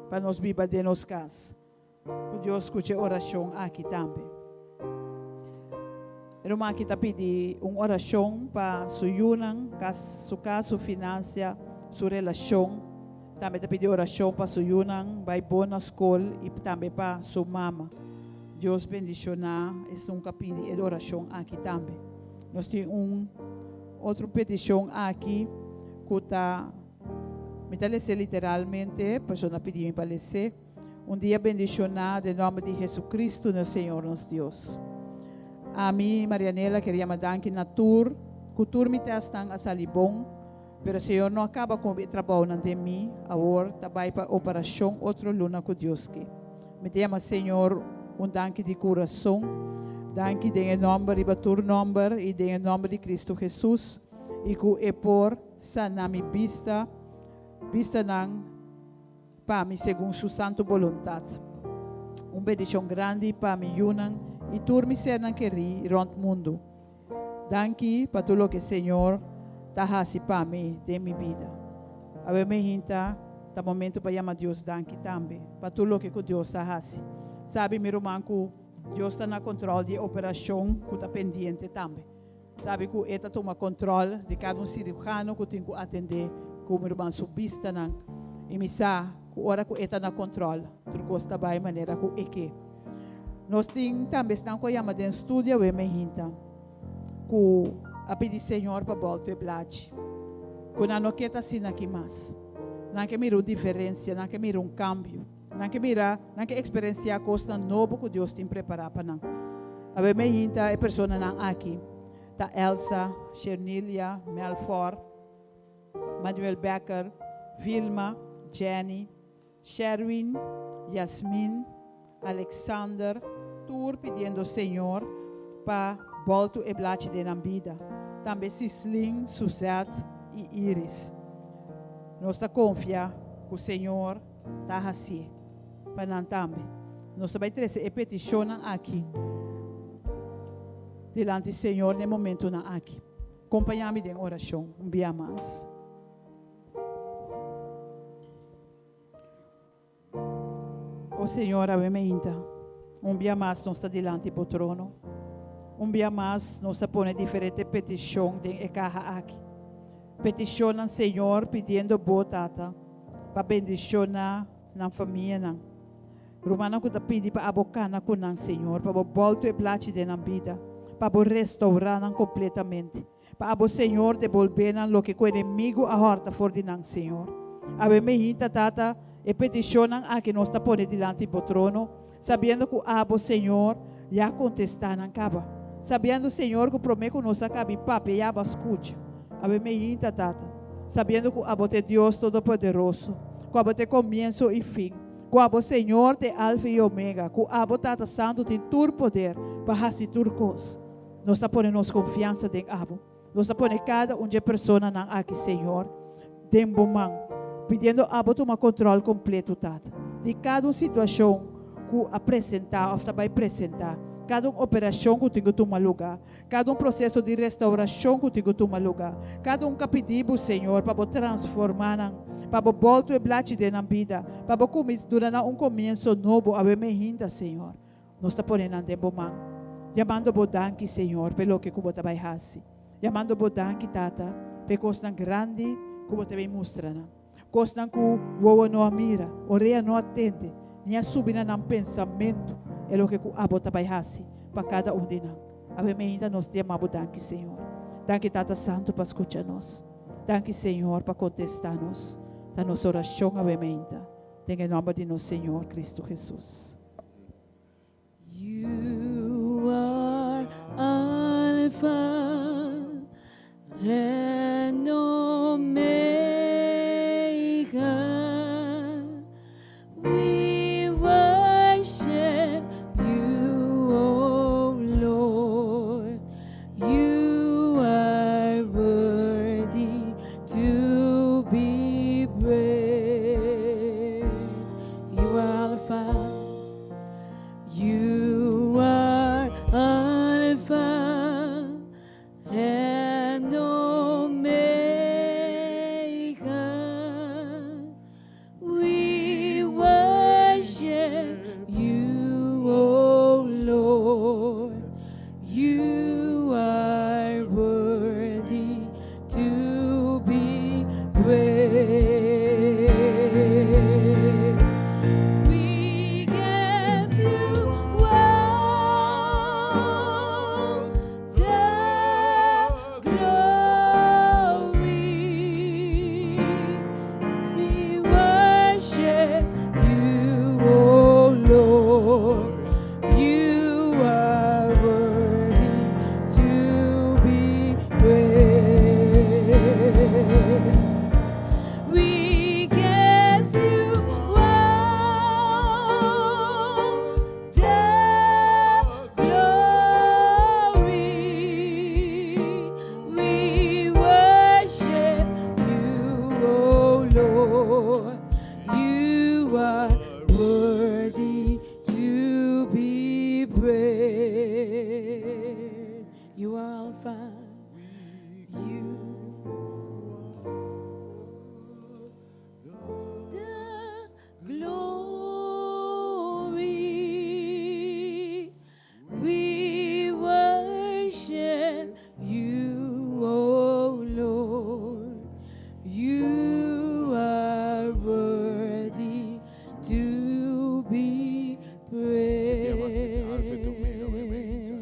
Pa nos biba den nos kas. Ku Dios skucha e orashon aki tambe. E ruman aki ta pidi un orashon pa su yunan, kas, su kas, su finansia, su relashon. Tambe ta pidi orashon pa su yunan bai bon na skol i tambe pa su mama. Dios bendishoná esun ku a pidi e orashon aki tambe. Nos tin un otro petishon aki ku ta. Mi ta les'é literalmente, pasobra nan a pidi mi pa les'é. Un dia bendishoná den nòmber di Jesucristo, nos Señor, nos Dios. Ami, Marianela, ker yama danki na tur ku tur mi tèstnan a sali bon, pero Señor no a kaba ku e trabounan den mi, awor ta bai pa operashon otro luna ku Dios ke. Mi ta yama Señor un danki di kurason, danki den e nòmber riba tur nòmber i den e nòmber di Cristo Jesus i ku e por Sa na mi bista, bistanan pa mi segun Su santu boluntat. Un bendishon grandi pa mi yunan i tur mi sernan kerí rònt mundu. Danki pa tur loke Señor ta hasi pa mi den mi bida. Awe mi hinta ta momentu pa yama Dios danki tambe pa tur loke ku Dios a hasi. Sabi mi ruman ku Dios ta na kontròl di e operashon ku ta pendiente tambe. Sabi ku e ta tuma kontròl di kada un sirujano ku tin ku atendé ku mi ruman su bistanan. I mi sa ku ora ku e ta na kontròl, tur kos ta bai manera ku e ke. Nos tin tambe esnan ku a yama den studio awe mehinta ku a pidi Señor pa bòltu e blachi, ku nan no ke ta asina aki mas. Nan ke mira un diferensia, nan ke mira un kambio. Nan ke mira, nan ke eksperensiá kosnan nobo ku Dios tin prepará pa nan. Awe mehinta e personanan aki ta Elsa, Shernilia, Melfor, Manuel Becker, Vilma, Jenny, Sherwin, Yasmin, Alexander, tur pidiendo Señor pa bòltu e blachi den nan bida. Tambe Sislin, Suzette i Iris. Nos ta konfia ku Señor ta hasié pa nan tambe. Nos ta bai trese e petishonnan aki dilanti Señor na e momentunan aki. Kompañá mi den orashon un bia mas. O Señor, awe meinta, un bia mas nos ta dilanti bo trono. Un bia mas nos ta pone diferente petishon den e kaha aki. Petishonnan, Señor, pidiendo bo, Tata, pa bendishoná nan famianan. Rumannan ku ta pidi pa abo kana ku nan, Señor, pa bo bòltu e blachi den nan bida, pa bo restourá nan kompletamente. Pa abo, Señor, debolbé nan loke ku enemigu a hòrta for di nan, Señor. Awe mehinta, Tata, e petishonnan aki nos ta pone dilanti bo trono, sabiendo ku abo, Señor, ya kontestá nan kaba. Sabiendo, Señor, ku promé ku nos a kabi papia ya abo a skucha. Awe mehinta, Tata, sabiendo ku abo ta e Dios Todopoderoso, ku abo ta e komienso i fin, ku abo, Señor, ta e Alfa i Omega, ku abo, Tata Santu, tin tur poder pa hasi tur kos. Nos ta pone nos konfiansa den abo. Nos ta pone kada un dje personanan aki, Señor, den bo man, pidiendo abo tuma kontrol kompleto, Tata. di kada un situashon ku a presentá òf ta bai presentá, kada un operashon ku tin ku tuma lugá, kada un proseso di restaurashon ku tin ku tuma lugá, kada un ku a pidi Bo, Señor, pa Bo transformá nan, pa Bo bòltu e blachi den nan bida, pa Bo kuminsá duna nan un komienso nobo awe mehinda, Señor. Nos ta pone nan den Bo man, yamando Bo danki, Señor, p'e loke ku Bo ta bai hasi. Yamando Bo danki, Tata, p'e kosnan grandi ku Bo ta bin mustra nan. Kosnan ku wowo no a mira, orea no a tende, ni a subi na nan pensamentu e loke ku Abo ta bai hasi pa kada un di nan. Awe meinda nos ta yama Bo danki, Señor. Danki, Tata Santu, pa skucha nos. Danki, Señor, pa kontestá nos. Ta nos orashon awe meinda, den e nòmber di nos Señor Kristu Hesus. You are Alpha and Omega. We worship you, O Lord. You are worthy to be praised. You are Alpha. You are Alpha and Omega. We worship you, O Lord. You are worthy to be praised. We give you all the glory. We worship you, O Lord. You are worthy to be praised. We give you all the glory. We worship you, O Lord. You are worthy to be praised. You are Alpha. You the glory. We worship you, O Lord. You are worthy to be Si Alfa i Omega, praised.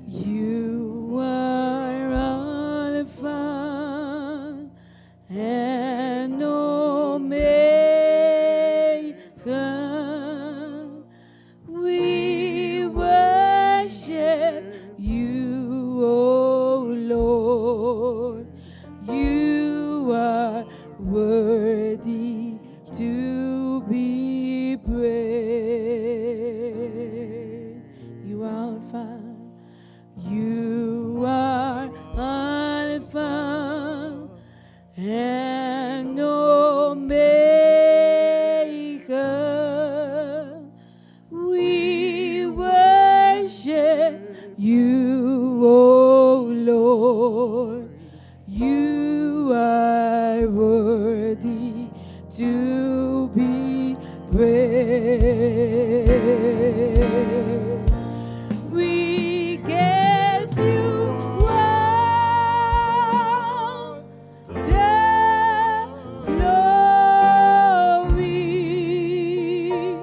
You are Alpha and Omega. We worship you, O Lord. You are worthy to be praised. You are Alpha. You are Alpha and Omega. We worship you, O Lord. You are worthy to be praised. We give you all the glory.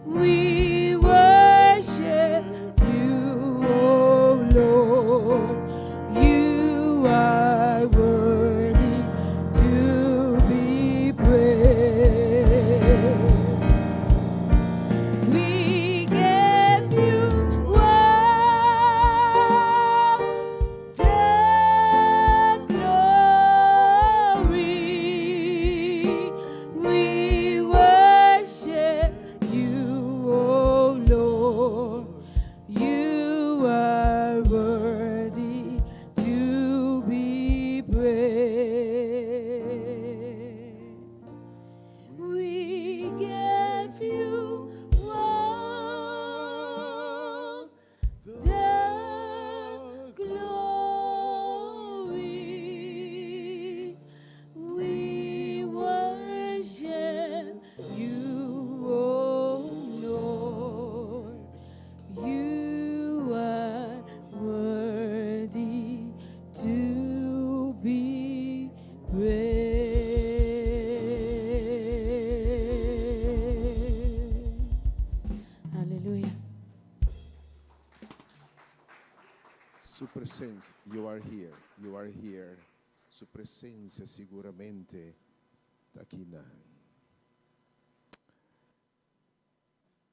We worship you, O Lord. You are worthy to be praised. We give presence, you are here, you are here. Su presencia siguramente ta akinan.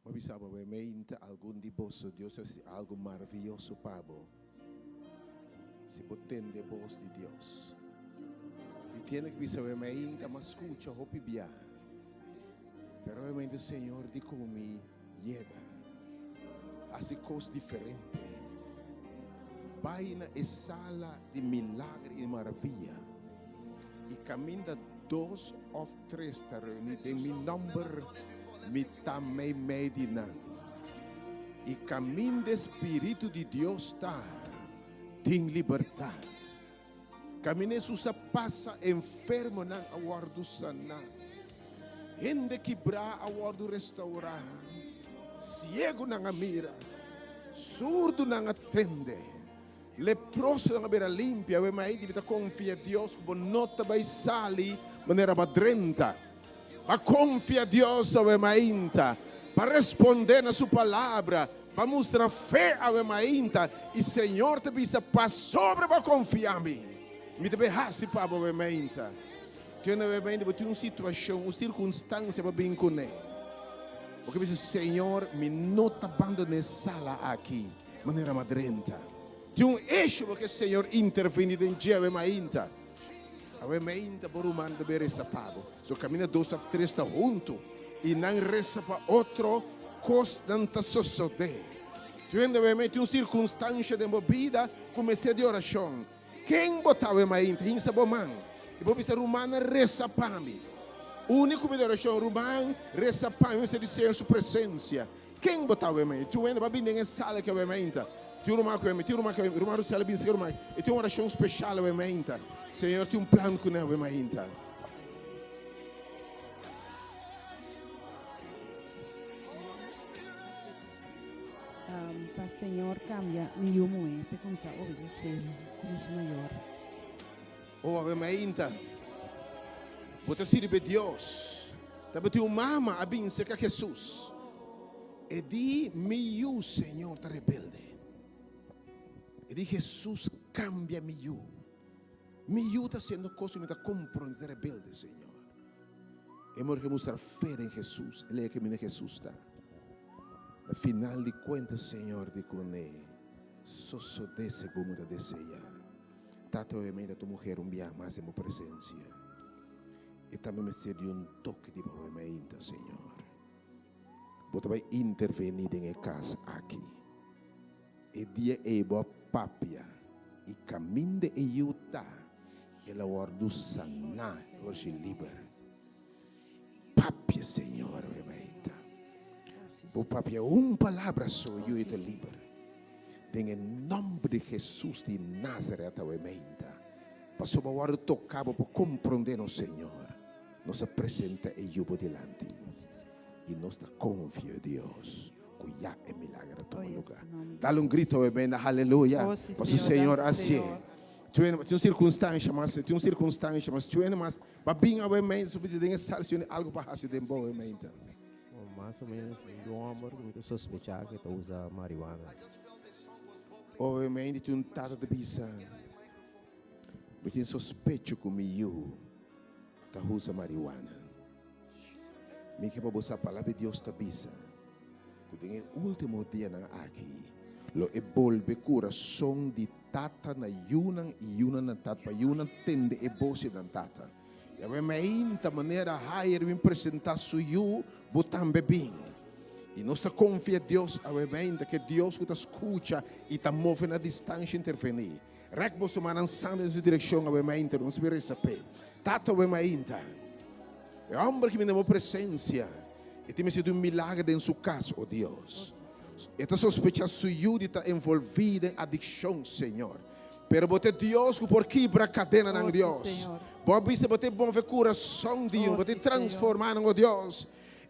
Bo a bisa bo mente algun di boso, Dios ta hasi algo maraviyoso pa bo si bo tende bos di Dios. I tiene ku bisa bo mente, m'a skucha hopi bia, pero obviamente Señor di ku mi yega hasi kos diferente. Bai na e sala di milagro i maraviya i kaminda dos òf tres ta reuní den mi nòmber, mi ta meimei di nan. I kaminda e spiritu di Dios ta, tin libertat. Kaminda Hesus a pasa, enfermonan a wòrdu saná, hende kibrá a wòrdu restourá, siegunan a mira, surdunan a tende, leprosonan a bira limpia. Awe mai dibi ta konfia Dios ku bo no ta bai sali manera bo a drenta. Pa konfia Dios awe mainta, pa respondé na Su Palabra, pa mustra fe awe mainta, i Señor ta bisa, Pasobra bo a konfia Mi, Mi ta bai hasi pa bo awe mainta. Tin awe mainta bo tin un situashon, un sirkunstansia pa bin kuné. Bo ke bisa, Señor, mi no ta bandoná e sala aki manera mi a drenta. Tin un esho bo ke Señor intervení den dje awe mainta. Awe meinta bo ruman ta bin resa pa bo. So kaminda dos òf tres ta huntu i nan resa pa otro, kosnan ta sosodé. Tur hende awe mei tin un sirkunstansha den bo bida ku mester di orashon. Ken bo ta awe mainta? Hinsa bo man i bo bisa, Rumannan, resa pa mi. Uni ku mi den orashon. Ruman, resa pa mi. Mi mester di Señor su presensia. Ken bo ta awe mei? Tur hende ba bin den e sala aki awe meinta. Tin un ruman ku awe, tin un ruman ku awe, ruman Rutsel a bin seka ruman. E tin un orashon speshal awe meinta. Señor tin un plan ku nan awe meinta. Pa Señor kambia mi yu muhé p'e kuminsá obedesé komo su mayor. O awe meinta, bo ta sirbi Dios. Tabatin un mama a bin serka Hesus. E di, Mi yu, Señor, ta rebelde. E di, Hesus, kambia mi yu. Mi yu ta hasiendo kos ku mi ta komprondé, ta rebelde, Señor. E muher ke mustra fe den Hesus, el a kaminda Hesus ta. Na final di kuenta, Señor di kuné, sosodé segun bo ta deseá. Tata, obviamente, ta un muher un biaha mas den bo presensia. E tambe mester di un toke di bo mainta, Señor. Bo ta bai intervení den e kas aki. E dia ei bo a papia i kaminda e yu ta, el a wòrdu saná i wòrdu liber. Papia, Señor, awe mainta. Bo papia un palabra so, yu ei ta liber. Den e nòmber di Hesus di Nazaret awe mainta. Pasobra bo a wòrdu toká, bo por komprondé nos Señor. Nos a presenta e yu bo dilanti i nos ta konfia, Dios, ku ya e milager a tuma lugá. Dal un grito awe mainta, Aleluya! Pasobra Señor a hasié. Tin un sirkunstansha mas, tin un sirkunstansha mas, tin mas. Ba bin awe mainta, su bisa den e sal, si algu pa hasi den bo awe mainta. Mas o menos un homber ku mi ta sospechá ku e ta usa marihuana. Obviamente tin un tata ta bisa, Mi tin sospecho ku mi yu ta usa marihuana. Mi ke pa bo sa palabra di Dios ta bisa ku den e último dianan aki lo e bolbe kurason di tata na yunan i yunan na tata pa yunan tende e bos di nan tata. Yahweh meinta manera Hayer bin presenta su yu, bo tambe bin. I nos ta konfia Dios awe meinta ke Dios ku ta skucha i ta move na distansha intervení. Rèk boso mannan santu den su direkshon awe meinta, nos bin resa p'e. Tata awe meinta, e hòmber ki bin den bo presensia, e tin mester di un milager den su kas, o Dios. E ta sospecha su yu di ta envolví den adikshon, Señor. Pero bo ta e Dios ku por kibra kadenanan, Dios. Bo a bisa bo ta e move kurason di yu, bo ta e transformá nan, o Dios.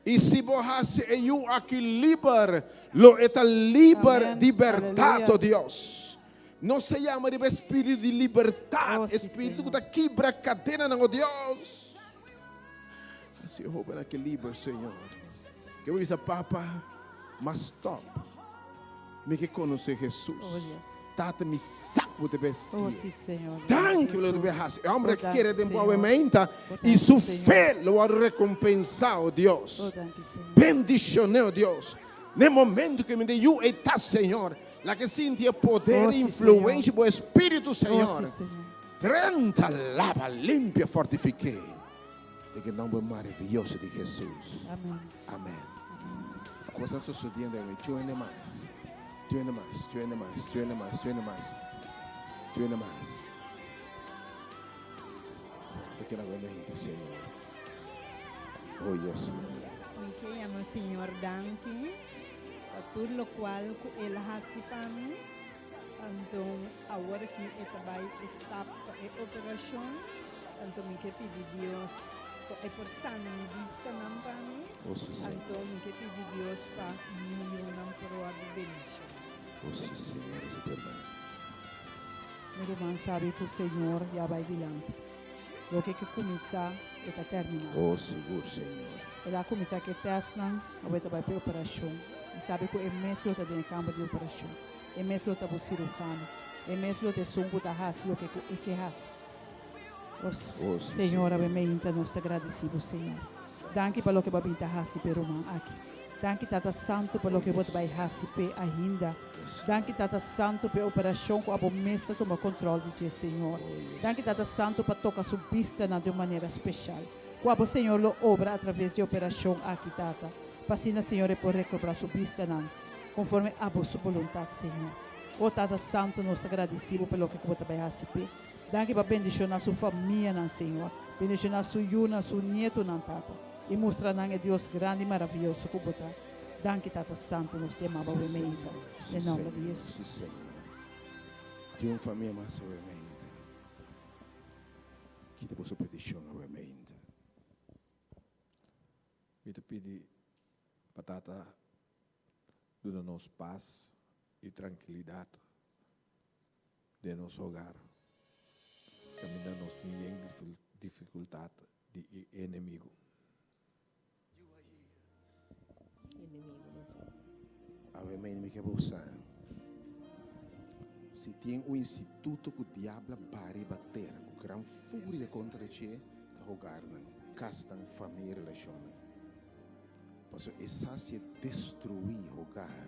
I si bo hasi e yu aki liber, lo e ta liber di bèrdat, o Dios. Nos ta yama riba e spiritu di libertat, e spiritu ku ta kibra kadenanan, o Dios. Hasi e hóben aki liber, Señor. Ke bo bisa, Papa, mas stòp. Mi ke konosé Hesus. Tata, mi sa ku bo ta bai Oh, hasié. sí, Señor. Danki ku lo ta bai Jesús. hasi. E hòmber Oh, a danki, kere den bo Señor. awe mainta Oh, i danki, su Señor. fe lo wòrdu rekompensá, o Dios. Oh, danki, Señor. Bendishon'é, o Dios. Na e momento ku e mende yu ei ta, Señor, laga e sinti e poder Oh, i sí, influensia Señor. di bo Espíritu, Oh, Señor. sí, Señor. Drenta, laba, limpia, fortifik'é. Den e nomber maravioso di Hesus. Amén. Amén. Kos ta sosodiendo awe. Tjeu hende mas. Tjeu hende mas. Tjeu hende mas. Tjeu hende mas. Tjeu hende mas. Tjeu hende mas. Ta keda awe mente, Señor. Oh, yes, Lord. Mi ke yama Señor danki pa tur lokual ku El a hasi pa mi. Anto awor aki e ta bai e stap pa e operashon. Anto mi ke pidi Dios pa e por sana mi bistanan pa mi. Oh, si, Señor. Anto mi ke pidi Dios pa mi yunan por wòrdu bendishoná. Oh, si, Señor, ese tu hermano. Mi ruman sabi ku Señor ya bai dilanti. Loke ke kuminsá, e ta terminá. Oh, sigur, Señor. El a kuminsá ku e tèstnan, awor e ta bai pa e operashon. Mi sabi ku e mes lo ta den e kamber di operashon. E mes lo ta bo sirujano. E mes lo ta esun ku ta hasi loke ku e ke hasi. O Oh, sí, Señor, Señor. awe meinta nos ta gradisí bo, Señor. Danki pa loke bo a bin ta hasi p'e ruman aki. Danki, Tata Santu, pa loke bo ta bai hasi p'e ainda. Danki, Tata Santu, p'e operashon ku abo mes ta tuma kontròl di dje, Señor. Danki, Tata Santu, pa toka su bistanan di un manera speshal. Ku abo, Señor, lo obra atraves di e operashon aki, Tata, pa asina, Señor, e por rekobrá su bistanan. Konforme abo su boluntat, Señor. O Tata Santu, nos ta gradisí Bo pa loke ku Bo ta bai hasi p'e. Danki pa bendishoná su famianan, Señor. Bendishoná su yunan, su nietunan, Tata, i mustra nan e Dios grandi i maravioso ku Bo ta. Danki, Tata Santu, nos te ama Bo Sí, meinta. Señor. Sí, Den nòmber di Señor. Hesus. Sí, Señor. Tin un famia mas awe meinta. Kita boso petishon awe meinta. Mi ta pidi pa Tata duna nos pas i trankilidat den nos hogar, kaminda nos tin yen difikultat di e enemigu. Awe mei mi ke bo sa si tin un instituto ku diablo a bari riba tera ku gran furia kontra dje ta hogarnan, kasnan, famia i relashonnan. Pasobra e sa si e destruí hogar,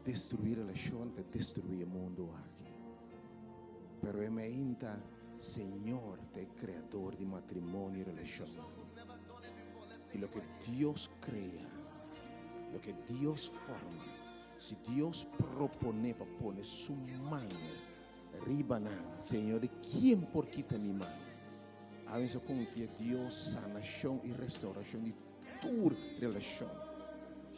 destruí relashon, ta destruí e mundu aki. Pero e meinta, Señor ta e kreador di matrimonio i relashonnan. I loke Dios krea, loke Dios forma, si Dios proponé pa pone su man riba nan, Señor di kien por kita mi man? Awe sa konfia Dios sanashon i restaurashon di tur relashon.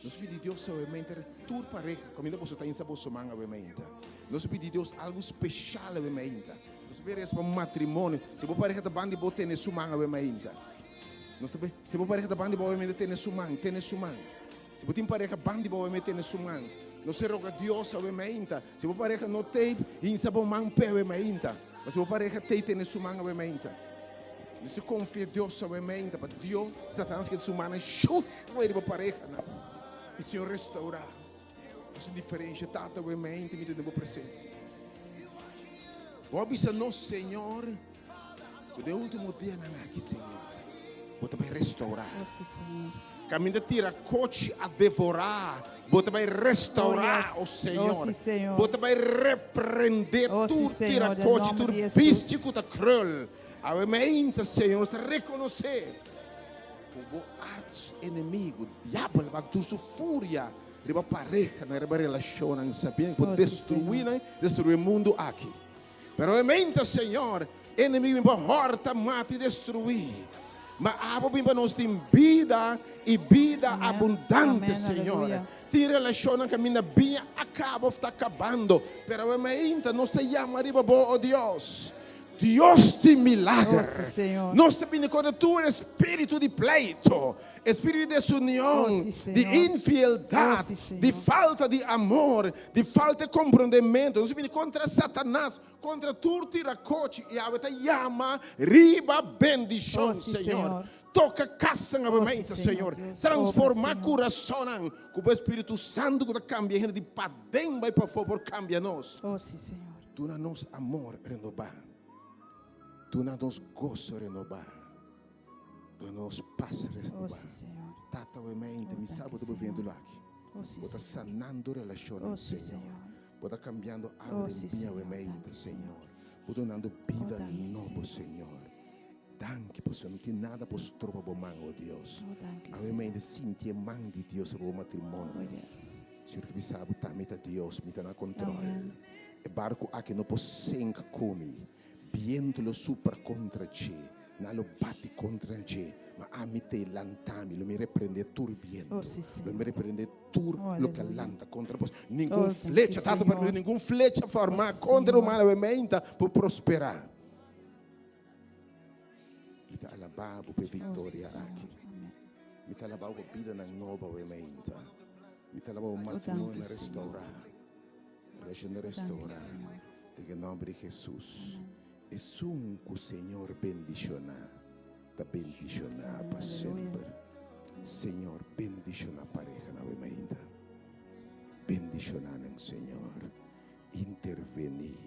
Nos pidi Dios awemente tur pareha, kaminda boso ta insa boso man awemente. Nos pidi Dios algu speshal awemente. Nos ta resa pa matrimonio. Si bo pareha ta banda di bo, tene su man awemente. Nos ta si bo pareha ta banda di bo awemente, tene su man, tene su man. Si bo tin pareha banda di bo awemente, tene su man. Nos ta roga Dios awemente. Si bo pareha no tei, hinsa bo man p'e awemente. Ma si bo pareha tei, tene su man awemente. Nos ta konfia Dios awemente pa Dios Satanas keda su mannan shush riba parehanan i Señor restaurá. Hasi diferensha, Tata, awemente mi ta den bo presensia. Bo a bisa nos, Señor, ku den último dianan aki, Señor, bo ta bai restaurá. Kaminda tira kochi a devorá, bo ta bai restaurá, o Señor. Bo ta bai reprendé tur tira kochi, tur bisti ku ta krul. Awe meinta, Señor, nos ta rekonosé ku bo arts enemigu, diabel, bak tur su furia riba parehanan, riba relashonnan, sabiendo ku por destruí nan, destruí e mundu aki. Pero awe meinta, Señor, enemigu bin pa hòrta, mata i destruí. Ma abo bin pa nos tin bida i bida abundante, Señor. Tin relashonnan kaminda biña a kaba òf ta kabando, pero awe meinta nos ta yama riba bo, o Dios. Dios di milager. Oh, sí, Señor. Nos ta bini kontra tur espíritu di pleito, espíritu di desunion, Oh, sí, di Señor. infieldad, Oh, sí, Señor. di falta di amor, di falta di komprondementu. Nos ta bini kontra Satanas, kontra tur tirakochi i awe ta yama riba bendishon, Oh, sí, Señor. Señor. Toka kasnan Oh, sí, awe Señor. Señor. Dios, Transforma obra, Señor. kurasonnan ku bo Espíritu Santu ku ta kambia hende di paden bai pafó por kambia nos. Oh, sí, Señor. Duna nos amor renobá. Duna nos goso renobá. Duna nos pas renobá. Oh, sí, Señor. Tata awe mente, Oh, mi sa danki, bo ta viviendo Señor. aki. Oh, sí, Bo ta Señor. sanando relacionnan, Oh, sí, Señor. Señor. Bo ta cambiando awa Oh, den sí, biña awe Señor. mente, Danki, Señor. Bo ta dunando bida Oh, danki, nobo, Señor. Señor. Danki pasobra no tin nada por stroba bo man, oh Dios. Oh, danki, Awe Señor. mente sinti e man di Dios riba bo matrimonio. Oh, yes. Señor ke bisa bo ta mi ta Dios, mi ta na control. Amen. E barku aki no por sink ku mi. Bientu lo supra kontra dje, nan lo bati kontra dje, ma ami ta e lanta mi, lo mi reprende tur bientu, Oh, sí, lo mi Señor. reprende tur Oh, loke a aleluya. lanta kontra bos. Oh, Ningun danki, flecha, Tata, Señor. permiti ningun flecha formá Oh, sí, kontra Señor. ruman awe por prosperá. Mi ta alabá bo pa e Oh, sí, viktoria Señor. aki. Amén. Mi ta alabá bo pa bidanan nobo awe meinta. Mi ta alabá bo Oh, matrimonio danki, Señor. restaurá. Relashon Oh, danki, restaurá. Señor. Den e nòmber di Hesus. Amén. Esun ku Señor bendishoná, ta bendishoná Amén. pa Aleluya. semper. Señor, bendishoná parehanan awe mainta. Bendishoná nan, Señor. Intervení.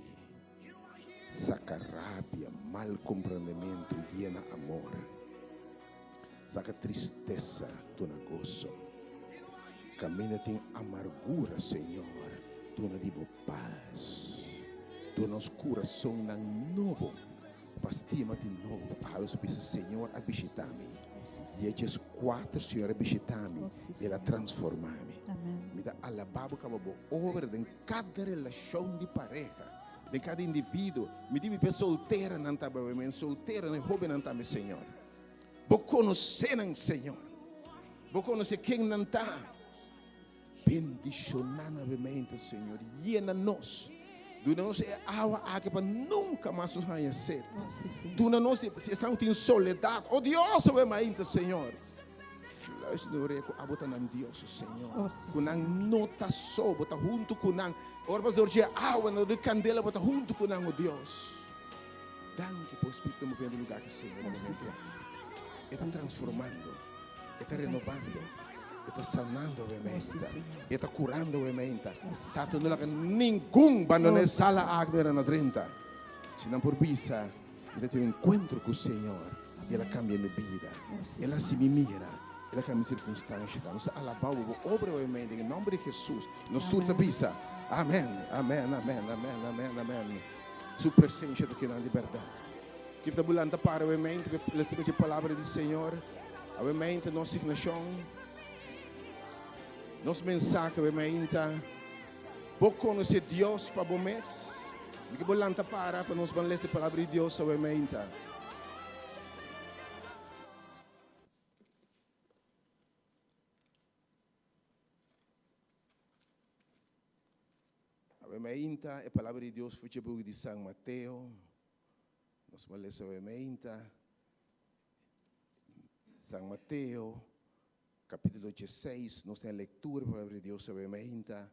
Saka rabia, mal komprendementu, yena amor. Saka tristesa, duna goso. Kaminda tin amargura, Señor, duna di bo pas. Duna nos kurasonnan nobo pa stima di nobo. Awe su bisa, Señor a bishita mi. Dia djeskuater Señor a bishita mi i el a transforma mi. Mi ta alabá bo kaba bo obra den kada relashon di pareha, den kada individuo. Mi di mi p'e solteranan tambe, awe solteranan i hóbennan tambe, Señor. Bo konosé nan, Señor. Bo konosé ken nan ta. Bendishoná nan awemente, Señor. Yena nos. Duna nos e awa aki pa nunka mas nos haña set. Duna nos, si esnan ku tin soledat, o Dios, awemente, Señor. Fluister den orea ku abo ta nan Dios, Señor. Ku nan no ta so, bo ta huntu ku nan. Ora bo dor dje awa, na dor di kandela, bo ta huntu ku nan, o Dios. Danki pa bo Spiritu ta moviendo e lugar aki, Señor, na momento aki. E ta transformando, e ta renovando, e ta sanando awe meinta, e ta curando awe meinta. Tata, no laga ningun bandona e sala aki manera nan a drenta. Si nan por bisa, Mi ta tin un encuentro cu Señor y el a cambia mi bida, el a haci mi mira, el a cambia mi circunstancianan. Nos ta alaba bo, bo obra awe meinta, den e nomber di Jesus. Nos tur ta bisa, Amen, amen, amen, amen, amen, amen. Su presencia ta keda di berdad. Kif ta bo lanta para awe mente pa lesa e palabra di Señor? Awe mente nos signacion, nos mensahe awe mente. Bo conoce Dios pa bo mes? Mi ke bo lanta para pa nos ban lesa e palabra di Dios awe mente. Awe mainta e palabra di Dios for dje buki di San Mateo. Nos por lesa awe mainta San Mateo capítulo dieseis. Nos tin e lectura di palabra di Dios awe mainta.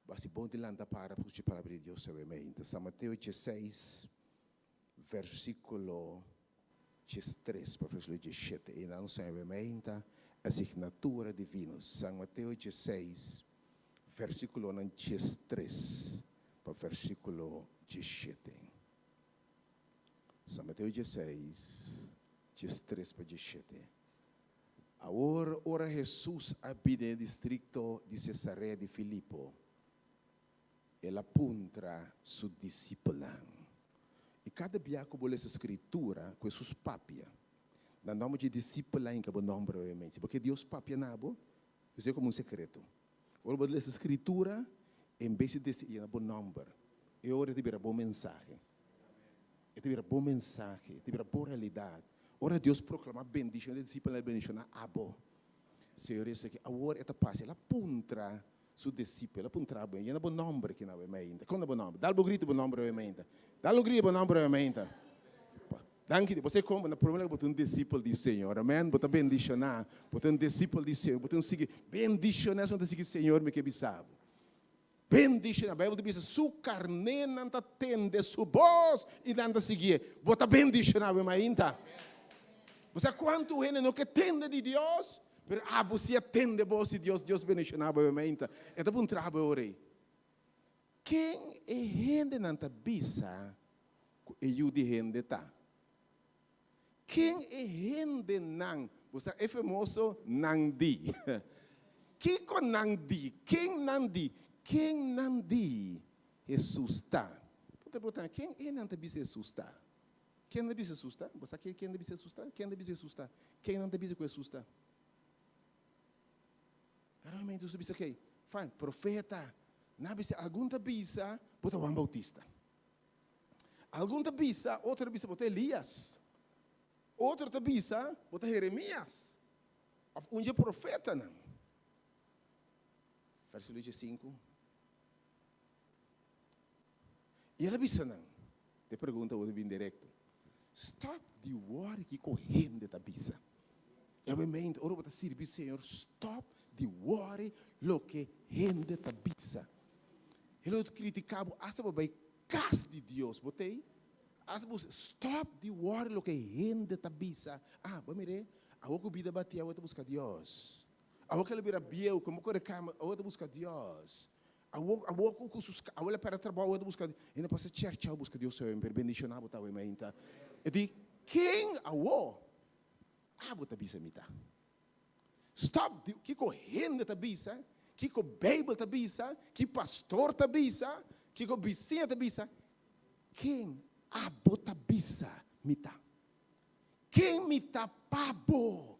Basi bon di lanta para pa scucha e palabra di Dios awe mainta. San Mateo dieseis versiculo diestres pa versiculo dieshete. Einan nos tin awe mainta asignatura divino. San Mateo dieseis Versíkulonan diestres pa versíkulo diesshete. San Mateo dieseis, diestres pa diesshete. Awor ora Hesus a bini den e distrikto di Sesarea di Filipo, el a puntra su disipelnan. I kada bia ku bo lesa Skritura ku Hesus papia, na nòmber dje disipelnan hinka bo nòmber obviamente, paske Dios papia na bo, Esei komo un sekreto. Ora bo ta lesa Skritura, en bes di desi yena bo nòmber, e ora e ta bira bo mensahe. E ta bira bo mensahe, e ta bira bo realidat. Ora Dios proklamá bendishon e disipelnan, el bendishoná abo. Señor esaki awor e ta pasa, el a puntra su disipel, el a puntra bo, yena bo nòmber aki na awe mainta. Kon ta bo nòmber? Dal bo grito bo nòmber awe mainta. Dal un grito bo nòmber awe mainta. Danki Dios. Bo sa kon? Bo na prome lugar bo ta un disipel di Señor. Amen. Bo ta bendishoná. Bo ta un disipel di Señor. Bo ta un sigui. Bendishoná esun ta sigui Señor mi ke bisa bo. Bendishoná. Bijbel ta bisa su karnénan ta tende su bos i nan ta siguié. Bo ta bendishoná awe mainta. Bo sa kuantu hende no ke tende di Dios? Pero abo si a tende bos di Dios, Dios bendishoná bo awe mainta. E ta puntra bo e ora ei. Ken e hendenan ta bisa ku e Yu di hende ta? Ken e hendenan, bo sa e famoso nan di. Kiko nan di? Ken nan di? Ken nan di Hesus ta? Bo ta pregunta, ken e nan ta bisa Hesus ta? Ken ta bisa Hesus ta? Bo sa ken ta bisa Hesus ta? Ken ta bisa Hesus ta? Ken nan ta bisa ku Hesus ta? Realmente Hesus ta bisa kei? Fine, profeta. Nan a bisa, algun ta bisa bo ta Juan Bautista. Algun ta bisa, otro ta bisa bo ta Elias. Otro ta bisa bo ta Jeremias of un dje profetanan. Versikulo diesinku. I el a bisa nan, e pregunta bo ta bin direkto, Stòp di wòri kiko hende ta bisa. Obviamente, ora bo ta sirbi Señor, stòp di wòri loke hende ta bisa. Hende lo kritiká bo asta bo bai kas di Dios, bo t'ei? Asta bo stòp di wòri loke hende ta bisa. Ah, bo a mir'é? Awor ku bida bati, awor e ta buska Dios. Awor ku el a bira bieu, ku e kore kama, awor e ta buska Dios. Awor, awor ku ku sus, awor el a pèrdè trabou, awor e ta buska, hende pasa chèrchè awor buska Dios semper, bendishoná bo ta awe mainta. E di, Ken awor abo ta bisa mi ta? Stòp di kiko hende ta bisa, kiko Beibel ta bisa, ki pastor ta bisa, kiko bisiña ta bisa. Ken abo ta bisa mi ta? Ken mi ta pa bo?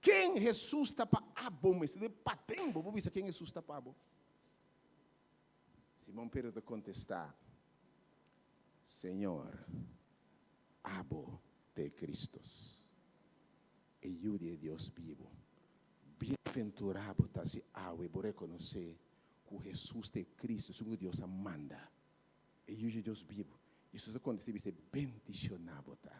Ken Hesus ta pa abo? Mester den paten bo por bisa ken Hesus ta pa bo. Simon Pedro ta kontestá, Señor, abo ta e Kristus, e Yu di e Dios bibu. Bienventurá bo ta si awe bo rekonosé ku Hesus ta e Kristu, esun ku Dios a manda. E Yu di Dios bibu. Hesus a kontest'é i bis'é, Bendishoná bo ta.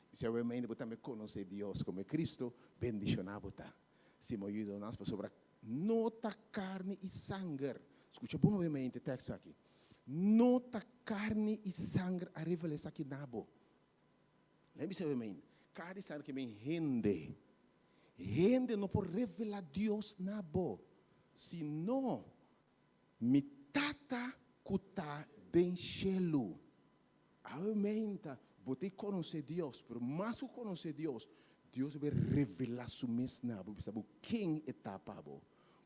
I si awe mainta bo tambe konosé Dios komo e Kristu, bendishoná bo ta. Simon yuda nos pasobra no ta karni i sanger, skucha bon awe mainta e teksto aki, no ta karni i sanger a revelá esaki na bo. Lei bisa awe mainta, karni i sanger ke men hende. Hende no por revelá Dios na bo, sino Mi Tata ku ta den shelu. Awe meinta bo ta konosé Dios, pero mas ku konosé Dios, Dios a bai revelá su mes na bo, bisa bo ken e ta pa bo.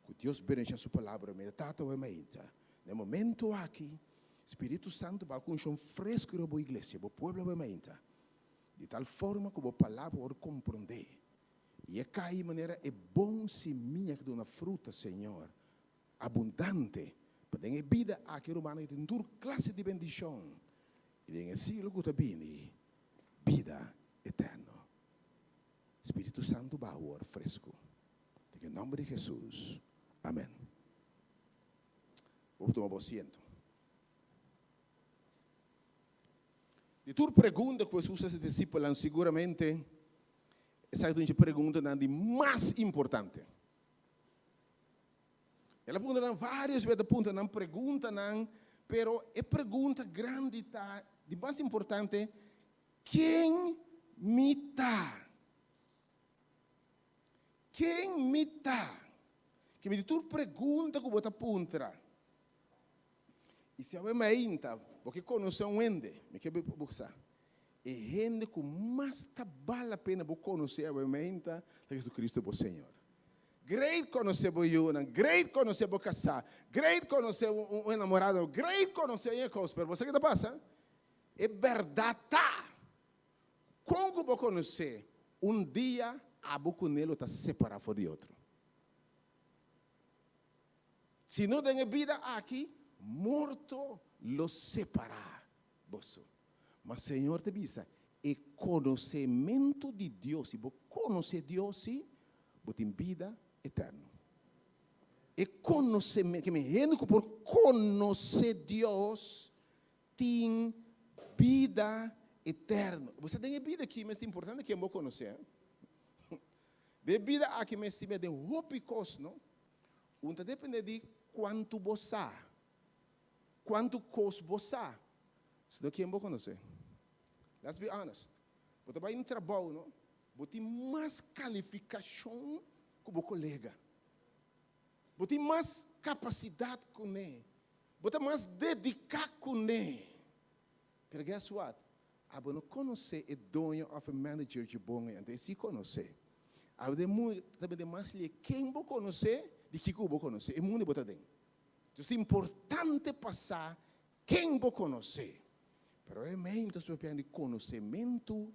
Ku Dios bendicioná su palabra meinta. Tata awe meinta, na e momento aki, Spiritu Santu bai ku unshon fresku riba bo iglesia, bo pueblo awe meinta, di tal forma ku bo palabra wòrdu komprondé i e kai manera e bon simia ku duna fruta, Señor. Abundante, pa den e bida aki rumannan tin tur klase di bendishon, i den e siglo ku ta bini, bida eterno. Spiritu Santu ba awor fresku. Den e nòmber di Hesus, amèn. Bo por tuma bo asiento. Di tur pregunta ku Hesus hasi disipelnan, siguramente esaki ta un dje preguntanan di mas importante. El a puntra nan varios bes, ta puntra nan preguntanan, pero e pregunta grandi ta, di mas importante, Ken mi ta? Ken mi ta? Ke mi di tur pregunta ku bo ta puntra. I si awe mainta bo ke konosé un hende, mi ke bo sa, e hende ku mas ta bal la pena bo konosé awe mainta ta Jesucristo bo Señor. Great konosé bo yunan, great konosé bo kasá, great konosé un enamorado, great konosé e kos, pero bo sa ke ta pasa? E bèrdat ta, kon ku bo konosé, un dia abo kuné lo ta separá for di otro. Si no den e bida aki, morto lo separá boso. Ma Señor ta bisa, e konosementu di Dios, si bo konosé Dios, sí, bo tin bida eterno. E konosementu, ke men hende ku por konosé Dios tin bida. Bida eterno. Bo sa den e bida aki mes ta importante ken bo konosé. Den e bida aki mes tin den hopi kos, no? Un ta depende di kuantu bo sa. Kuantu kos bo sa. Sino ken bo konosé. Let's be honest. Bo ta bai un trabou, no? Bo tin mas kalifikashon ku bo kolega. Bo tin mas kapasidat kuné. Bo ta mas dediká kuné. Pero guess what? Abo no konosé e doño òf e manager dje bon ei, anto e sí konosé. Abo den mundu ta bende mas lié ken bo konosé di kiko bo konosé, e mundu bo ta den. Entonces ta importante pa sa ken bo konosé. Pero e mei nos ta papia di konosementu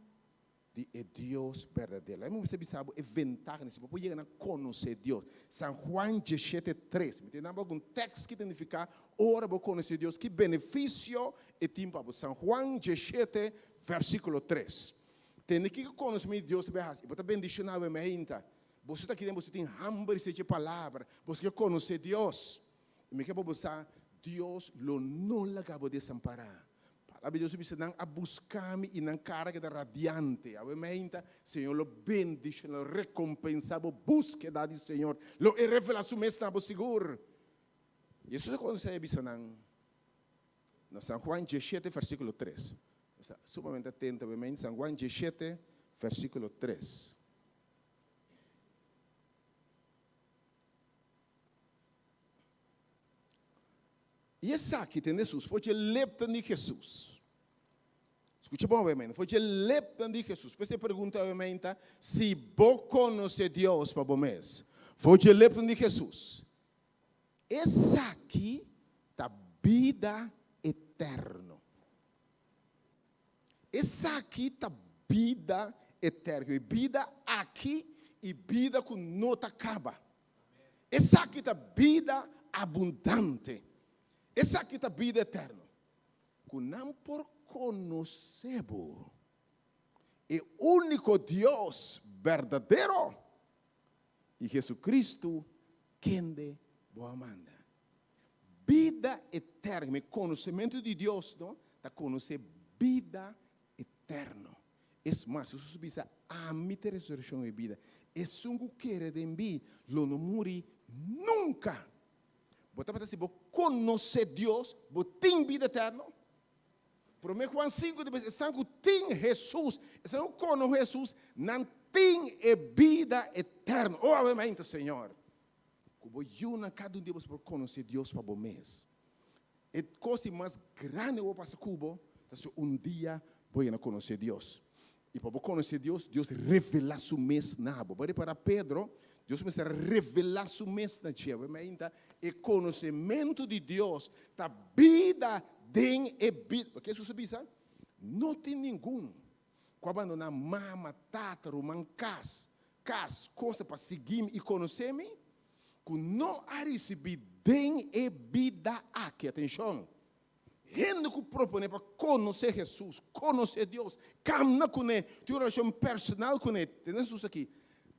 di e Dios berdadero. Laga mi mester bisa bo e ventaha si bo por yega na konosé Dios. San Juan diesshete tres. Mi ta duna bo algun tèks ki ta nifiká ora bo konosé Dios ki benefisio e tin pa bo. San Juan diesshete vèrsikulo tres. Tende kiko konosementu di Dios ta bai hasi. Bo ta bendishoná bo meinta. Boso ta kere boso tin hamber di sechi palabra. Boso ke konosé Dios. I mi ke pa bo sa, Dios lo no laga bo desampará. Palabra di Dios a bisa, Nan a buska mi i nan kara keda radiante. Awe meinta, Señor lo bendishoná, lo rekompensá bo búskeda di Señor. Lo e revelá su mes na bo sigur. Jesus a konsehá i bisa nan, na San Juan diesshete versíkulo tres. Nos ta sumamente atento awe meinta, San Juan diesshete versíkulo tres. I esaki ta Hesus, for dje lepnan di Hesus. Skucha bon awe, for dje lepnan di Hesus. Pues e pregunta awe ta, si bo konosé Dios pa bo mes, for dje lepnan di Hesus, esaki ta bida eterno. Esaki ta bida eterno, e bida aki i bida ku no ta kaba. Esaki ta bida abundante. Esaki ta bida eterno. Ku nan por konosé bo, e úniko Dios berdadero, i Jesucristo, kende bo a manda. Bida eterno, e konosementu di Dios no ta konosé bida eterno. Es mas, Hesus a bisa, Ami ta e resurekshon i e bida. Esun ku kere den mi lo no muri nunka. Bo tabata si bo konosé Dios, bo tin bida eterno? Promé Juan sinku ta bisa, Esnan ku tin Hesus, esnan ku konohé Hesus, nan tin e bida eterno. O awe mainta, Señor, ku bo yunan kada un di bo por konosé Dios pa bo mes. E kos di mas grandi ku bo pasa ku bo ta si un dia bo yega na konosé Dios. I pa bo konosé Dios, Dios revelá su mes na bo. Bo a repará Pedro, Dios mester a revelá su mes na dje. Bo mainta, e konosementu di Dios ta bida den e bida. Loke Hesus a bisa, No tin ningun ku a bandoná mama, tata, ruman, kas, kas, kosa pa sigui mi i konosé mi, ku no a risibí den e bida aki, atenshon, hende ku proponé pa konosé Hesus, konosé Dios, kamna kuné, tin un relashon personal kuné, tende Hesus aki,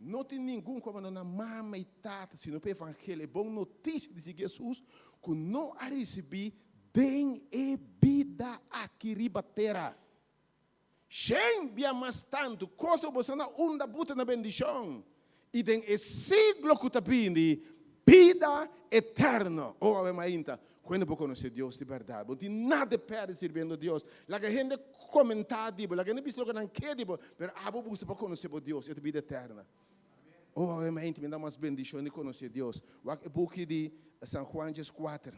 no tin ningun ku a bandoná mama i tata, sino pa e evangelio, e bon notisia di sigui Hesus, ku no a risibí den e bida aki riba tera. Shen bia mas tantu kos lo boso na unda buta na bendishon, i den e siglo ku ta bini, bida eterno. O awe mainta, ku hende por konosé Dios di bèrdat? Bo no tin nada di pèrdè sirbiendo Dios. Laga hende komentá di bo, laga hende bisa loke nan ke di bo, pero abo buska pa konosé bo Dios, e ta bida eterna. O awe mainta, mi da mas bendishon di konosé Dios. Wak e buki di San Juan dieskuater,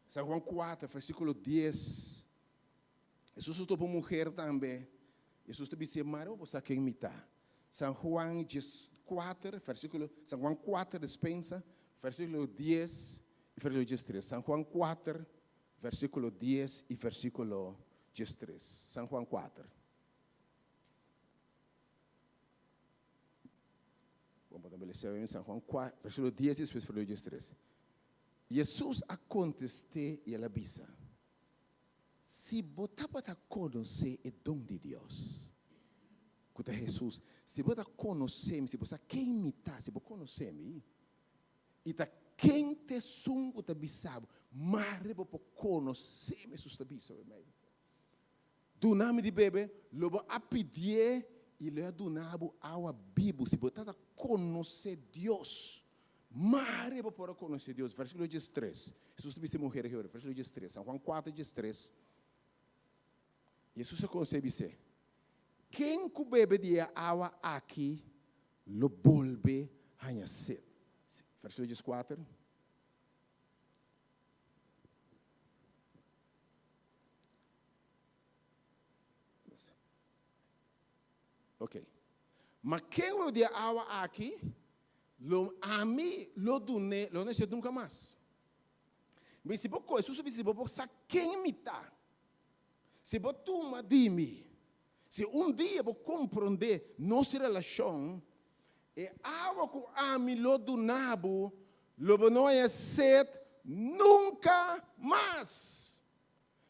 San Juan kuater, versíkulo dies. Hesus a topa un muher tambe. Hesus ta bis'é, Mare bo sa ken mi ta. San Juan dieskuater, versíkulo, San Juan kuater, despensa, versíkulo dies i versíkulo diestres. San Juan kuater, versíkulo dies i versíkulo diestres. San Juan kuater. Bon, bo ta lesa den San Juan kuater, versíkulo dies i despues versíkulo diestres. Hesus a kontest'é i el a bisa, Si bo tabata konosé e don di Dios, ku ta Hesus, si bo ta konosé mi, si bo sa ken mi ta, si bo konosé mi, i ta ken ta esun ku ta bisa bo, mare bo por konosé mi, Hesus ta bisa bo. Duna mi di bebe, lo bo a pidié i lo e a duna bo awa bibu. Si bo tabata konosé Dios, mare bo por a konosé Dios. Versíkulo diestres, Hesus ta bisa e muher ei ora, versíkulo diestres, San Juan kuater diestres, Hesus a konosé i bis'é, Ken ku bebe di e awa aki lo bolbe haña set. Versíkulo dieskuater. Ok. Ma ken lo di e awa aki, lo ami lo dun'é, lo no set nunka mas. Mi si bo kohe, Hesus a bisa, si bo por sa ken mi ta, si bo tuma di mi, si un dia bo komprondé nos relashon, e awa ku ami lo duna bo, lo bo no haña set nunka mas.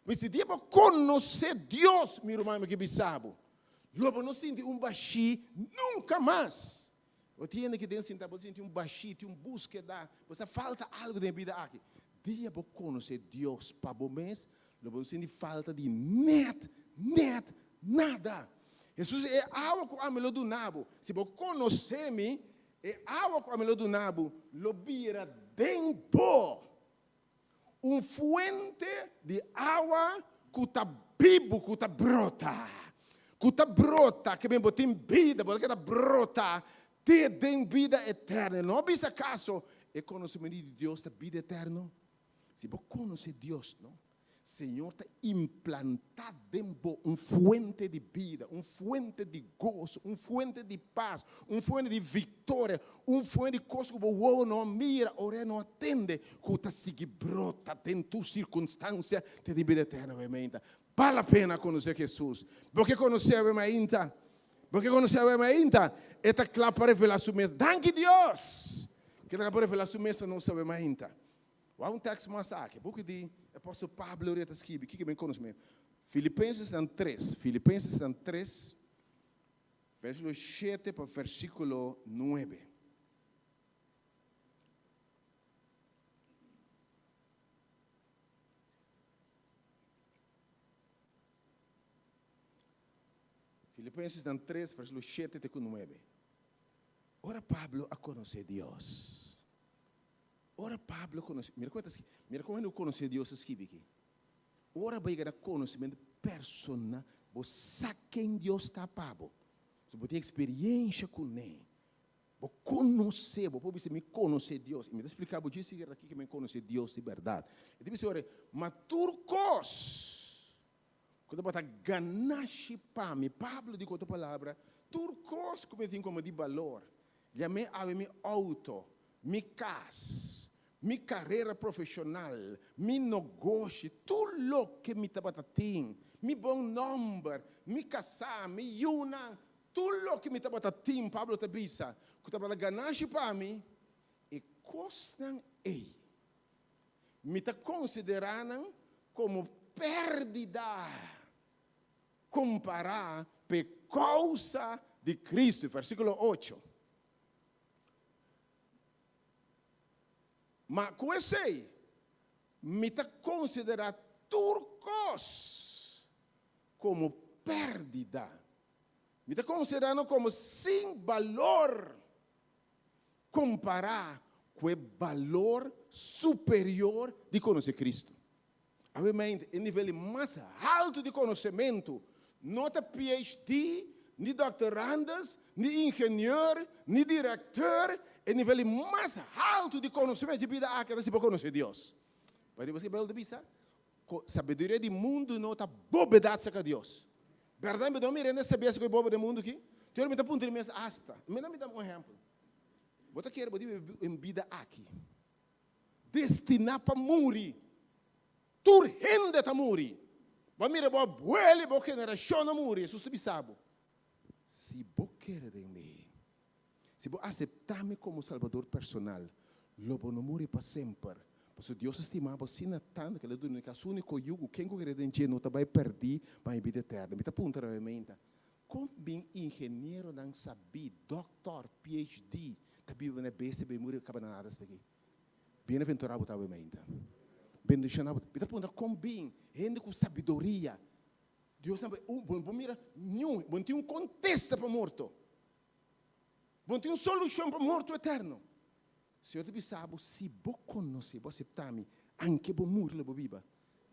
Mi si dia bo konosé Dios, mi ruman, mi ke bisa bo, lo bo no sinti un bashí nunka mas. Bo tin hende ki den sinta, bo sinti un bashí, tin un búskeda, bo sa falta algu den e bida aki. Dia bo konosé Dios pa bo mes, lo bo no sinti falta di nèt, nèt nada. Hesus, e awa ku ami lo duna bo, si bo konosé mi, e awa ku ami lo duna bo lo bira den bo un fuente di awa ku ta bibu, ku ta brota, ku ta brota, ke men bo tin bida, bo ta keda brota te den bida eterno. No bisa akaso e konosementu di Dios ta bida eterno? Si bo konosé Dios, no? Señor ta implantá den bo un fuente di bida, un fuente di goso, un fuente di pas, un fuente di viktoria, un fuente di kos ku bo wowo no a mira, orea no a tende, ku ta sigui brota den tur sirkunstansia te den bida eterno. Awe mainta, bal la pena konosé Hesus. Bo ke konosé awe mainta? Bo ke konosé awe mainta? E ta kla pa revelá su mes. Danki Dios! Ke ta kla pa revelá su mes na nos awe mainta. Wak un tekst mas aki. Buki di apòstel Pablo riba ta skibi. Kiko mi konos mi? Filipensesnan tres, Filipensesnan tres, vèrsikulo shete pa vèrsikulo nuebe. Filipensesnan tres, vèrsikulo shete te ku nuebe. Ora Pablo a konosé Dios. Ora Pablo konosé, mira kon e ta skibi, mira kon hende ku konosé Dios ta skibi aki. Ora bo yega na konosementu personal, bo sa ken Dios ta pa bo. So bo tin eksperiensha kuné. Bo konosé, bo por bisa mi konosé Dios. I mi ta splika bo djis sigur aki ke mi konosé Dios di bèrdat. E ta bisa ora, ma tur kos ku tabata ganashi pa mi, Pablo di ku otro palabra, tur kos ku mi tin komo di balor, Yam'é awe mi outo, mi kas, mi karera profeshonal, mi nogoshi, tur loke mi tabata tin, mi bon nòmber, mi kasá, mi yunan, tur loke mi tabata tin, Pablo ta bisa, ku tabata ganashi pa mi, e kosnan ei mi ta konsiderá nan komo pèrdida. Kompará p'e kousa di Kristu, versíkulo ocho. Ma ku esei, mi ta konsiderá tur kos komo pèrdida. Mi ta konsiderá nan komo sin balor kompará ku e balor superior di konosé Kristu. Awemente, e nivel mas haltu di konosementu no ta PhD, ni doctorandus, ni ingenieur, ni directeur. E nivel mas haltu di konosementu dje bida aki ta si bo konosé Dios. Pasobra paske Bijbel ta bisa, Sabiduria di mundu no ta bobedat serka Dios. Bèrdat mi no mira hende sabia ku e bobo den mundu aki? Te ora mi ta puntra mi mes asta. Mi ta un ehèmpel. Bo ta kere bo tin un bida aki Destiná pa muri. Tur hende ta muri. Bo a mira bo abuelo i bo generashon a muri. Hesus ta bisa bo, Si bo kere den mi, si bo aseptá mi komo Salbador personal, lo bo no muri pa semper. Pasobra Dios a stima bo asina tantu ku el a duna su úniko Yu ku ken ku kere den dje no ta bai pèrdí, ma e bida eterno. Mi ta puntra nuevamente, Kon bin ingenieronan sabí, dòktor, PhD, ta biba na e bestia bai muri kaba na nada esaki? Bienaventurá bo ta awe mainta. Bendishoná bo ta. Mi ta puntra kon bin hende ku sabiduria. Dios nan bo bo mira niun bo no tin un kontesta pa morto. Bo no tin un solushon pa morto eterno. Señor ta bisa bo, si bo konosé, bo aseptá mi, anke bo muri lo bo biba.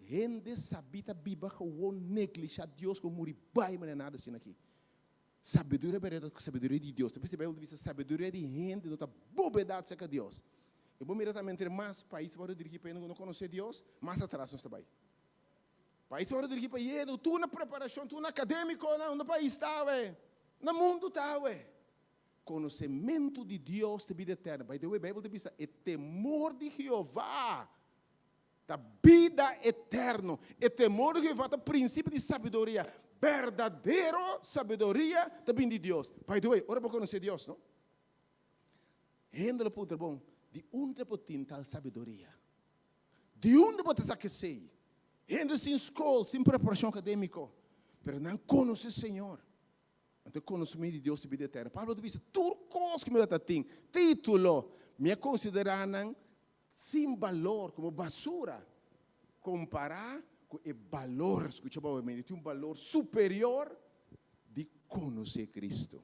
Hende sabí ta biba gewon neglishá Dios ku muri bai manera nada asina aki. Sabiduria berdadero ta sabiduria di Dios. Ta p'esei Bijbel ta bisa sabiduria di hende no ta bobedat serka Dios. I bo mira tambe entre mas pais ta wòrdu dirigí pa hende ku no konosé Dios, mas atras nos ta bai. Pais ta wòrdu dirigí pa hende ku tur na preparashon, tur na akadémikonan, unda pais ta awe? Na mundu ta awe. Konosementu di Dios ta bida eterno. By the way, Bijbel ta bisa e temor di Jehová ta bida eterno. E temor di Jehová ta prinsipio di sabiduria. Berdadero sabiduria ta bini di Dios. By the way, ora bo konosé Dios, no? Hende lo puntra bon, di unda bo tin tal sabiduria? Di unda bo ta saka esei? Hende sin skol, sin preparashon akadémiko, pero nan konosé Señor. Anto e konosementu di Dios ta bida eterno. Pablo ta bisa, Tur kos ku mi tabata tin, título, mi a konsiderá nan sin balor, komo basura, kompará ku e balor, skucha bo awor, tin un balor superior di konosé Kristu.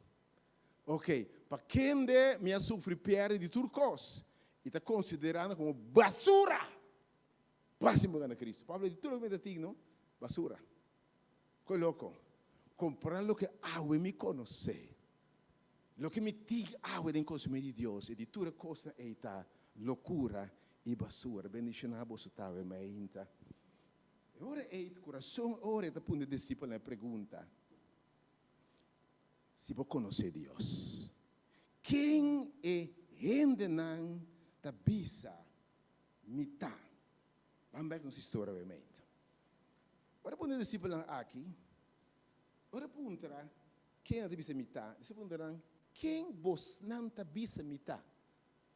Oke, pa kende mi a sufri pièrdè di tur kos i ta konsiderá nan komo basura, pa si mi gana Kristu. Pablo di, Tur loke mi ta tin, no, basura. Koe loko, kompara loke awe mi konosé, loke mi tin awe den konosementu di Dios, i di tur e kosnan ei ta lokura i basura. Bendishoná boso ta awe mainta. E ora ei, kurason ora e ta pone e disipelnan e pregunta, Si bo konosé Dios, ken e hendenan ta bisa mi ta? Ban bek nos historia awe mainta. Ora pone disipelnan aki, ora puntra ken nan ta bisa mi ta, e puntra nan, Ken bosnan ta bisa mi ta?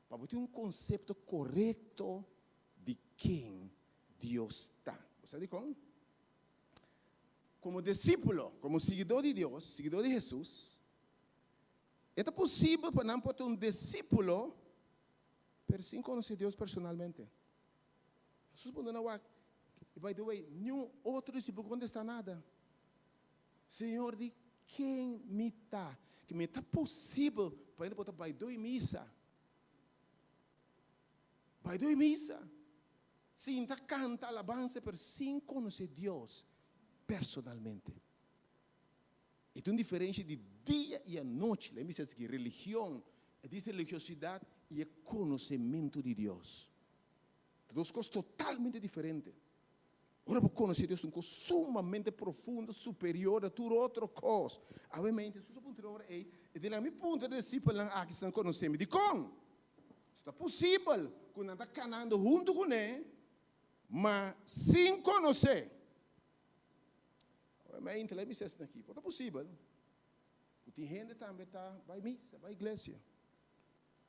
Pa bo tin un konsepto korekto di ken Dios ta. Bo sa dikon? Komo disípulo, komo siguidó di Dios, siguidó di Hesus, e ta posibel pa nan por ta un disípulo pero sin konosé Dios personalmente. Hesus puntra nan wak, i by the way, niun otro disipel kontestá nada. Señor di, ken mi ta? Ke mi ta posibel pa hende por ta bai doi misa? Bai doi misa, sinta kanta alabansa, pero sin konosé Dios personalmente. E ta un diferensha di dia i anochi. Lei mi bisa esaki, religion, e dis religiosidat i e konosementu di Dios. Ta dos kos totalmente diferente. Ora bo konosé Dios ta un kos sumamente profundo, superior na tur otro kos. Awe mente, Hesus a puntra e ora ei, e di laga mi puntra e disipelnan aki si nan konosé mi. Dikon? Si ta posibel ku nan ta kanando huntu kuné, ma sin konosé. Awe mente, laga mi bisa esaki aki, por ta posibel ku tin hende tambe ta bai misa, bai iglesia,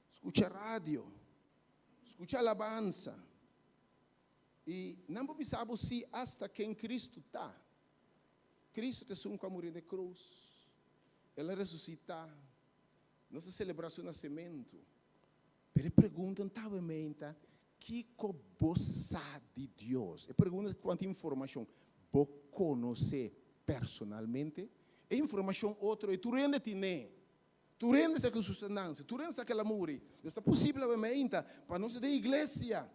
skucha radio, Skucha alabansa, i nan por bisa bo si asta ken Kristu ta. Kristu ta esun ku a muri na e krus, El a resusitá, nos ta selebrá Su nasementu. Pero e pregunta no tabata menta, Kiko bo sa di Dios? E pregunta ta kuantu informashon bo konosé personalmente? E informashon otro ei tur hende tine. Tur hende sa ku Hesus ta nanse, tur hende sa ku el a muri. Nos ta posibel awe meinta pa nos ta den iglesia,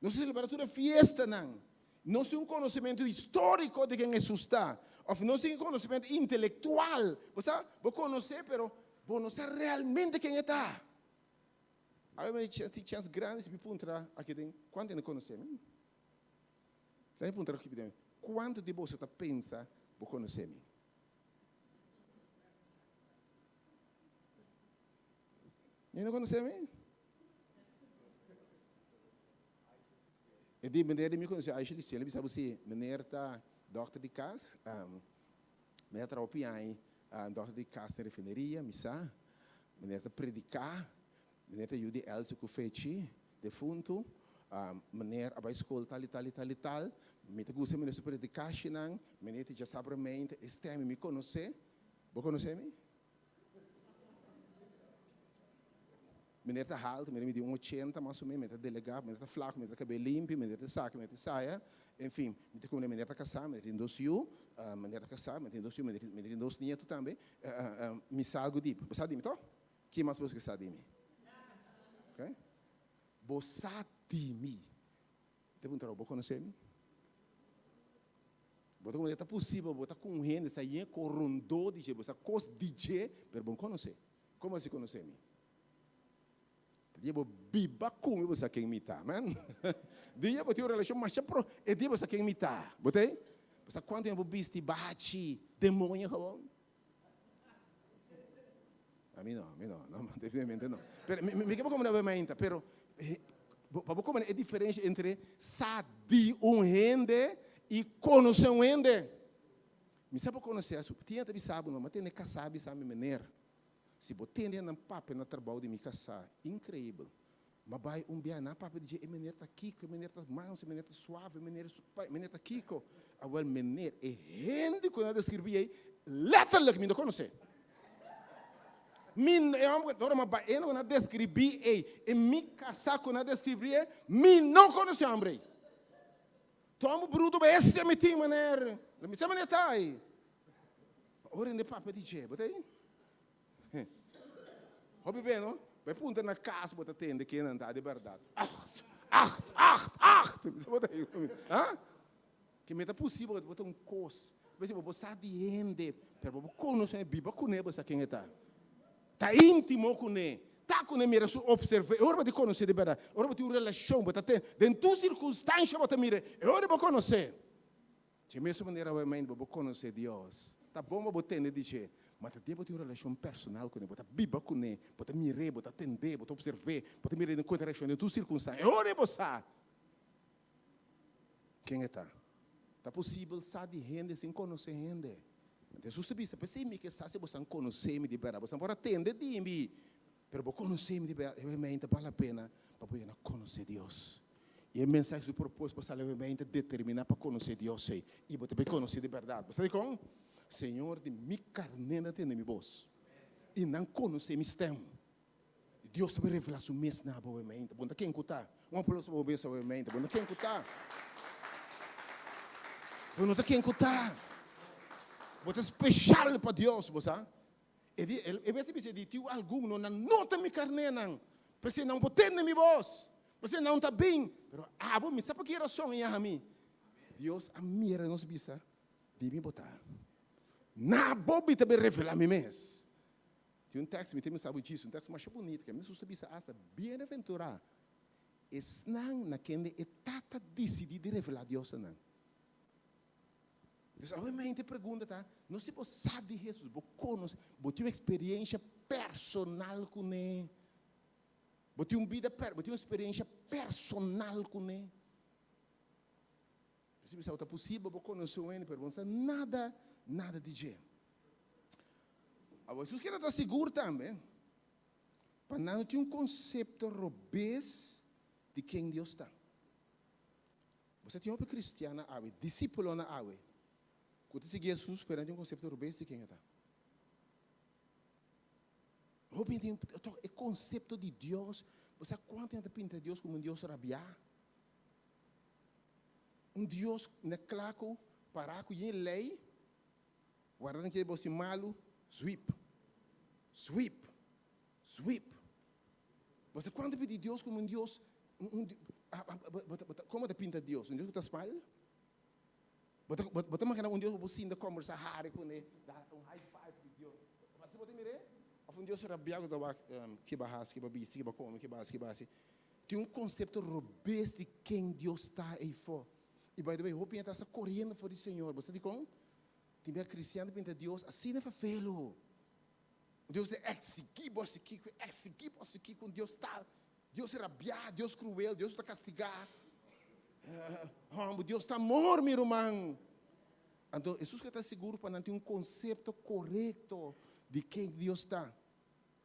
nos ta selebrá tur e fiestanan. Nos tin un konosementu históriko di ken Hesus ta, òf nos tin un konosementu intelektual. Bo sa, bo konos'é, pero bo no sa realmente ken e ta. Awe mi tin chèns grandi si mi puntra aki den, kuantu hende konosé mi? Laat mi puntra aki den, kuantu di boso ta pensa bo konosé mi? Mi no konosé mi? E di meneer di mi konosé Aisha Lucille, mi bisa bo si meneer ta dòkter di kas, mi a traha hopi aña dòkter di kas na refineria, mi sa, meneer ta prediká, meneer ta yu di Elsie ku Fechi, defuntu, meneer a bai skol tal i tal i tal i tal, mi ta gusta meneer su predikashinan, meneer ta djasabrameinte, e stèm mi konosé, bo konosé mi? Meneer ta haltu, meneer midi un ochenta mas o menos, meneer ta delegá, meneer ta flaku, meneer ta kabei limpi, meneer ta esaki, meneer ta esaya. En fin, mi ta kumprende meneer ta kasá, meneer tin dos yu, meneer ta kasá, meneer tin dos yu, meneer meneer tin dos nietu tambe. Mi sa algu di, bo sa di mi to? Ki mas boso ke sa di mi? Ok. Bo sa di mi. Mi ta puntra bo, bo konosé mi? Bo ta kumprende ta posibel bo ta ku un hende sa yen ko rondó di dje, bo sa kos di dje, pero bo no konosé. Komo asi konosé mi? Ta dia bo biba ku mi bo sa ken mi ta. Amen. Dia bo tin un relashon masha pro, e dia bo sa ken mi ta. Bo ta ei? Bo sa kuantu bo bisti bachi, demoño gewoon? A mi no, a mi no, no, definitivamente no. Pero mi, mi ke bo komenda mainta, pero pa bo komenda e diferensia entre sa di un hende i konosé un hende. Mi sa bo konosé asu. Tin ta bisa bo no, ma tene kasá bisa mi meneer. Si bo tende nan papia na trabou di mi kasá, inkreibel. Ma bai un bia nan papia di dje, e meneer ta kiko, e meneer ta manso, e meneer ta suave, e meneer su pai, meneer ta kiko. Awel meneer, e hende ku nan a deskribí ei, letterlijk mi no konosé. Mi, e hòmber, ora mi a bai, e hende ku nan a deskribí ei, e mi kasá ku nan a deskribí ei, mi no konosé e hòmber ei. Tòm bruto bestia mi tin, meneer. Mi sa meneer ta ei. Ora hende papia di dje, bo ta ei? Hopi be no? Bai puntra na kas bo ta tende ken nan ta di bèrdat. Acht, acht, acht, acht! Bo ta ei? Ha? Ke mi ta posibel bo ta un kos. Bo bisa bo sa di hende, pero bo konosé, biba kuné bo sa ken e ta. Ta íntimo kuné, ta kuné mira su opservé. E ora bo ta konosé di bèrdat. Ora bo tin un relashon, bo ta ten, den tur sirkunstansha bo ta mira, e ora bo konosé. Dje mesun manera awe mainta bo por konosé Dios. Ta bon pa bo tende di dje, ma ta dia bo tin un relashon personal kuné, bo ta biba kuné, bo ta mir'é, bo ta tend'é, bo ta opserv'é, bo ta mir'é den kualke reakshon, den tur sirkunstansia. E ora bo sa ken e ta. Ta posibel sa di hende sin konosé hende. Hesus ta bisa, P'esei mi ke sa si boso a konosé mi di bèrdat. Boso por a tende di mi, pero bo konosé mi di bèrdat. E mainta bal la pena pa bo yega na konosé Dios. I e mensahe su propósito pa sali awe ta determiná pa konosé Dios ei. I bo ta bai konosé di bèrdat. Bo sa dikon? Señor di mi karnénan tende mi bos, i nan konosé mi stèm. I Dios ta bai revelá su mes na bo awe mainta. Bo no ta ken ku ta. Un aplouso pa bo mes awe mainta. Bo no ta ken ku ta. Bo no ta ken ku ta. Bo ta speshal pa Dios, bo sa. E di, e bes ta bisa di tiu algun no nan no ta mi karnénan, p'esei nan por tende mi bos, p'esei nan ta bin, pero abo mi sa pa ki rason e yama mi. Dios a mira nos bisa, di mi bo ta. Na bo mi ta bin revelá mi mes. Tin un tekst mi ta bisa bo djis, un tekst masha bunito, ke mi sus ta bisa asta, Bienaventurá esnan na kende e Tata disidí di revelá Dios na nan. Entonces, obviamente, e pregunta ta, no si bo sa di Jesus, bo conoce, bo tin un experiencia personal cune. Bo tin un bida, bo tin un experiencia personal cune. Si bo sa, ta posibel bo conoce un hende, pero bo no sa nada, nada di dje. Awor, Jesus kier ta sigur tambe, pa nan no tin un concepto robes di ken Dios ta. Bo sa tin hopi kristiannan awe, disípulonan awe, ku ta sigui Hesus pero nan tin un konsepto robes di ken e ta. Hopi hende tin tòg e konsepto di Dios. Bo sa kuantu hende ta pinta Dios komo un Dios rabiá? Un Dios na kla ku pará ku yen lei, warda nan kere bo hasi malu, zwip, zwip, zwip. Bo sa kuantu pidi Dios komo un Dios, un, komo bo ta pinta Dios? Un Dios ku ta smile? Bo ta, bo ta imagina un Dios ku bo sinta kombersa, hari kuné, da un high five di Dios? Asina bo ta mir'é? Òf un Dios rabiá ku ta wak ke bo a hasi, ke bo a bisti, ke bo a kome, ke bo a hasi, ke bo a hasi. Tin un konsepto robes di ken Dios ta eifó. I by the way, hopi hende ta hasta koriendo for di Señor. Bo sa dikon? Tin bia kristian ta pinta Dios asina fafelu. Dios ta eksigí bo hasi kiko, eksigí bo hasi kiko, un Dios tal. Dios ta rabiá, Dios kruel, Dios ta kastigá. Hòmber, Dios ta amor, mi ruman. Anto, Hesus ke ta sigur pa nan tin un konsepto korekto di ken Dios ta.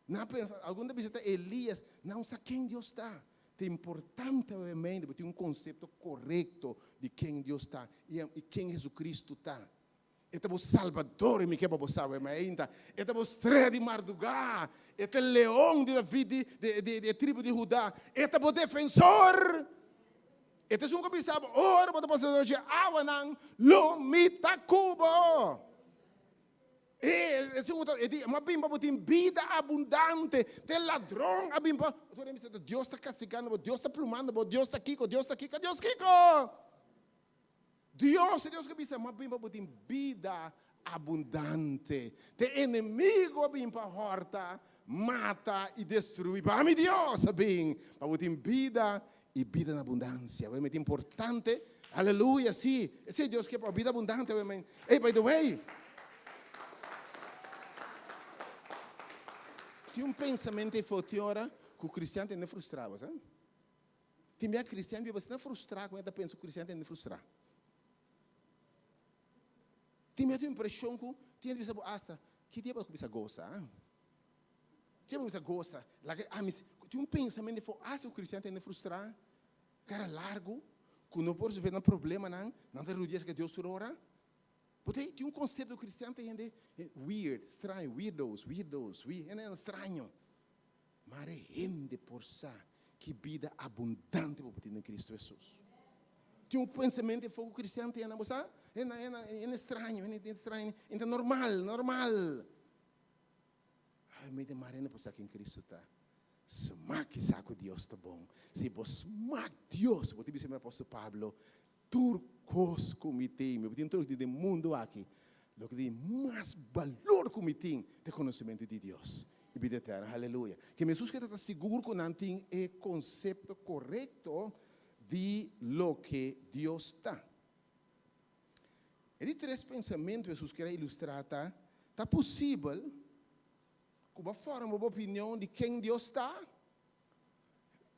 Nan a pensa, algun ta bisa ta Elias, nan no sa ken Dios ta. Ta importante obviamente bo tin un konsepto korekto di ken Dios ta i ken Hesukristu ta. E ta bo Salbador i mi ke pa bo sabe mi ainda. E ta bo strea di mardugá. E ta e Leon di David di di di e tribu di Hudá. E ta bo defensor. E ta esun ku bisa bo, ora bo ta pasa dor dje awanan, lo mi ta ku bo. E esun ku ta e di, mi a bin pa bo tin bida abundante. Ta e ladron a bin pa. Otro hende bisa, Dios ta kastigando bo, Dios ta plumando bo, Dios ta kiko, Dios ta kiko, Dios kiko? Dios, e Dios ku bisa, Mi a bin pa bo tin bida abundante. Te enemigo a bin pa hòrta, mata i destruí. Pa mi Dios a bin pa bo tin bida i bida na abundansia. Wèl, ta importante. Aleluya, sí. Esei Dios ke pa bo, bida abundante. Wèl, ey, by the way, tin un pensamentu ei for tin ora ku kristian ta hende frustrá, bo sa. Tin bia cristian biba asina frustrá ku hende ta pensa ku cristian ta hende frustrá. Tin bia tin impreshon ku tin hende bisa bo asta, ki dia bo ta kuminsá gosa? Ki dia bo kuminsá gosa? Laga ami tin un pensamentu di for asta ku cristian ta hende frustrá, kara largu, ku no por resolve nan problemanan, nan ta rudia esaki Dios tur ora. Bo tin un konsepto ku cristian ta hende weird, straño, weirdos, weirdos, hende straño. Mare hende por sa ki bida abundante bo por tin den Cristo Jesus. Tin un pensamentu e foku cristian tin bo sa? Hende hende straño, hende straño, hende normal, normal. Ai mi de mare hende por sa ken Cristo ta. Smak i sa ku Dios ta bon. Si bo smak Dios, bo tin bisa mi apòstel Pablo, Tur kos ku mi tin, mi bo tin tur loke tin den mundu aki, loke tin mas balor ku mi tin ta e konosementu di Dios i bida eterno. Aleluya! Ke Hesus ke ta ta sigur ku nan tin e konsepto korekto di loke Dios ta. E di tres pensamentu Hesus kier a ilustrá ta, Ta posibel ku bo a forma bo opinion di ken Dios ta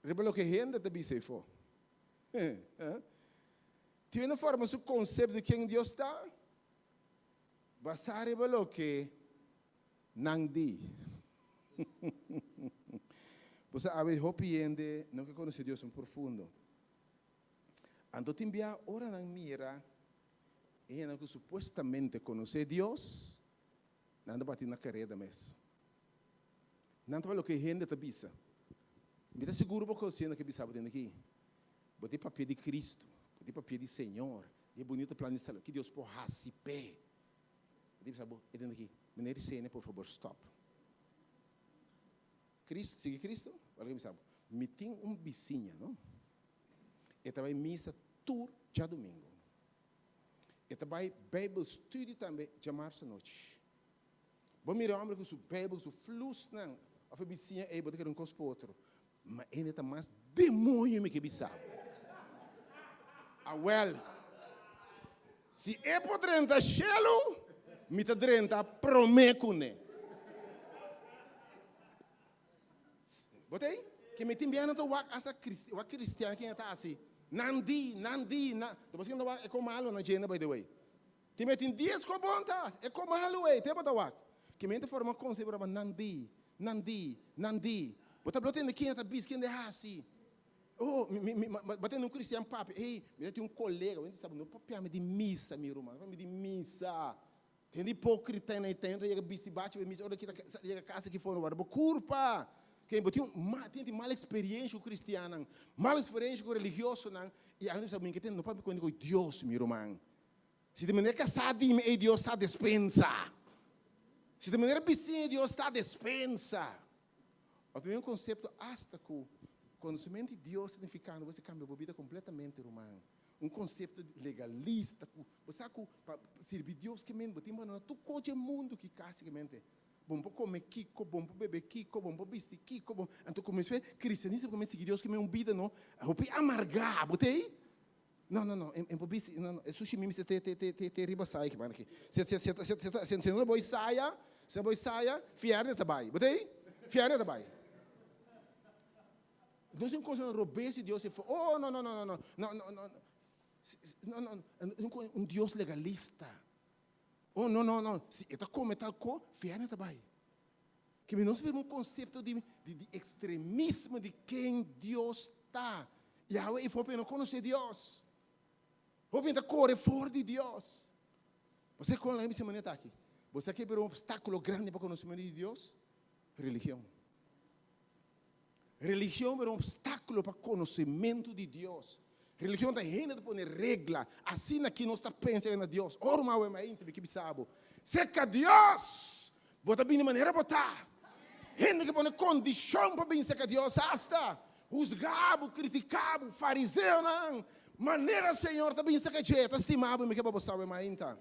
riba loke hende ta bisa efo? Tin hende forma su konsepto di ken Dios ta basá riba loke nan di. Bo sa awe hopi hende no ke konosé Dios un profundo. Anto tin bia ora nan mira e hendenan ku supuestamente konosé Dios, nan ta bati na kareda mes. Nan ta wak loke hende ta bisa. Mi ta sigur bo konsiente loke bisa bo den aki. Bo tin papia di Cristo, bo tin papia di Señor, di e bunito plan di salba, ki Dios por hasi p'e. Bo tin bisa bo e den aki, Meneer Ricene, por fabor stop. Cristo, sigui Cristo? Wak loke mi bisa bo. Mi tin un bisiña, no? E ta bai misa tur djadumingu. E ta bai Bijbelstudie tambe djamarsa nochi. Bo mira e homber ku su Bijbel, ku su flusnan, of e bisiña ei, bo ta kere un kos pa otro. Ma ene ta mas demoño mi ke bisa bo. Awel, si e por drenta shelu, mi ta drenta promé kuné. Bo ta ei? Ke mi tin biaha nan ta wak asa wak kristian kiña ta hasi. Nan di, nan di, nan. Despues kiña ta wak e ko malo na djenda by the way. Tin me tin dies ko bon tas, e ko malu ei, te bo ta wak. Ke mente forma konsepto riba nan di, nan di, nan di. Bo ta blo tende ken ta bis, ken de hasi. Oh, mi, mi, mi, bo tende un kristian papia, ei, mi ta tin un kolega, bo sa, no papia mi di misa, mi ruman, no papia mi di misa. Hende hipokrita na e tempo ta yega bisti bachi pa misa, ora kita yega kas aki for, no wòrdu bo kurpa. Ke bo tin un mal, tin mal eksperiencia ku kristiannan, mal eksperiencia ku religiosonan, i awe mi sa, mi ke tende, no papia ku hende ku Dios, mi ruman. Si di manera kasá di mi, ei Dios ta despensa. Si di manera bisiña, ei Dios ta despensa. Ot mi un konsepto asta ku konosementu di Dios ta nifiká no bo kambia bo bida kompletamente, ruman. Un konsepto legalista ku bo sa ku pa sirbi Dios ke men bo tin bandona tur kos dje mundu ki kasikamente. Bo no por kome kiko, bo no por bebe kiko, bo no por bisti kiko, bo anto kumins'é kristianismo kumins'é sigui Dios ke men un bida no hopi amargá, bo ta ei? No, no, no, en por bisti, no, no, e sushi mi mester te, te, te, te, te riba saya ki banda aki. Si, si, si, si, si, si, si no boy saya, si no boy saya, fierne ta bai. Bo ta ei? Fierne ta bai. Nos tin cosnan robes di Dios, oh, no, no, no, no, no, no, no, no, no, no, no, un Dios legalista. Oh, no, no, no, si e ta come tal co, fierne ta bai. Ke mi nos firma un konsepto di di ekstremismo di ken Dios ta. Yahweh i hopi no konosé Dios. Hopi ta kore for di Dios. Bo sa kon laga mi semana ta aki? Bo sa ke bira un obstákulo grandi pa konosementu di Dios? Religion. Religion bira un obstákulo pa konosementu di Dios. Religion ta hende ta pone regla, asina ki nos ta pensa na Dios. Ora un awe mainta mi ke bisa bo, serka Dios bo ta bini manera bo ta. Hende ke pone kondishon pa bini serka Dios asta husga bo, kritika bo, fariseonan, manera Señor ta bini serka dje, ta stima bo, mi ke pa bo sa awe mainta.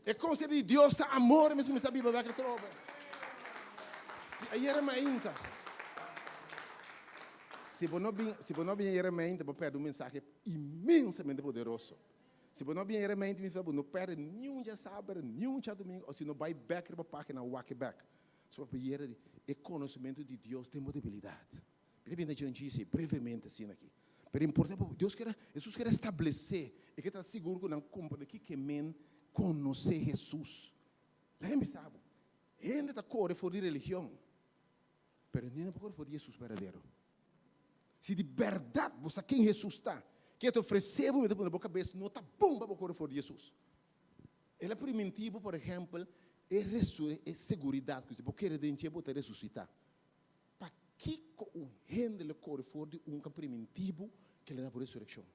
E konsepto di Dios ta amor, mi kuminsá biba bek atrobe. Si ayera mainta, si bo no bin, si bo no bin ayera mainta, bo pèrdè un mensahe inmensamente poderoso. Si bo no bin ayera mainta, mi bo no pèrdè niun djasaber, niun djadumingu, o si no bai bèk riba página wak e bèk. So pa ayera di e konosementu di Dios den bo debilidat. Mi ta bin na dje un djis ei brevemente asina aki. Pero importante pa Dios kier, Hesus kier establesé, e kier ta sigur ku nan komprende kiko e men konosé Hesus. Laga mi bisa bo, hende ta kore for di religion, pero hende no por kore for di Hesus berdadero. Si di bèrdat bo sa ken Hesus ta, ke ta ofresé bo, mi ta pone bo kabes no ta bon pa bo kore for di Hesus. El a primintí bo, por ehèmpel, e resure, e seguridat ku si bo kere den dje bo ta resusitá. Pakiko un hende lo kore for di un ku a primintí bo ku el a da bo resurekshon?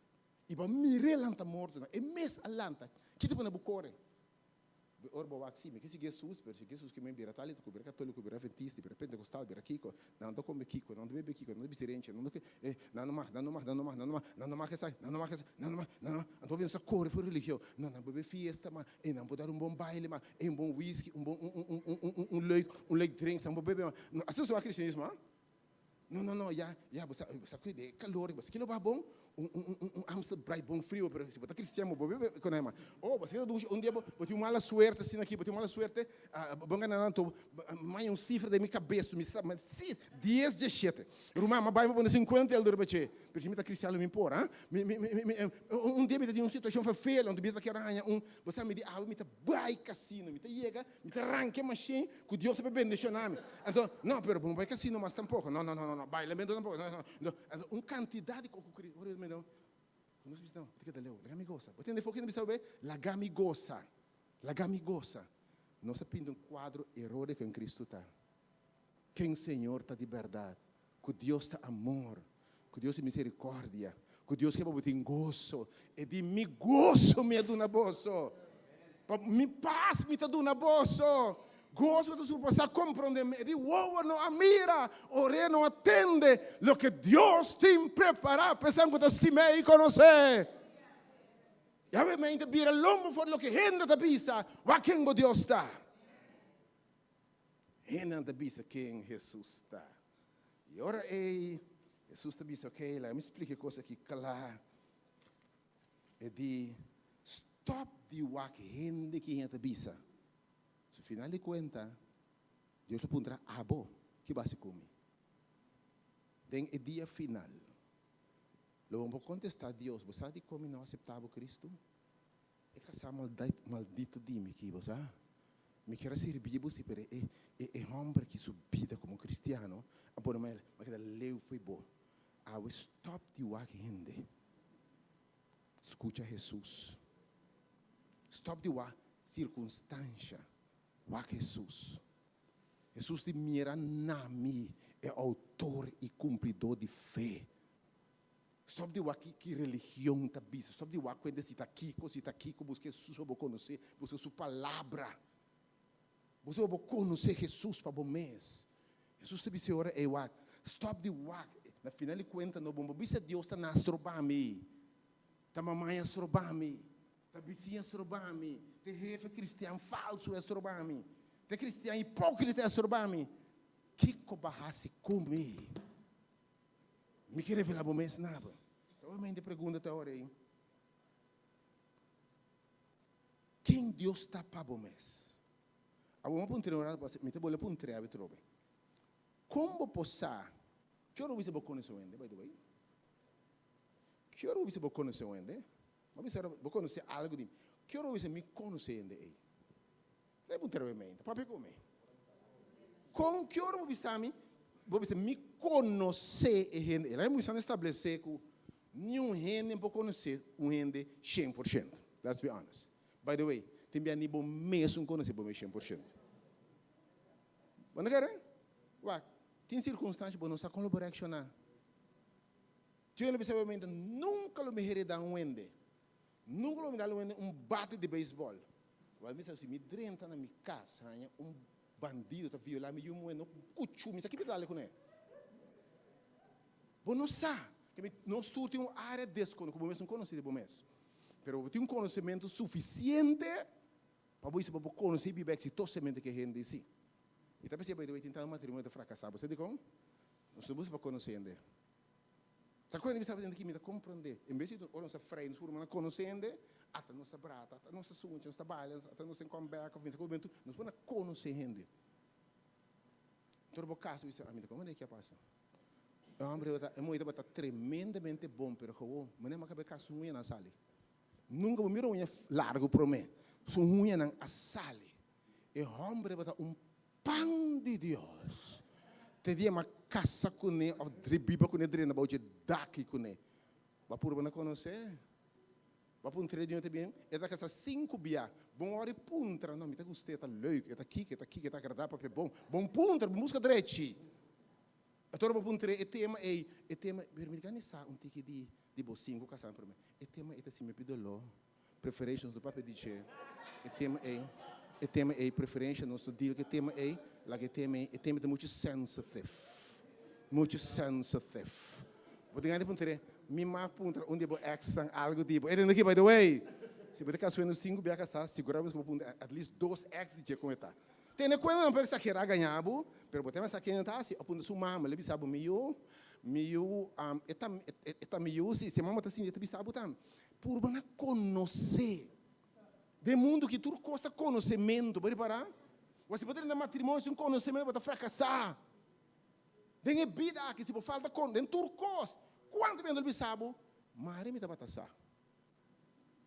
I bo a mir'é lanta mortonan, e mes a lanta, ki ta pone bo kore? Ora bo wak, sí, mi ke sigui Hesus, pero si Hesus ke mi bira talita, ku bira katóliko, bira adventista, bira pentekostal, bira kiko, nan ta kome kiko, nan ta bebe kiko, nan ta bisti renchi, nan ta ke, eh, nan no mag, nan no mag, nan no mag, nan no mag, nan no mag esaki, nan no mag esaki, nan no mag, nan no mag. Anto bo a kore for religion, nan nan bebe fiesta, ma e nan por dar un bon baile, ma e un bon whisky, un bon, un, un, un, un, un, un leuk, un leuk drinks, nan por bebe, ma no, asina nos ta wak cristianismo, ah? No, no, no, ya, ya, bo sa, bo sa ku e kalor, bo sa kilo ba bon? Un, un, un, un Amstel Bright bon frio, pero si bo ta cristian bo por bebe con nan, ma oh, bo sa kila dushi, un dia bo, bo tin un mala suerte asina aki, bo tin un mala suerte, ah, bo gana nan anto, maya un cifra den mi cabes, mi sa, ma si, dies dieshete. Ruman, mi a bai mi pone sinkuenta el riba dje, pero si mi ta kristian lo mi por, ha? Mi, mi, mi, mi, un dia mi ta tin un situashon ferfeel, anto mi ta kier haña un, bo sa mi di awe mi ta bai kasino, mi ta yega, mi ta ranka e mashin ku Dios a bendishoná mi. Anto, no, pero bo no bai kasino mas tampoko, no, no, no, no, no, bailamentu tampoko, no, no, no. Anto un kantidat di kos ku kri, ora mi no, ku nos bisa, no, bo ta keda leu, laga mi gosa. Bo tende foki na bisa bo be? Laga mi gosa, laga mi gosa. Nos a pinta un kuadro eróreo ken Kristu ta. Ken Señor ta di bèrdat, ku Dios ta amor, ku Dios tin miserikòrdia, ku Dios ke pa bo tin goso. E di, Mi goso mi a duna boso, pa mi pas mi ta duna boso. Goso ta surpasá komprondementu. E di, Wowo no a mira, orea no a tende loke Dios tin prepará pa esnan ku ta stim'é i konos'é. Yahweh mente bira lombo for di loke hende ta bisa, wak ken bo Dios ta. Hendenan ta bisa ken Hesus ta. I ora ei, Hesus ta bisa, Oké, laga mi splika e kos aki kla. E di, Stòp di wak hende ki hende ta bisa. Su final di kuenta, Dios ta puntra abo, Ki bo hasi ku mi? Den e dia final, lo bo por kontestá Dios, Bo sa dikon mi no aseptá bo, Kristu? E kasá maldito di mi ki, bo sa? Mi kier a sirbi bo si, pero e e homber ki su bida komo kristiano a pone mi a keda leu fo'i bo. Awe stòp di wak hende. Skucha Hesus. Stòp di wak sirkunstansha. Wak Hesus. Hesus di mira na mi, e outor i kumplidó di fe. Stop di wak ki religion ta bisa, stop di wak kuenta si ta kiko, si ta kiko, buska Hesus pa bo konosé, buska su palabra. Buska pa bo konosé Hesus pa bo mes. Hesus ta bisa e ora ei wak, stop di wak, na final di kuenta no bon bo bisa Dios ta na stroba mi, ta mamai a stroba mi, ta bisiña a stroba mi, ta e hefe kristian falsu a stroba mi, ta e kristian hipókrita a stroba mi. Kiko bo a hasi ku mi? Mi ke revelá bo mes na bo. Obviamente e pregunta ta ora ei, Ken Dios ta pa bo mes? Awor mi a puntra un rato pasa, mi ta bolbe puntra awe trobe. Kon bo por sa ki ora bo bisa bo konosé un hende, by the way? Ki ora bo bisa bo konosé un hende? Bo bisa ora bo konosé algu di mi. Ki ora bo bisa mi konosé hende ei? Ta e puntra mi mente, papia ku mi. Kon ki ora bo bisa mi, bo bisa mi konosé e hende. El a kuminsá na establesé ku niun hende por konosé un hende shen por shento. Let's be honest. By the way, Tin bia ni bo mesun konosé bo mes 100%. Bo no kere? Wak, tin sirkunstansha bo no sa kon lo bo reakshoná. Tin lo bisa bo mente, nunka lo mi heredá un hende. Nunka lo mi dal un hende un bate di beisbòl. Wak, mi sa si mi drenta na mi kas haña un bandido ta violá mi yu muhé no kuchu mi sa ki mi ta dal kuné. Bo no sa. Nos tur tin un área deskonosí ku bo mes no konosé di bo mes. Pero bo tin un konosementu sufisiente pa bo bisa pa bo konosé i biba eksitosamente ku e hende esei. I ta p'esei by the way tin tantu matrimonio ta frakasá. Bo sa dikon? Nos no buska pa konosé hende. Sa ku hende bisa hende ki mi ta komprondé. En bes di ora nos ta frei nos puru mana konosé hende, ata nos ta brata, ata nos ta sunchi, nos ta baila, ata nos tin come back of nos por na konosé hende. Tur bo kasa bisa ami ta komprondé ke a pasa. E hombre tabata, e muhé tabata tremendamente bon, pero gewoon, manera mi a kaba e kas su huñanan a sali. Nunka bo mira huña largu promé, su huñanan a sali. E hombre tabata un pan di Dios. Te dia mi a kasa kuné òf biba kuné drenta bou dje daki kuné. Bo a purba na konosé? Bo a puntra di un ta bien? E ta kasa sinku bia. Bon ora e puntra, no, mi ta gust'é, e ta leuk, e ta kiko, e ta kiko, e ta agradá papia bon. Bon puntra, bon buska drechi. E ora bo puntr'é e tema ei, e tema, pero mi ta gana sa un tiki di di bo sinku kasá promé. E tema ei ta hasi mi hopi doló. Preferensha nos no papia di dje. E tema ei, e tema ei, preferensha nos no deal ku e tema ei, laga e tema ei, e tema ta muchu sensitive, muchu sensitive. Bo tin gana di puntr'é, mi mag puntra un di bo exnan algu di bo? E tende aki, by the way, si bo ta kasa ku sinku bia kasá, sigurá bo ku bo puntra at least dos ex di dje kon e ta. Tene kuenta nan por exagerá gañá bo, pero bo ta mester kende ta hasi. A puntra su mama, el a bisa bo, Mi yu, mi yu, e ta, e ta mi yu, si, si e mama ta sinti, e ta bisa bo tambe. Purba na konosé. Den mundu ki tur kos ta konosementu, bo ripará? Bo si bo ta drenta matrimonio sin konosementu, bo ta frakasá. Den e bida aki, si bo falta kon, den tur kos, kuantu bia nan ta bisa bo, Mari mi tabata sa.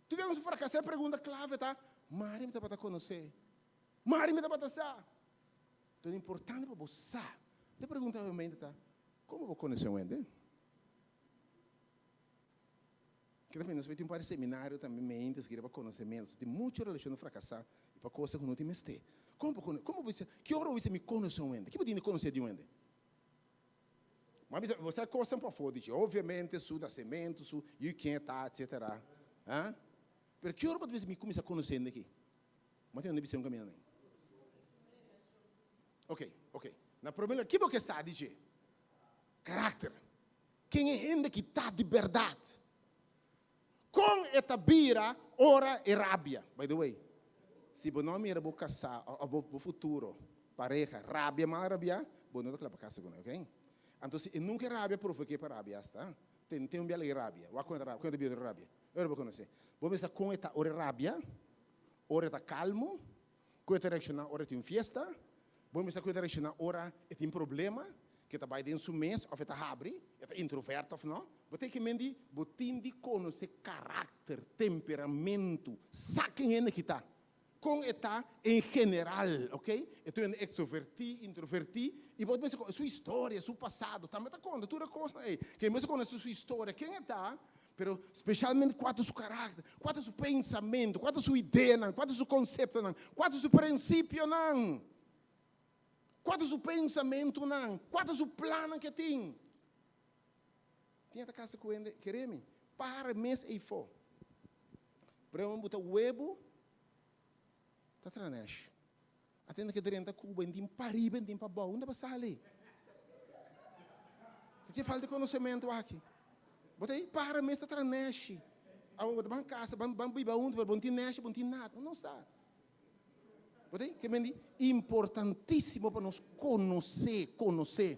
Tur bia ku nos frakasá, e pregunta klave ta, Mari mi tabata konosé. Mari mi tabata sa. Enton importante pa bo sa. E pregunta obviamente ta, Como bo conoce un hende? Kita nos tin un par di seminario tambe mente esaki riba conocemento. Tin mucho relacion ta fracasa y pa cosa cu no tin mester. Como bo conoce? Como bo bisa? Ki ora bo bisa mi conoce un hende? Ki bo tin di conoce di un hende? Bo a bisa, bo sa cosnan pafó di dje, obviamente su nacemento, su yu ken e ta, etcetera. Ha? Pero ki ora bo ta bisa mi cuminsa conoce hende aki? Bo tin un vision caminda nen. Ok, ok. Na prome lugar, ki bo ke sa di dje? Karakter. Ken e hende ki ta di berdad? Kon e ta bira ora e rabia? By the way, si bo no a mira bo kasá of bo bo futuro pareha rabia mal rabiá, bo no ta kla pa kasa kuné, ok? Anto si e nunka e rabia, provoké pa rabia asta. Ten ten un bia lei rabia. Wak kon e ta rabia, kon e ta bira ora e rabia. Ora bo konosé. Bo mester sa kon e ta ora e rabia. Ora e ta kalmu, ku e ta reakshoná ora tin un fiesta. Bo mester ku e ta reakshoná ora e tin problema, ku e ta bai den su mes òf e ta habri, e ta introvert òf no. Bo tin ke men di bo tin di konosé karakter, temperamentu, sa ken hende ki ta, kon e ta en general, ok. E ta un hende ekstrovertí, introvertí, i bo mester konosé su historia, su pasado tambe ta konta tur e kosnan ei. Ke mester konosé su historia, ken e ta, Pero specialmente cua ta su caracter, cua ta su pensamento, cua ta su ideanan, cua ta su conceptonan, cua ta su principionan, cua ta su pensamentonan, cua ta su plannan cu e tin. Tin e ta casa cu hende, kere mi, para mes eyfo. Pero bo ta webo, ta tranesh. Atende ke drenta Cuba, en tin pariba, en tin pabou, unda bo sali? Ta ke falta konosementu aki. Bo ta ei para mes ta traha neshi. Awor bo ta ban kasa, ban ban biba huntu, pero bo no tin neshi, bo no tin nada. No sa. Bo ta ei? Ke men di importantísimo pa nos konosé, konosé.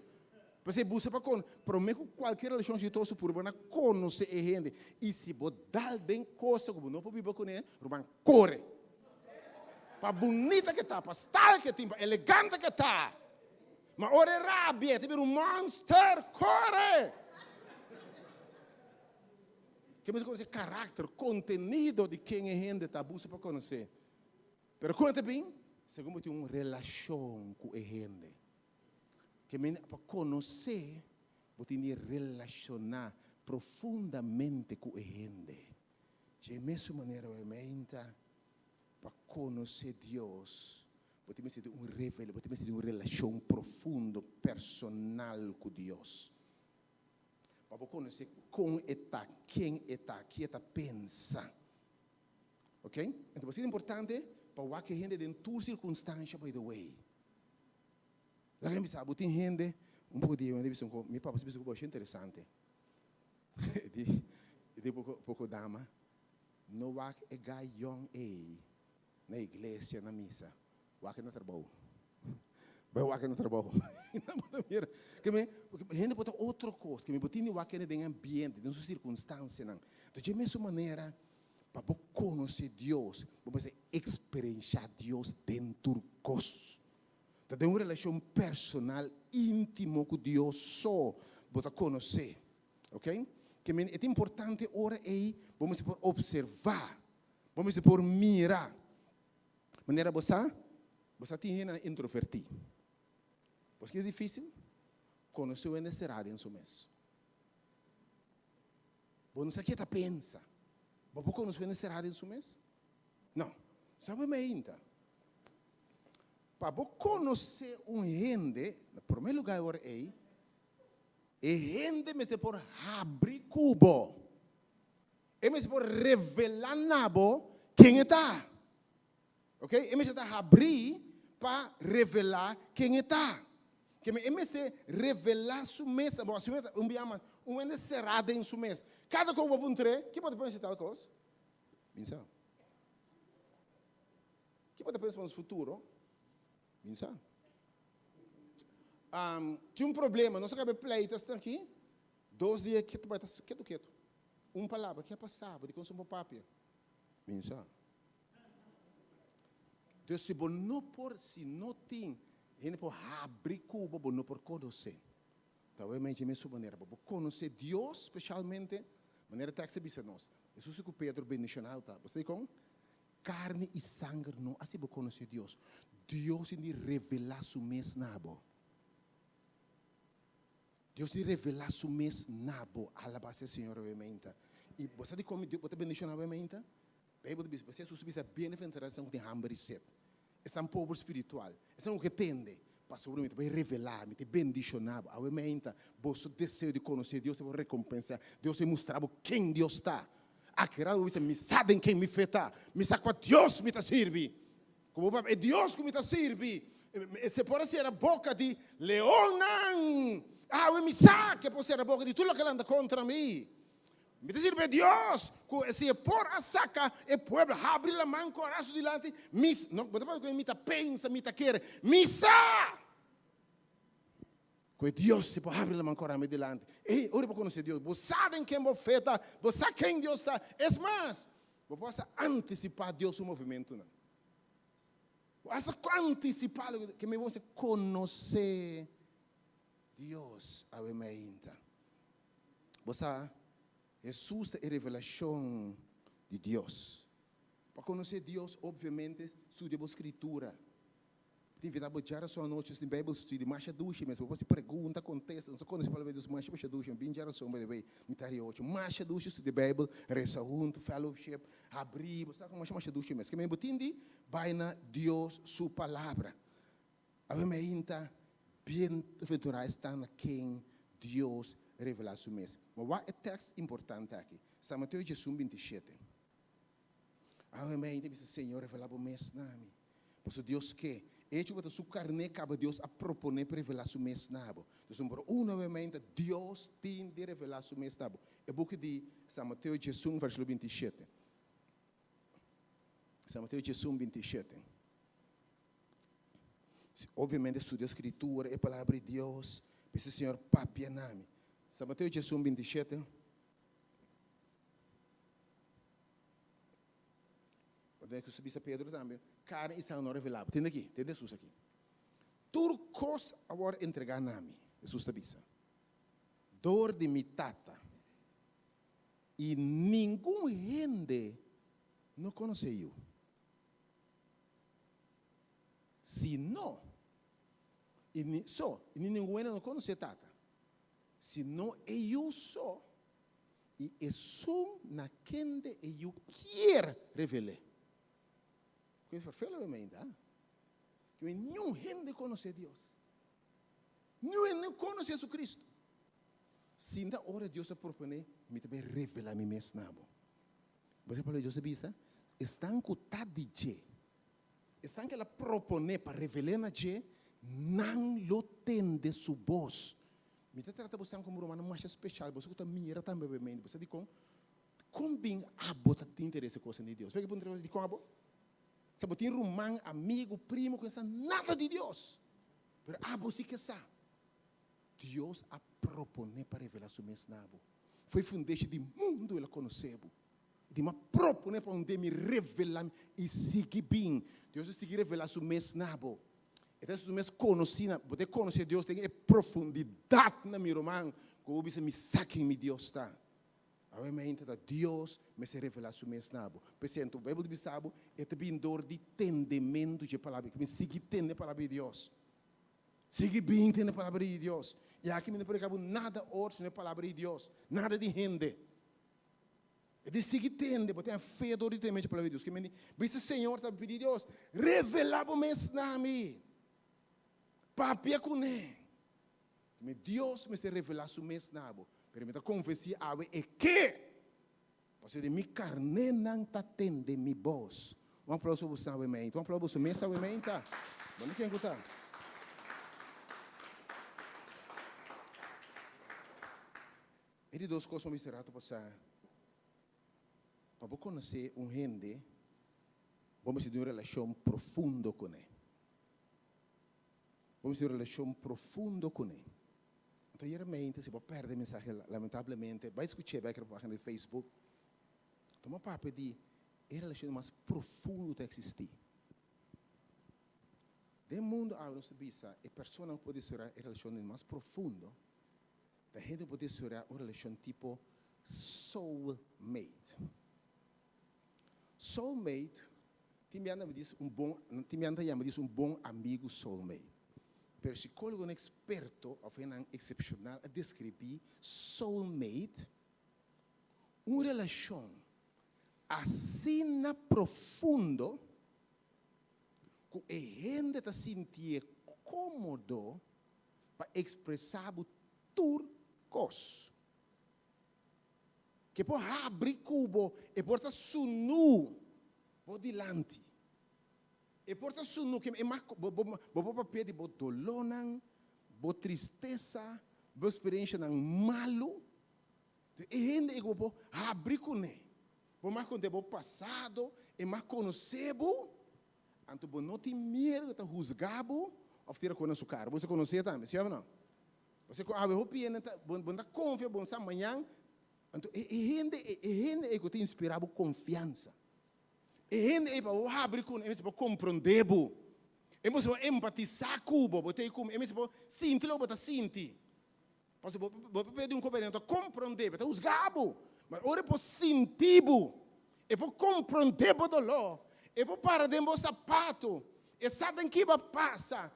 P'esei buska pa kono, promé ku kualke relashon eksitoso puru bo na konosé e hende. I si bo dal den kosa ku bo no por biba kuné, ruman kore. Pa bunita ke ta, pa style ke tin, pa elegante ke ta. Ma ora e rabia, e ta bira un monster. Kore! Ke mester konosé karakter, kontenido di ken e hende ta, buska pa konosé. Pero kon e ta bin? Segun bo tin un relashon ku e hende. Ke mende pa konosé, bo tin di relashoná profundamente ku e hende. Dje mesun manera, obviamente. Pa konosé Dios, bo tin mester di un revel, bo tin mester di un relashon profundo, personal ku Dios. Pa bo konosé kon E ta, ken E ta, ki E ta pensa. Ok? Enton por esei ta importante pa wak e hende den tur sirkunstansha by the way. Laga mi bisa bo tin hende, un poko di hende bisa ku mi papa bisa ku bo asha interesante. E di, e di poko poko dama, no wak e guy yong ei na iglesia na misa, wak e na trabou. Bai wak e na trabou. Nan bo ta mira, ke mi, hende por ta otro kos, ke mi bo tin di wak hende den e ambiente, den su sirkunstansianan. Enton dje mesun manera, pa bo konosé Dios, bo mester eksperenshá Dios den tur kos. Ta den un relashon personal íntimo ku Dios so bo ta konosé. Ok? Ke men e ta importante ora ei bo mester por opservá, bo mester por mira. Manera bo sa, bo sa tin hendenan introvertí. Bo sa ke ta difísil? Konosé un hende será den su mes. Bo no sa ke ta pensa. Bo por konosé un hende será den su mes? No. Sa bo mainta. Pa bo konosé un hende, na promé lugá e ora ei, e hende mester por habri ku bo. E mester por revelá na bo ken e ta. Ok? E mester ta habrí pa revelá ken e ta. Ke men e mester revelá su mes na bo. Asina un bia mas, un hende será den su mes. Kada kos bo puntr'é, ke bo ta pensa di tal kos? Bin sa. Ki bo ta pensa pa nos futuro? Bin sa. Um, tin un problema, nos a kaba e pleito esnan aki, dos dia ketu bai ta ketu ketu. Un palabra, ki a pasa bo? Dikon su bo papia? Bin sa. Dus si bo no por, si no tin hende por habri ku bo, bo no por konosé. Ta wei mei dje mesun manera, bo por konosé Dios spesialmente, manera tekst a bisa nos. Hesus ku Pedro bendishonado ta. Bo sa dikon? Karni i sanger no hasi bo konosé Dios. Dios tin di revelá su mes na bo. Dios tin di revelá su mes na bo. Alabá sea Señor awe meinta. I bo sa dikon bo ta bendishoná awe meinta? Beibel ta bisa, pasobra Hesus a bisa, Bienaventurado esnan ku tin hamber i set, esnan pober spiritual, esnan ku ke tende, pasobra mi ta bai revelá, mi ta bendishoná bo. Awe meinta, boso deseo di konosé Dios ta por rekompensá. Dios ta mustra bo ken Dios ta. Akirá bo bisa, Mi sa den ken mi fe ta. Mi sa kua Dios mi ta sirbi. Komo papia, e Dios ku mi ta sirbi, e por a sera boka di leonnan. Awe mi sa ku e por sera boka di tur loke lanta kontra mi. Mi ta sirbi e Dios ku si e por a saka e pueblo, habri laman kora su dilanti, mi, no, bo ta papia ku mi ta pensa, mi ta kere, mi sa ku e Dios si por habri laman kora mi dilanti. Ey, ora bo konosé Dios, bo sa den ken bo fe ta, bo sa ken Dios ta. Es mas, bo por hasta antisipá Dios su movimentunan. Bo hasta antisipá loke ke mi bo mester konosé Dios awe mainta. Bo sa, Hesus ta e revelashon di Dios. Pa konosé Dios, opviamente, studia bo Skritura. Mi ta invitá bo djarason anochi nos tin Bijbel study, masha dushi mes. Bo por hasi pregunta, kontesta. Nos ta konosé palabra di Dios masha masha dushi. Mi bin djarason, by the way, mitar di ocho. Masha dushi studia Bijbel, resa huntu, fellowship, habrí. Bo sa ku masha masha dushi mes. Ke men bo tin di bai na Dios su Palabra. Awe mainta, bienaventurá esnan na ken Dios revelá su mes. Ma wak e tèks importante aki, San Mateo diesun 27. Awe mainta bisa, Señor, revelá bo mes na mi. Pasobra Dios ke. E hecho ku ta su karné kaba Dios a proponé pa revelá su mes na bo. Dus number uno awe mainta, Dios tin di revelá su mes na bo. E buki di San Mateo diesun versíkulo 27. San Mateo diesun 27. Si obviamente studia Scritura, e Palabra di Dios, bisa Señor papia na mi. San Mateo 11, 27. Pasobra Jesus a bisa Pedro tambe, Carne i sangre no revelá bo. Tende aki, tende Jesus aki. Tur kos a wòrdu entregá na mi, Jesus ta bisa, dor di mi Tata. I ningun hende no konosé Yu. Si no, i ni so, i ni ningun hende no konosé Tata, sino e Yu so, i esun na kende e Yu kier revel'é. Ku e ferfel awe mainta, ku niun hende konosé Dios. Niun hende konosé Jesucristo. Sinta ora Dios a proponé, mi ta bai revelá mi mes na bo. Bo sa palabra di Dios a bisa? Esnan ku ta di dje, esnan ku el a proponé pa revel'é na dje, nan lo tende su bos. Mi ta trata bosan komo rumannan masha speshal, boso ku ta mira tambe obviamente. Bo sa dikon? Kon bin abo ta tin interes e kosnan di Dios? P'e ke puntra Dios, dikon abo? Sa bo tin ruman, amigu, primu ku no sa nada di Dios, pero abo si ke sa. Dios a proponé pa revelá su mes na bo. Fo'i fundeshi di mundu el a konosé bo. I di mi a proponé pa un dia mi revelá mi i sigui bin. Dios a sigui revelá su mes na bo. E ta hasi su mes konosí na bo. Ta konosé Dios den e profundidat na mi ruman ku bo bisa mi sa ken mi Dios ta. Awe mainta ta Dios mester revelá su mes na bo. P'esei anto Beibel ta bisa bo e ta bin dor di tendementu dje palabra. Ku mi sigui tende e palabra di Dios. Sigui bin tende e palabra di Dios. I aki mi no prediká bo nada otro sino e palabra di Dios, nada di hende. E di sigui tende, bo ten fe dor di tende e palabra di Dios. Ke mende bisa Señor ta pidi Dios, revelá bo mes na mi. Papia kuné. Mi Dios mester revelá su mes na bo, pero mi ta konvensí awe e ke! Pasobra di mi karnénan ta tende mi bos. Un aplauso pa boso awe meinta. Un aplauso pa boso mes awe meinta. Bo no ken ku ta. E di dos kos ku mi mester rato pasá, pa bo konosé un hende, bo mester tin un relashon profundo kuné. Bo mester un relashon profundo kuné. Anto ayera mente si bo a pèrdè e mensahe lamentablemente bai skuch'é bèk riba página di Facebook. Tuma papia di e relashon mas profundo ku ta eksistí. Den mundu awe nos ta bisa e personanan ku por desaroyá e relashon mas profundo ta hende ku por desaroyá un relashon tipo soulmate. Soulmate, tin biaha nan bisa un bon, tin biaha nan ta yama dies un bon amigu soulmate. Pero psicólogonan experto of hendenan excepcional a describí soulmate un relacion asina profundo cu e hende ta sintié cómodo pa expresá bo tur cos. Ke por habri ku bo, e por ta sunú bo dilanti. E por ta sunú ke e mas bo bo bo por papia di bo dolónan, bo tristesa, bo eksperenshanan malu. E hende ei ku bo por habri kuné, bo mas kont'é bo pasado, e mas konosé bo, anto bo no tin miedu ku e ta husgá bo òf tira kos na su kara. Bo sa konosé tambe, si òf no? Pasobra ku awe hopi hende ta, bo bo ta konfia, bo sa mañan, anto e e hende ei, e hende ei ku ta inspirá bo konfiansa. E hende ei pa bo habri ku e mester por komprondé bo. E mester por empatisá ku bo, bo ta ei ku mi, e mester por sinti loke bo ta sinti. Pasobra bo bo papia di un kompañero ta komprondé bo, e ta husgá bo, ma ora e por sinti bo, e por komprondé bo doló, e por para den bo sapato, e sa den ki bo a pasa,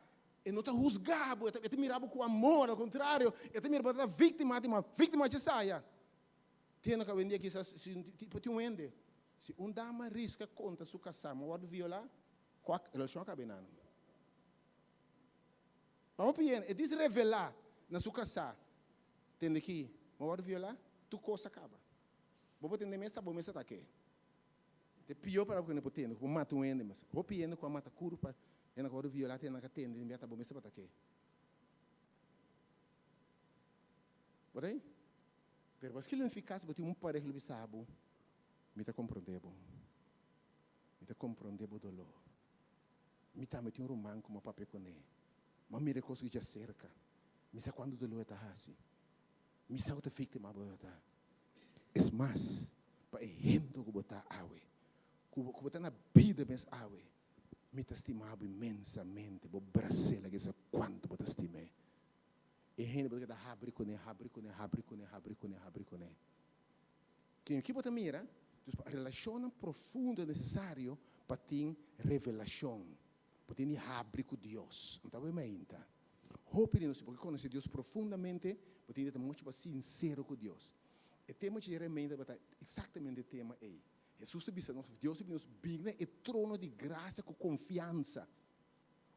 E no ta husga bo, e ta mira bo ku amor, al kontrario, e ta mira bo ta víktima di ma víktima dje saya. Tende ku awendia kisas si un tipo tin un hende, si un dama riska kontra su kasá ma wòrdu violá, kua relashon a kaba einan? Pa hopi hende, e dis revelá na su kasá, tende ki ma wòrdu violá, tur kos a kaba. Bo por tende mes ta bo mes ta atake. Ta e pió palabra ku hende por tende, ku por mata un hende mes. Hopi hende ku a mata kurpa, hende ku a wòrdu violá te nan ka tende, den bia ta bo mes tabata ke. Bo ta ei? Pero paske lo efikas bo tin un pareha lo bisa bo, Mi ta komprondé bo. Mi ta komprondé bo doló. Mi tambe tin un ruman ku mi a papia kuné. Mi a mira e kos ku djaserka. Mi sa kuantu doló e ta hasi. Mi sa ku ta víktima bo ta. Es mas, pa e hende ku bo ta awe, ku bo ta na bida mes awe, mi ta stima bo inmensamente. Bo bras'é laga e sa kuantu bo ta stim'é. E hende bo ta keda habri kuné, habri kuné, habri kuné, habri kuné, habri kuné. Ken ki bo ta mira? Dus pa relashonnan profundo nesesario pa tin revelashon. Bo tin di habri ku Dios. Anto awe mainta, hopi di nos si bo ke konosé Dios profundamente, bo tin di ta muchu mas sinsero ku Dios. E tema dje mainta tabata eksaktamente e tema ei. Hesus ta bisa nos, Dios ta bisa nos, bin na e trono di grasia ku konfiansa.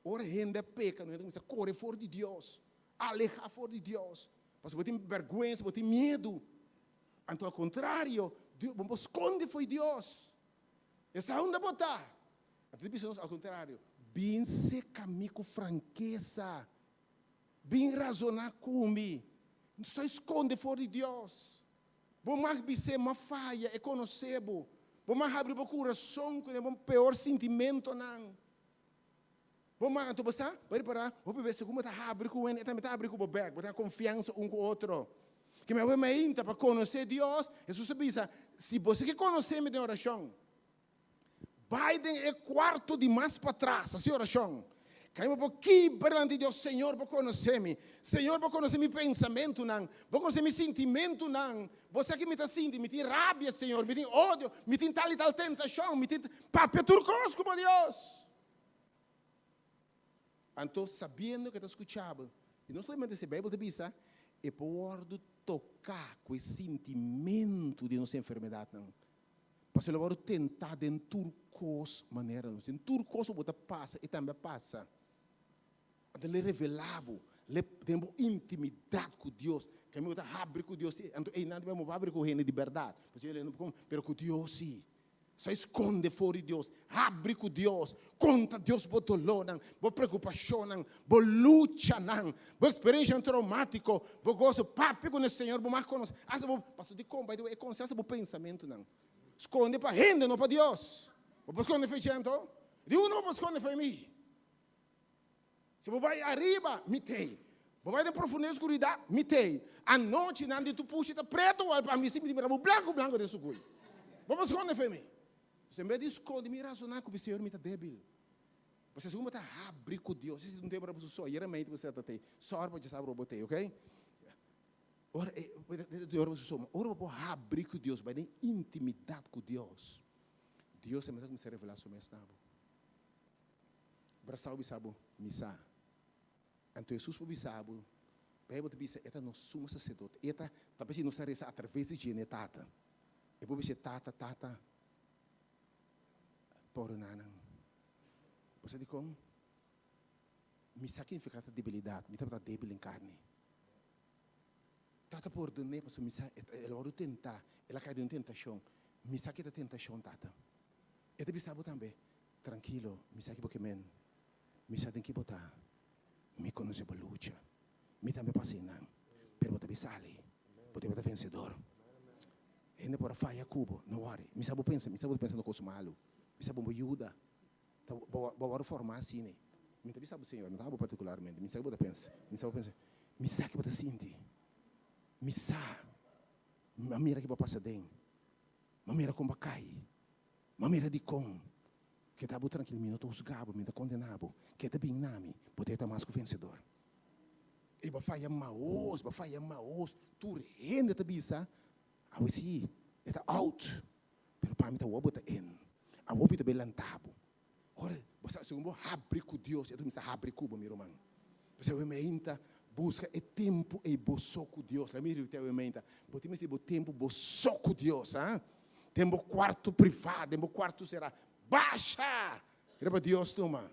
Ora hende a peka, no hende kuminsá kore for di Dios, alehá for di Dios, pasobra bo tin bèrgwensa, bo tin miedu. Anto al kontrario, bo no por skonde fo'i Dios. E sa unda bo ta. Anto ta bisa nos al kontrario, bin seka mi ku frankesa, bin razoná ku mi. No stoi skonde for di Dios. Bo mag bis'é, M'a faya, e konosé bo. Bo mag habri bo kurason ku bo peor sintimentonan. Bo mag, anto bo sa, bo ripará, hopi bes segun bo ta habri ku hende, e tambe ta habri ku bo bèk. Bo ta konfiansa un ku otro. Ke mi awe mainta pa konosé Dios, Hesus a bisa, Si boso ke konosé mi den orashon, bai den e kuarto di mas patras, hasi orashon. Kai bo por kibra dilanti di Dios, Señor, bo konosé mi. Señor, bo konosé mi pensamentunan. Bo konosé mi sintimentunan. Bo sa ki mi ta sinti. Mi tin rabia, Señor. Mi tin odio. Mi tin tal i tal tentashon. Mi tin papia tur kos ku bo, Dios. Anto, sabiendo ku e ta skucha bo, i no solamente esei, Beibel ta bisa, e por wòrdu toká ku e sintimentu di nos enfermedatnan. Pasobra el a wòrdu tentá den tur kos manera nos. Den tur kos ku bo ta pasa, e tambe a pasa. Anto el a revelá bo, den bo intimidat ku Dios. Kaminda bo ta habri ku Dios, anto einan tambe bo habri ku hende di bèrdat. Pasobra hende no por, pero ku Dios sí. Sa skonde for di Dios, habri ku Dios, konta Dios bo dolónan, bo preokupashonnan, bo luchanan, bo eksperenshanan troumátiko, bo goso. Papia ku nos Señor, bo mas konosé. Asta bo, pasobra dikon? By the way, e konosé asta bo pensamentunan. Skonde pa hende, no pa Dios. Bo por skonde for dje anto? Di unda bo por skonde for mi? Si bo bai ariba, mi t'ei. Bo bai den profundidad di oscuridad, mi t'ei. Anochi nan di tu pushi ta preto wal pa mi si mi ta mira bo blanco blanco den sukui. Bo por sconde fe mi. Dus en bes di sconde mi razona cu mi Señor mi ta debil. Pasobra segun bo ta habri cu Dios, esei ta un tema riba su so, ayera meiti bo ta t'ei. Sorry bo dja sa bo t'ei, ok? Ora e, riba su so, ma ora bo por habri cu Dios, bai den intimidad cu Dios, Dios tambe ta cuminsa revela su mes na bo. Brasá bo bisa bo, Mi sa. Anto Hesus por bisa bo, Beibel ta bisa, E ta nos sumo saserdote. E ta, ta p'esei nos ta resa atraves di dje na e Tata. E por bisa e Tata, Tata, pordoná nan. Bo sa dikon? Mi sa kinifiká ta debilidat. Mi tabata debil den karni. Tata pordon'é pasobra mi sa, el a wòrdu tentá, el a kai den un tentashon. Mi sa ke ta tentashon, Tata. E ta bisa bo tambe, Trankilo, mi sa ki bo ke men. Mi sa den ki bo ta. Mi konosé bo lucha. Mi tambe pasa einan. Pero bo ta bin sali. Bo ta bin ta vensedor. Hende por a faya ku bo. No wòri. Mi sa bo pensa, mi sa bo ta pensando kos malu. Mi sa bo bo yuda. Ta bo bo wòrdu formá asina. Mi ta bisa bo señor, no ta abo partikularmente. Mi sa ki bo ta pensa. Mi sa bo pensa. Mi sa ki bo ta sinti. Mi sa. Mi a mira ki bo a pasa den. Mi a mira kon bo a kai. Ma mira dikon keda bo trankil, mi no ta husga bo, mi no ta kondena bo, keda bin na mi, bo ta eta mas ku vensedor. I bo a faya maos, bo a faya maos, tur hende ta bisa, awe si, e ta out, pero pa mi ta awor bo ta in, awor mi ta bin lanta bo. Ora bo sa, segun bo habri ku Dios, e ta kuminsá habri ku bo, mi ruman. P'esei awe meinta, buska e tempu ei bo so ku Dios. Laga mi ripití awe meinta, bo tin mester bo tempu bo so ku Dios, ha. Den bo kuarto privá, den bo kuarto será, basha riba Dios tuma.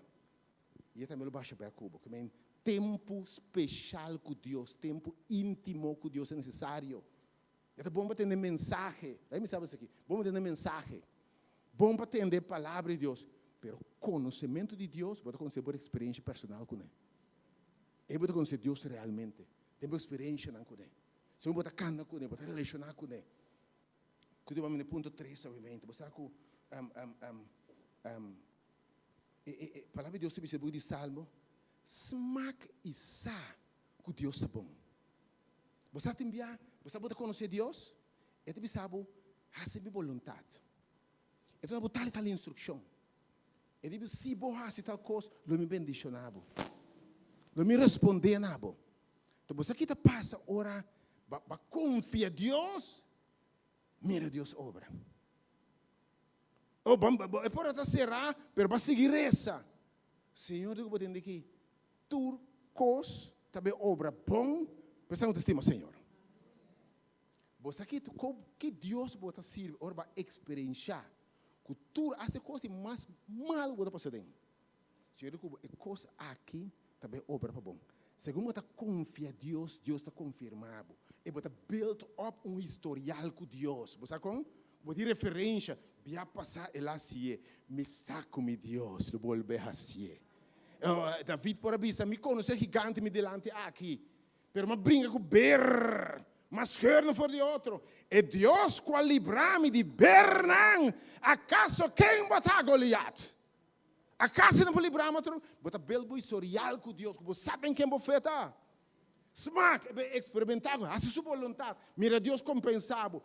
I e tambe lo basha bèk ku bo. Ke men tempu speshal ku Dios, tempu íntimo ku Dios ta nesesario. E ta bon pa tende mensahe. Laga mi sa esaki. Bon pa tende mensahe. Bon pa tende e palabra di Dios. Pero konosementu di Dios, bo ta konosé por eksperensha personal kuné. Ei bo ta konosé Dios realmente, den bo eksperenshanan kuné. Segun bo ta kanda kuné, bo ta relashoná kuné. Ku ta bami na punto tres awemente. Bo sa ku e e palabra di Dios ta bisa den buki di Salmo, Smak i sa ku Dios ta bon. Bo sa tin bia, bo sa bo ta konosé Dios? E ta bisa bo, Hasi mi boluntat. E ta duna bo tal i tal instrukshon. E di bo, Si bo hasi tal kos, lo mi bendishoná bo. Lo mi respondé na bo. Enton bo sa ki ta pasa ora bo a konfia Dios? Mira Dios obra. Oh, e porta ta será, pero bo a sigui resa. Señor di ku bo tende aki, tur kos ta bay obra bon pa esnan ku ta stima Señor. Bo sa ki ki Dios bo ta sirbi ora bo a eksperenshá. Ku tur hasi e kos di mas malu ku ta pasa den. Señor di ku bo e kos aki ta bai obra pa bon. Segun bo ta konfia Dios, Dios ta konfirmá bo. E bo ta build up un historial ku Dios. Bo sa kon? Bo tin referensha, bia pasá el a hasié, mi sa ku mi Dios lo bolbe hasié. David por a bisa, mi konosé gigante mi dilanti aki, pero mi a bringa ku ber, mi a skeur nan for di otro. E Dios ku a libra mi di bernan, akaso ken bo ta, Goliat? Akaso e no por libra mi otro? Bo ta build bo historial ku Dios, ku bo sa den ken bo fe ta. Smak, eksperimentá ku, hasi su boluntat, mira Dios kompensá bo,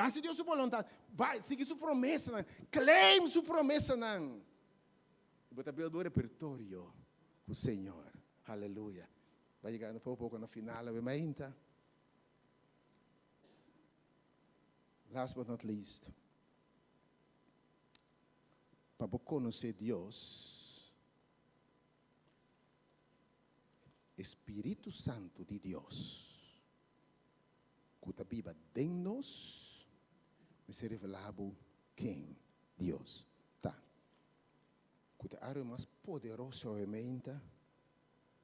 hasi Dios su boluntat, bai, sigui su promesanan, claim su promesanan. I bo ta build bo repertorio ku Señor. Haleluya. Bai yegando poko poko na final awe mainta. Last but not least, pa bo konosé Dios, E spiritu santu di Dios ku ta biba den nos mester revelá bo ken Dios ta. Ku ta e área mas poderoso herramienta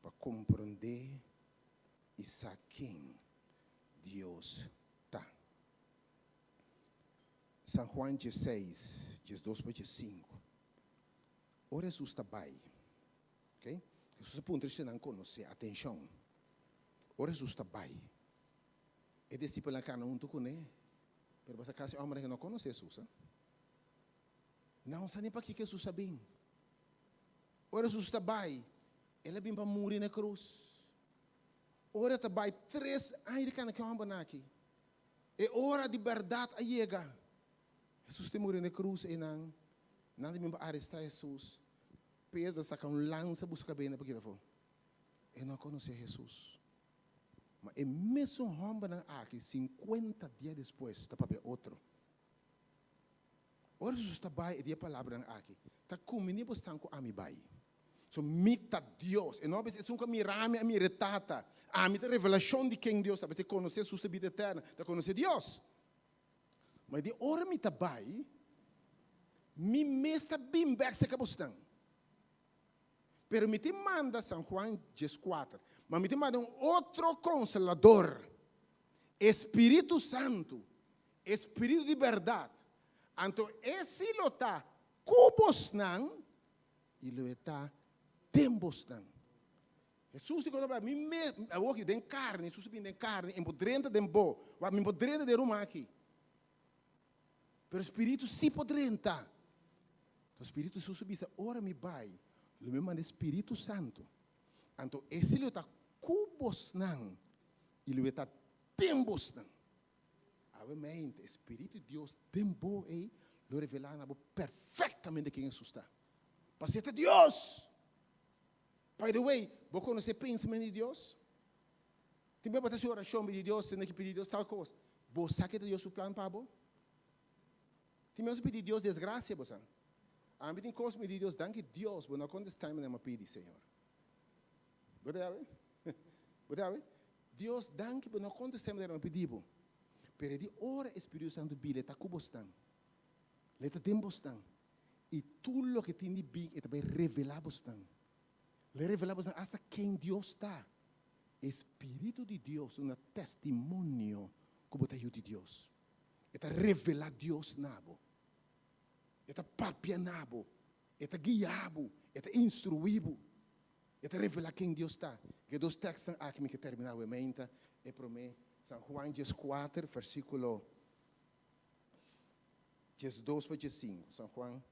pa komprondé i sa ken Dios ta. San Juan diesseis, diesdos pa diesinku. Ora Hesus ta bai, Ok? Hesus a puntra si nan konosé. Atenshon! Ora Hesus ta bai, e disipelnan a kana huntu kuné, pero basta kasi hòmbernan ke no konosé Hesus. Nan no sa ni pakiko Hesus a bin. Ora Hesus ta bai, el a bin pa muri na e krus. Ora e ta bai, tres aña di kana ku e hòmbernan aki. E ora di bèrdat a yega. Hesus ta muri na e krus einan. Nan ta bin pa arestá Hesus. Pedro a saka un lansa buska bena pa kita afó. E no a konosé Hesus. Ma e mesun hòmbernan aki sinkuenta dia despues ta papia otro. Ora Hesus ta bai e di e palabranan aki, Ta kumbiní bo stan ku ami bai. So mi ta Dios. E no a bisa esun ku a mira mi a mira e Tata. Ami ta revelashon di ken Dios ta. Pasobra konosé Hesus ta bida eterna, ta konosé Dios. Ma di ora mi ta bai, mi mes ta bin bek serka bosnan. Pero mi tin manda, San Juan dieskuater, ma mi tin manda un otro Konsolador, e Spiritu Santu, e Spiritu di bèrdat. Anto e si lo ta ku bosnan i lo e ta den bosnan. Hesus di kono mi mes, awor ki den karni, Hesus a bini den karni, en por drenta den bo, wak mi por drenta den ruman aki. Pero Spiritu si por drenta. Enton Spiritu Hesus a bisa, ora mi bai, lo mi manda e Spiritu Santu. Anto e si lo ta ku bosnan i lo e ta den bosnan. Awe mente, e Spiritu di Dios den bo ei lo revelá na bo perfektamente ken Hesus ta. Pasobra e ta Dios! By the way, bo konosé pensamentu di Dios? Tin bes bo ta hasi orashon pidi Dios, tene ki pidi Dios tal kos. Bo sa ke ta Dios su plan pa bo? Tin bes bo pidi Dios desgrasia, bo sa. Ami tin kos mi di Dios, danki Dios bo no a kontestá mi na mi pidi, Señor. Bo ta yawe? Bo ta yawe? Dios, danki bo no a kontestá mi na mi pidi bo. Pero e di ora e Spiritu Santu bini, e ta ku bosnan. Lo e ta den bosnan. I tur loke tin di bin e ta bai revelá bosnan. Lo e revelá bosnan asta ken Dios ta. E Spiritu di Dios duna testimonio ku bo ta yu di Dios. E ta revelá Dios na bo. E ta papia na bo. E ta guia bo. E ta instruí bo. E ta revelá ken Dios ta. Ku e dos tèkstnan aki mi ke terminá awe meinta. E promé, San Juan dieskuater, versíkulo 12 pa 15. San Juan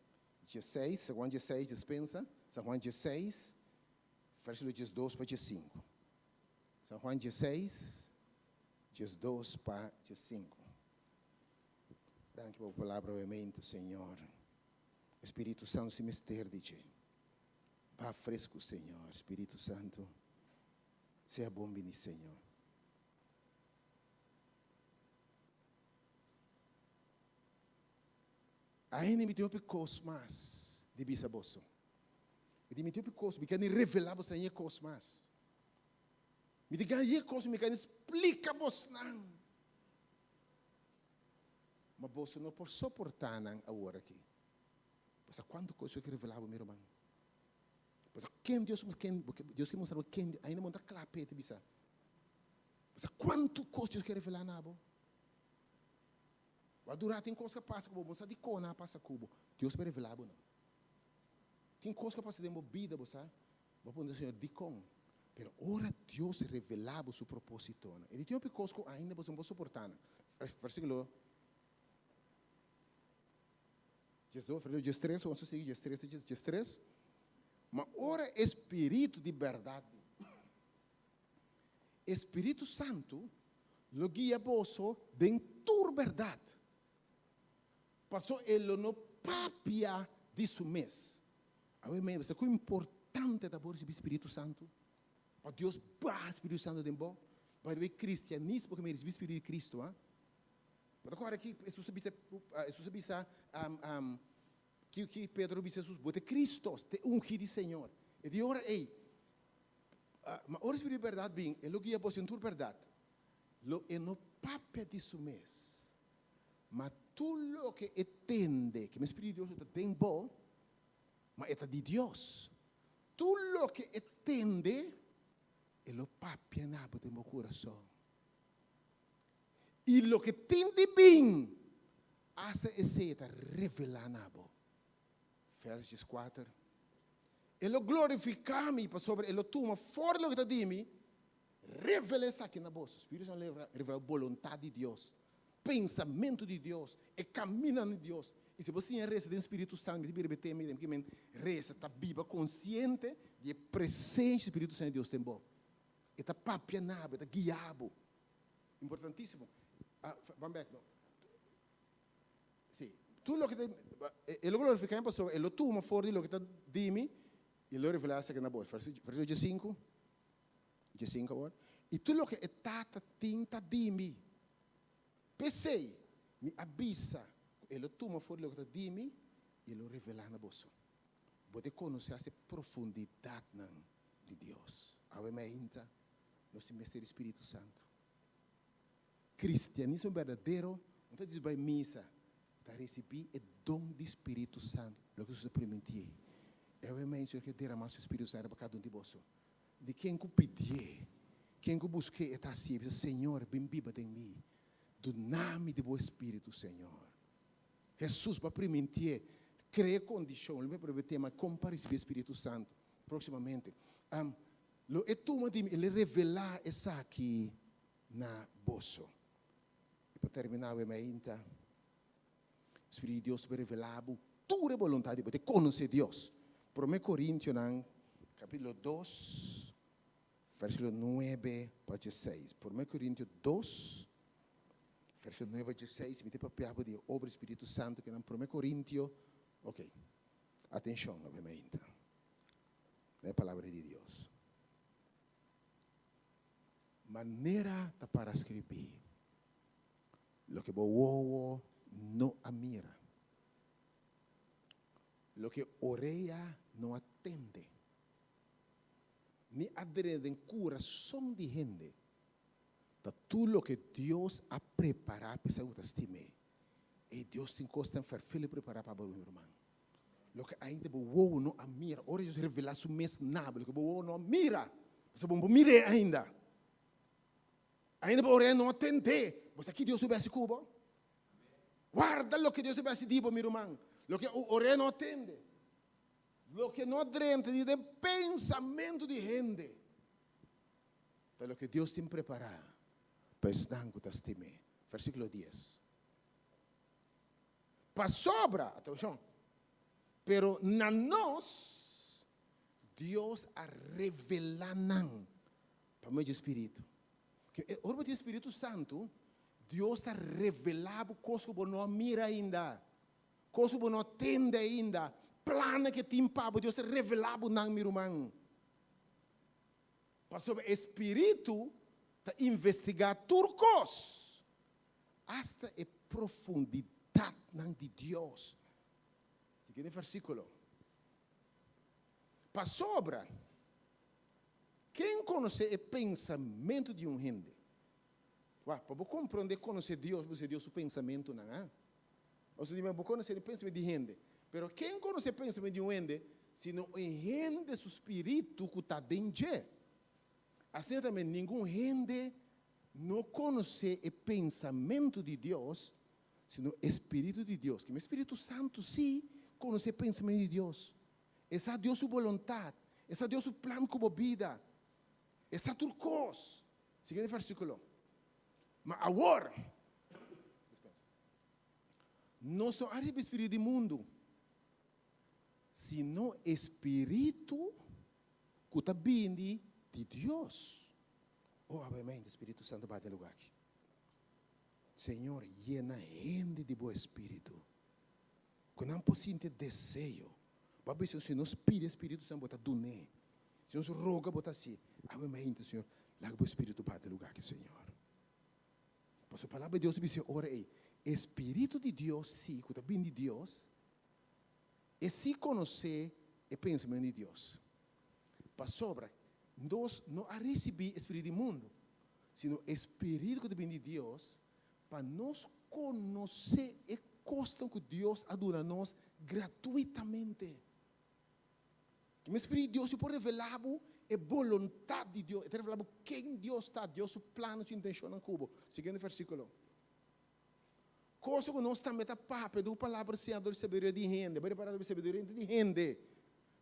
16, San Juan 16, dispensa. San Juan 16, versíkulo 12 pa 15. San Juan 16, 12 pa 15. Danki pa bo palabra obviamente, Señor. Espíritu Santo si mester di dje. Ba fresco, Señor. Espíritu Santo, sea bon bini, Señor. Ainda mi tin hopi kos mas di bisa boso. Mi tin hopi kos, mi kende revelá bosnan e kos mas. Mi tin gana e kos, mi kende splika bosnan. Ma boso no por soportá nan awor aki. Pasobra kuantu kos Dios ke revelá bo, mi ruman. Pasobra ken Dios ken Dios ke mustra bo ken ainda bo no ta kla p'e ta bisa. Pasobra kuantu kos Dios ke revelá na bo. Bo a dura tin kos ku a pasa ku bo, bo no sa dikon nan a pasa ku bo. Dios por revelá bo nan. Tin kos ku a pasa den bo bida, bo sa, bo a puntra Señor dikon. Pero ora Dios revelá bo su propósitonan, e di tin hopi kos ku ainda bo no por soportá nan. Versíkulo diesdos, versíkulo diestres, bo a sigui diestres te diestres. Ma ora e Spiritu di bèrdat bin, e Spiritu Santu lo guia boso den tur bèrdat, paso e lo no papia di su mes. Awe mei, bo sa ku importante ta bo risibí Spiritu Santu? Pa Dios baha Spiritu Santu den bo. By the way, kristianismo ke mei risibí Spiritu di Kristu, ha? Bo ta kòrda ki Hesus a bisa, Hesus a bisa, ki ki Pedro a bisa Hesus, Bo ta e Kristo, te ungí di Señor. E di ora ei, Ma ora Spiritu di bèrdat bin, e lo guia boso den tur bèrdat. Lo e no papia di su mes, ma tur loke e tende, ke Spiritu di Dios lo ta den bo, ma e ta di Dios. Tur loke e tende, e lo papia na bo den bo kurason. I loke tin di bin, asta esei e ta revelá na bo. Vers dieskuater, E lo glorifiká mi, pasobra e lo tuma for di loke ta di mi, revelá esaki na boso. Spiritu Santu lo revelá boluntat di Dios, pensamentu di Dios, e kaminnan di Dios. I si bo siña resa den Spiritu Santu, mi ta bira bete mi den ki men resa ta biba konsiente di e presensia di Spiritu Santu di Dios den bo. E ta papia na bo, e ta guia bo. Importantísimo. Ban bèk no. Sí, tur loke ta, e lo glorifiká mi pasobra e lo tuma for di loke ta di mi i lo revelá esaki na bo. Versíkulo diesinku, diesinku awor. I tur loke e Tata tin ta di mi. P'esei mi a bisa ku e lo tuma for di loke ta di mi i e lo revelá na boso. Bo ta konosé hasta e profundidatnan di Dios. Awe mainta nos tin mester di Spiritu Santu. Cristianismo berdadero no ta djis bai misa, ta ricibi e don di Spiritu Santo, loke Jesus a primintié. E awe mei Señor ke derama su Spiritu Santo riba cada un di boso. Di ken cu pidié, ken cu busqué e ta hacié. Bisa, Señor, bin biba den mi. Duna mi di bo Spiritu, Señor. Jesus bo a primintié, crea e condicion. Lo mi papia riba e tema con pa ricibi e Spiritu Santo proximamente. Lo e tuma di mi, e lo revela esaki na boso. I pa terminá awe mainta, Spiritu di Dios ta revelá bo tur e boluntat di bo, te konosé Dios. Promé Korintionan kapítulo dos, versíkulo nuebe pa dieseis. Promé Korintio dos, versíkulo nuebe pa dieseis, mi ta papia bo di e obra di Spiritu Santu ku nan Promé Korintio, ok, atenshon awe mainta na e palabra di Dios. Manera ta para skribí, Loke bo wowo no a mira, loke orea no a tende, ni a drenta den kurason di hende, ta tur loke Dios a prepará pa esnan ku ta stim'é. Ei, Dios tin kosnan ferfelu prepará pa bo, mi ruman. Loke ainda bo wowo no a mira. Ora Dios revelá su mes na bo, loke bo wowo no a mira, pasobra bo no por mir'é ainda. Ainda bo orea no a tend'é. Bo sa ki Dios a hasi ku bo? Warda loke Dios a hasi di bo, mi ruman. Loke orea no a tende, loke no a drenta ni den pensamentu di hende, ta loke Dios tin prepará pa esnan ku ta stim'é. Versíkulo dies. Pasobra, atenshon, pero na nos Dios a revelá nan pa medio di Spiritu. Ke ora bo tin Spiritu Santu, Dios ta revelá bo kos ku bo no a mira ainda, kos ku bo no a tende ainda, plannan ke tin pa bo, Dios ta revelá bo nan, mi ruman. Pasobra e Spiritu ta investigá tur kos, Asta e profundidatnan di Dios. Siguiente versíkulo. Pasobra, ken konosé e pensamentu di un hende? Wak, pa bo komprondé konosé Dios, bo konosé Dios su pensamentunan, a. Pasobra di mi bo konosé e pensamentu di hende. Pero ken konosé e pensamentu di un hende, sino e hende su spiritu ku ta den dje? Asina tambe ningun hende no konosé e pensamentu di Dios, sino e spiritu di Dios. Kima e spiritu santu sí konosé e pensamentu di Dios. E sa Dios su boluntat, e sa Dios su plan ku bo bida, e sa tur kos. Siguiente versíkulo. Ma awor, nos no a riba e spiritu di mundu, sino e spiritu ku ta bini di Dios. Oh, awemente, Spiritu Santu bati e lugá aki. Señor, yena hende di bo Espíritu, ku nan por sinti e deseo. Bo a bisa, si nos pidi e Spiritu Santu, bo ta dun'é. Si nos roga, bo ta hasié. Awemente, Señor, laga bo Espíritu bati e lugá aki, Señor. Pasobra Palabra di Dios ta bisa e ora ei, E Spiritu di Dios sí, ku ta bini di Dios, e sí konosé e pensamentu di Dios. Pasobra nos no a risibí e spiritu di mundu, sino e spiritu ku ta bini di Dios, pa nos konosé e kosnan ku Dios a duna nos gratuitamente. Kima Spiritu di Dios i por revelá bo e boluntat di Dios. E ta revelá bo ken Dios ta, Dios su plano, su intenshonnan ku bo. Siguiente versíkulo. Kosa ku nos tambe ta papia dor ku palabra siñá dor di sabiduria di hende. Bo repará dor sabiduria di hende,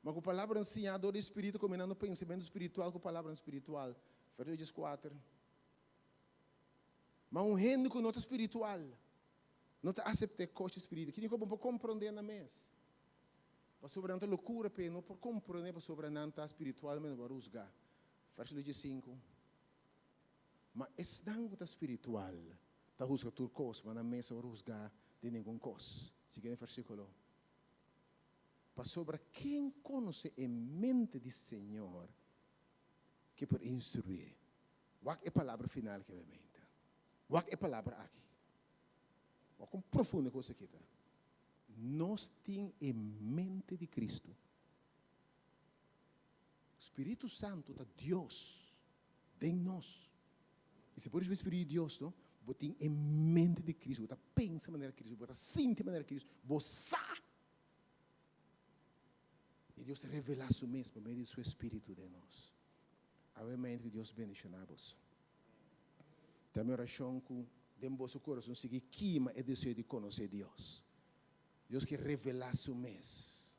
ma ku palabra siñá dor di Spiritu kombinando pensamentu spiritual ku palabranan spiritual. Versíkulo dieskuater. Ma un hende ku no ta spiritual no ta aseptá e kos di Spiritu. Kiko bo por komprondé nan mes? Pasobra nan ta lokura p'e no por komprondé pasobra nan ta spiritualmente bo a rusgá. Versíkulo diesinku, Ma esnan ku ta spiritual ta husga tur kos, ma nan mes no a rusgá di ningun kos. Siguiente versíkulo, Pasobra ken konosé e mente di Señor ke por instruié? Wak e palabra final ke bo menta. Wak e palabra aki. Wak kon profundo e kos aki ta. Nos tin e mente di Cristo. Spiritu Santu ta Dios den nos. I si bo ricibi Spiritu di Dios, no, bo tin e mente di Cristo, bo ta pensa manera Cristo, bo ta sinti manera Cristo, bo sa. I Dios ta revela su mes pa medio di su Espiritu den nos. Awe mente cu Dios bendiciona boso. Ta mi orashon ku den boso kurason sigui kima e deseo di konosé Dios. Dios ke revelá su mes.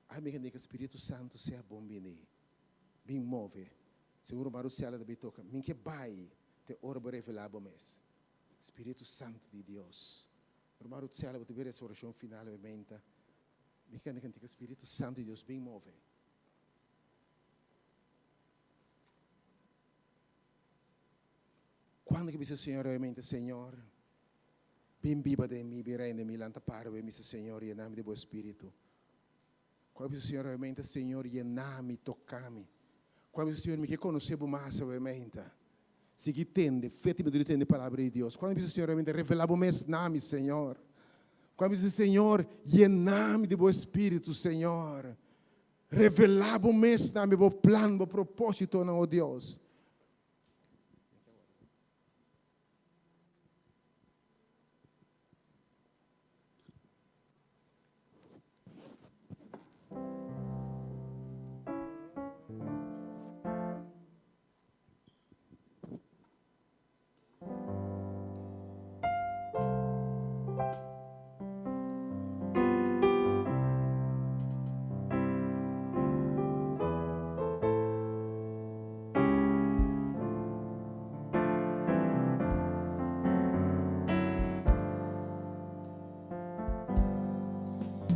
Ai mi hende ku Spiritu Santu sea bon bini. Bin move. Segun Ruman Rusiala ta bin toka, mi ke bai te ora bo revelá bo mes. Spiritu Santu di Dios. Ruman Rusiala bo ta bin resa orashon final awe meinta. Mi ke hende ku Spiritu Santu di Dios bin move. Cuando ke bisa Señor realmente, Señor, bin biba den mi, bin reina den mi, lanta para mi, bisa Señor, yena mi di bo Espíritu. Cuando bisa Señor realmente, Señor, yena mi, toca mi. Cuando bisa Señor, mi ke conoce bo mas realmente. Sigui tende, fe ta mi tende palabra di Dios. Cuando bisa Señor realmente, revela bo mes na mi, Señor. Cuando bisa Señor, yena mi di bo Espíritu, Señor. Revelá bo mes na mi, bo plan, bo propósitonan, o Dios.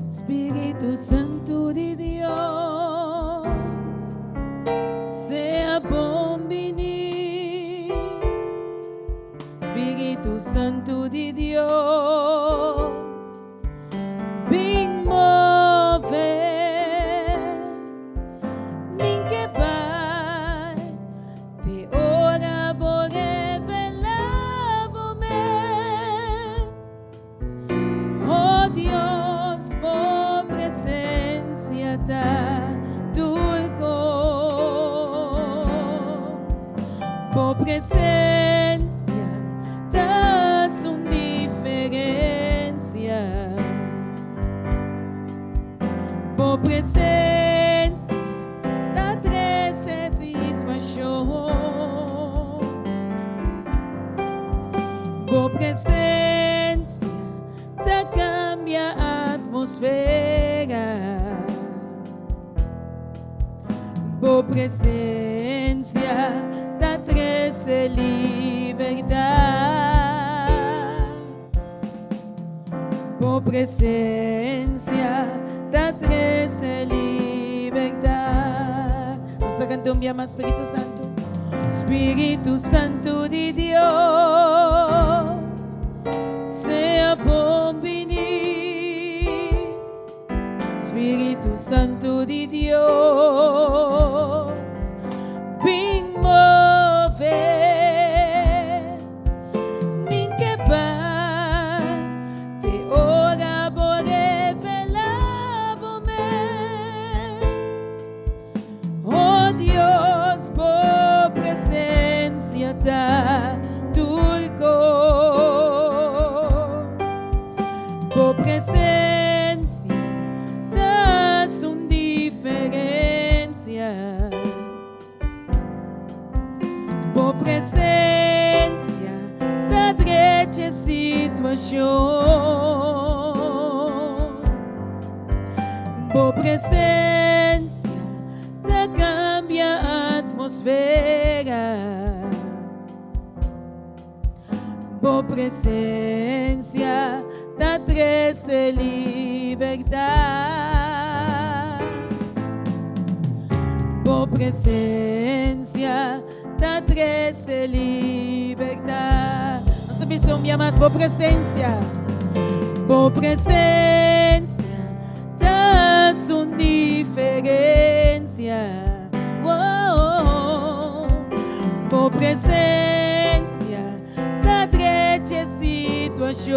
Spiritu Santu di Dios, sea bon bini. Spiritu Santu di Dios, bin move. Min ke bai, te ora bo revelá bo mes. Oh Dios, bo presencia ta tur cos. Bo presencia ta un diferencia. presencia ta trece libertad. Bo presencia ta trece libertad. Nos ta canta un bia mas, Spiritu Santu. Spiritu Santu di Dios, sea bon bini. Spiritu Santu di Dios, bin move. Min ke bai te ora bo revelá bo mes. Oh Dios, bo presencia ta tur kos. Bo presencia ta haci un diferencia. Bo presencia ta drecha e situacion. Bo presencia ta cambia atmosfera. Bo presencia ta trece libertad. Bo presencia ta trece libertad. Nos ta bisa un bia mas, bo presencia. Bo presencia ta haci un diferencia. Oh, bo presencia ta drecha e situacion.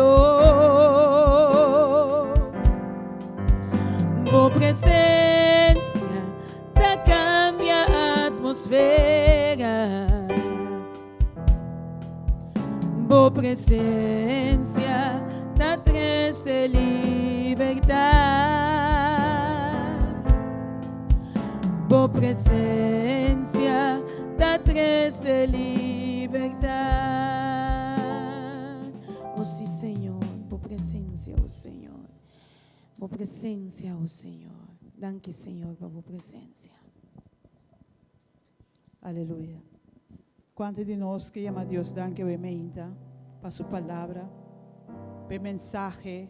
Bo presencia ta cambia atmosfera. Bo presencia ta trece libertad. Bo presencia ta trece libertad. Oh sí, Señor, bo presencia, oh Señor. Bo presencia, oh Señor. Danki, Señor, pa bo presencia. Aleluya. Kuantu di nos ke yama Dios danki awe meinta pa su palabra, pa e mensahe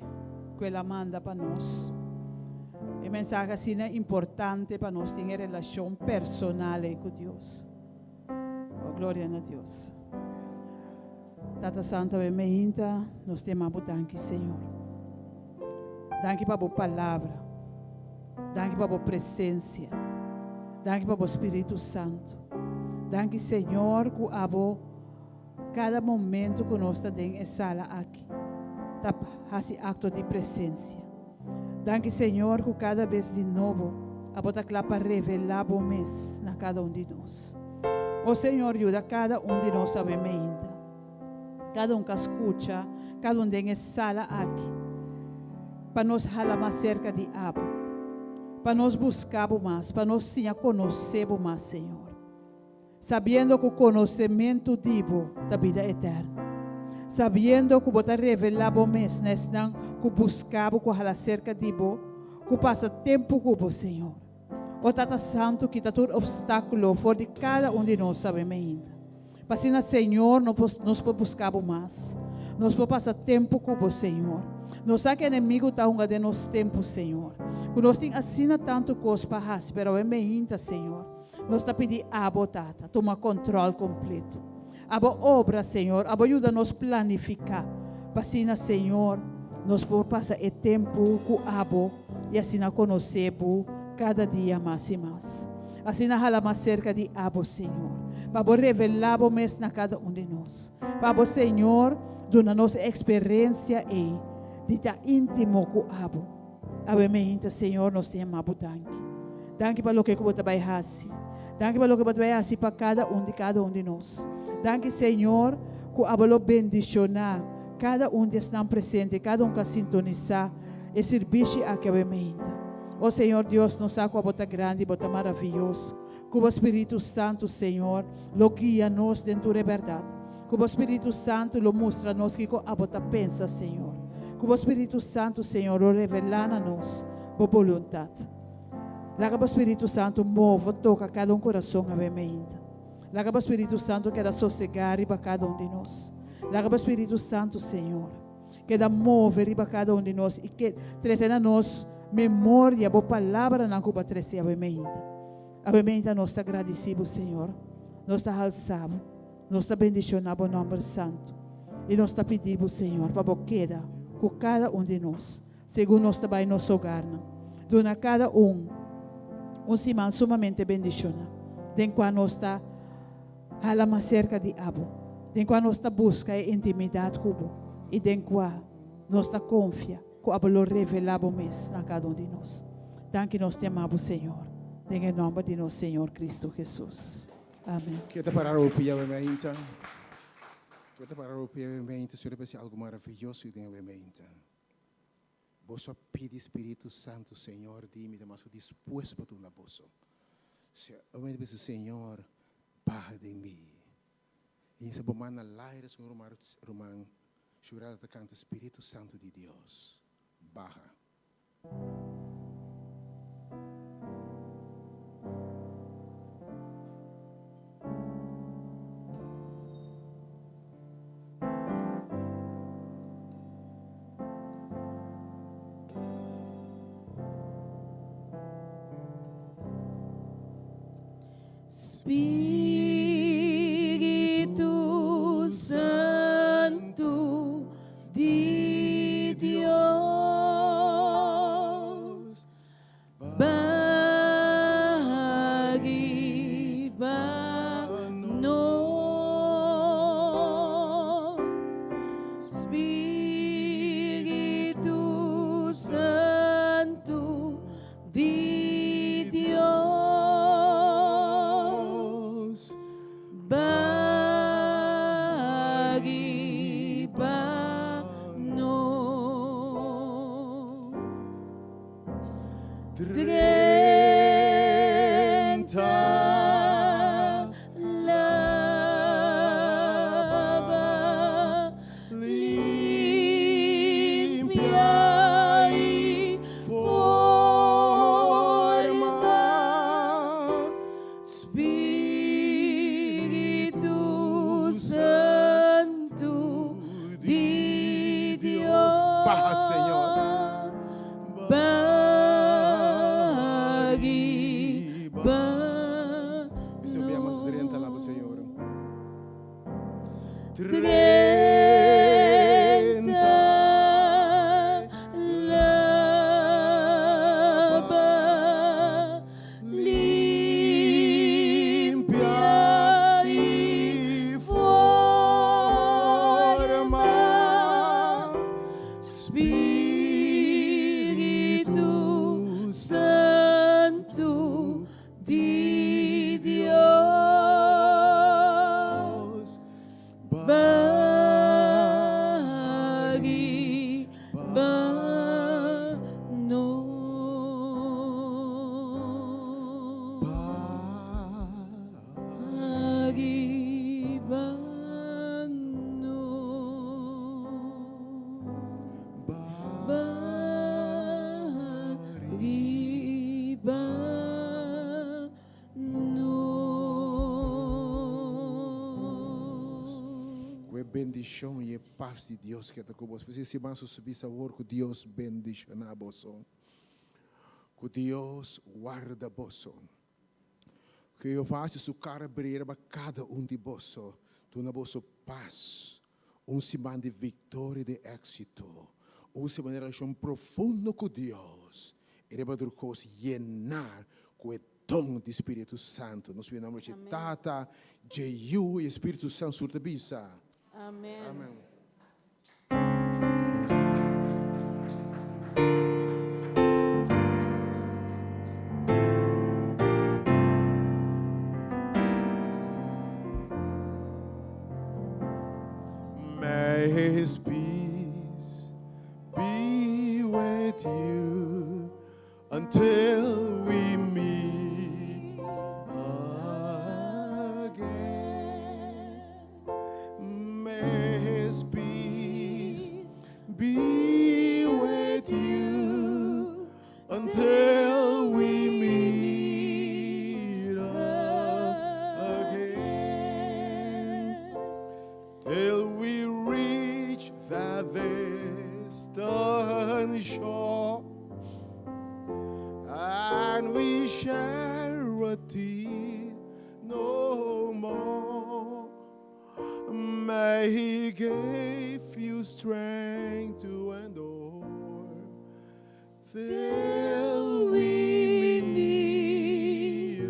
ku el a manda pa nos? E mensahe asina importante pa nos tin e relashon personal ei ku Dios. Oh, gloria na Dios. Tata Santu awe meinta nos ta yama bo danki Señor. Danki pa bo palabra. Danki pa bo presencia. Danki pa bo Spiritu Santu. Danki Señor ku abo kada momento ku nos ta den e sala aki ta hasi akto di presencia. Danki Señor ku kada bes di nobo abo ta kla pa revelá bo mes na kada un di nos. O Señor yuda kada un di nos awe meinta. Kada un ka skucha, kada un den e sala aki, pa nos hala mas serka di abo, pa nos buska bo mas, pa nos siña konosé bo mas, Señor. Sabiendo ku konosementu di bo ta bida eterno. Sabiendo ku bo ta revelá bo mes na esnan ku buska bo, ku hala serka di bo, ku pasa tempu ku bo, Señor. O Tata Santu, kita tur obstákulo for di kada un di nos sabe meinda. Pa asina, Señor, nos por buska bo mas. Nos por pasa tempu ku bo, Señor. Nos sa ku enemigu ta hunga den nos tempu, Señor. Ku nos tin asina tantu kos pa hasi, pero awe meinda, Señor, nos ta pidi abo, Tata, tuma kòntròl kompletu. Abo obra, Señor. Abo yuda nos planifiká. Pa asina, Señor, nos por pasa e tempu ku abo i asina konosé bo kada dia mas i mas. Asina hala mas serka di abo, Señor. Pa bo revelá bo mes na kada un di nos. Pa bo, Señor, duna nos e eksperensia ei di ta íntimo ku abo. Awe meinta, Señor, nos ta yama bo danki. Danki pa loke ku bo ta bai hasi. Danki pa loke bo ta bai hasi pa kada un di kada un di nos. Danki, Señor, ku abo lo bendishoná kada un di esnan presente, kada un ku a sintonisá e sirbishi aki awe meinta. O Señor Dios, nos sa ku abo ta grandi, bo ta maraviyoso. Ku bo Spiritu Santu, Señor, lo guia nos den tur e bèrdat. Ku bo Spiritu Santu lo mustra nos kiko abo ta pensa, Señor. Ku bo Spiritu Santu, Señor, lo revelá na nos bo boluntat. Laga bo Spiritu Santu move, toka kada un kurason awe meinta. Laga bo Spiritu Santu keda sosegá riba kada un di nos. Laga bo Spiritu Santu, Señor, keda move riba kada un di nos i ke trese na nos memoria bo palabranan ku bo a trese awe meinta. Awe meinta nos ta gradisí bo, Señor. Nos ta halsá bo. Nos ta bendishoná bo nòmber santu. I nos ta pidi bo, Señor, pa bo keda ku kada un di nos segun nos ta bai nos hogarnan. Duna kada un un siman sumamente bendishoná, den kua nos ta hala mas serka di abo, den kua nos ta buska e intimidat ku bo i den kua nos ta konfia ku abo lo revelá bo mes na kada un di nos. Danki nos te ama bo, Señor, den e nòmber di nos Señor Kristu Hesus. Amen. Ke ta para ropi awe meinta? Ke ta para ropi awe meinta? Señor a bisa algu maravioso den awe meinta. Boso a pidi Spiritu Santu, Señor di mi ta mas ku dispuesto pa duna boso. Awe meinta bisa, Señor, baha den mi. Insa bo man na laire, segun ruman ruman Shurada ta kanta, Spiritu Santu di Dios, baha. Spiritu Santu di Dios, baha riba nos. Spiritu Santu di Dios, baha riba nos. Drenta, laba, limpia i forma. Spiritu Santu di Dios. Baha, Señor. Baha riba Bisa bia mas drenta laba, Señor. Drenta, laba, limpia i forma. Spiritu Santu di Dios, baha riba nos. Baha riba nos. Baha riba nos. Ku e bendishon i e pas di Dios keda ku bos. P'esei si mas boso bisa awor ku Dios bendishoná boso, ku Dios warda boso, ku Jehová hasi su kara bria riba kada un di boso, duna boso pas, Un siman di viktoria i di éksito. Un siman di relashon profundo ku Dios i riba tur kos yená ku e don di Spiritu Santu. Nos pidi nomber dje Tata, dje Yu i e Spiritu Santu. Sur ta bisa. Amen. Amen. May his peace be with you until we meet again. May his peace be with you until we meet. that distant shore, and we share a tear no more. May He give you strength to endure till we meet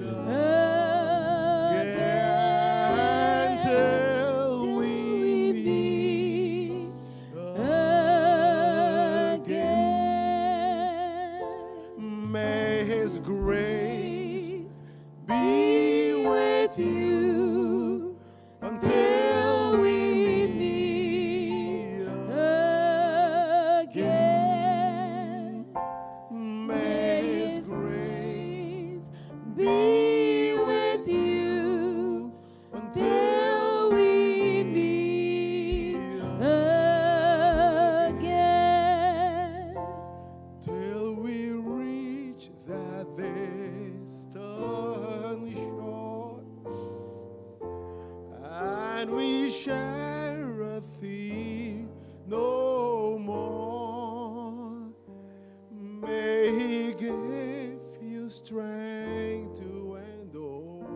again. Till we meet again. May His grace be with you until we meet again. May His grace be with you until we meet again. Till we reach that distant shore and we share a thee no more. May He give you strength to endure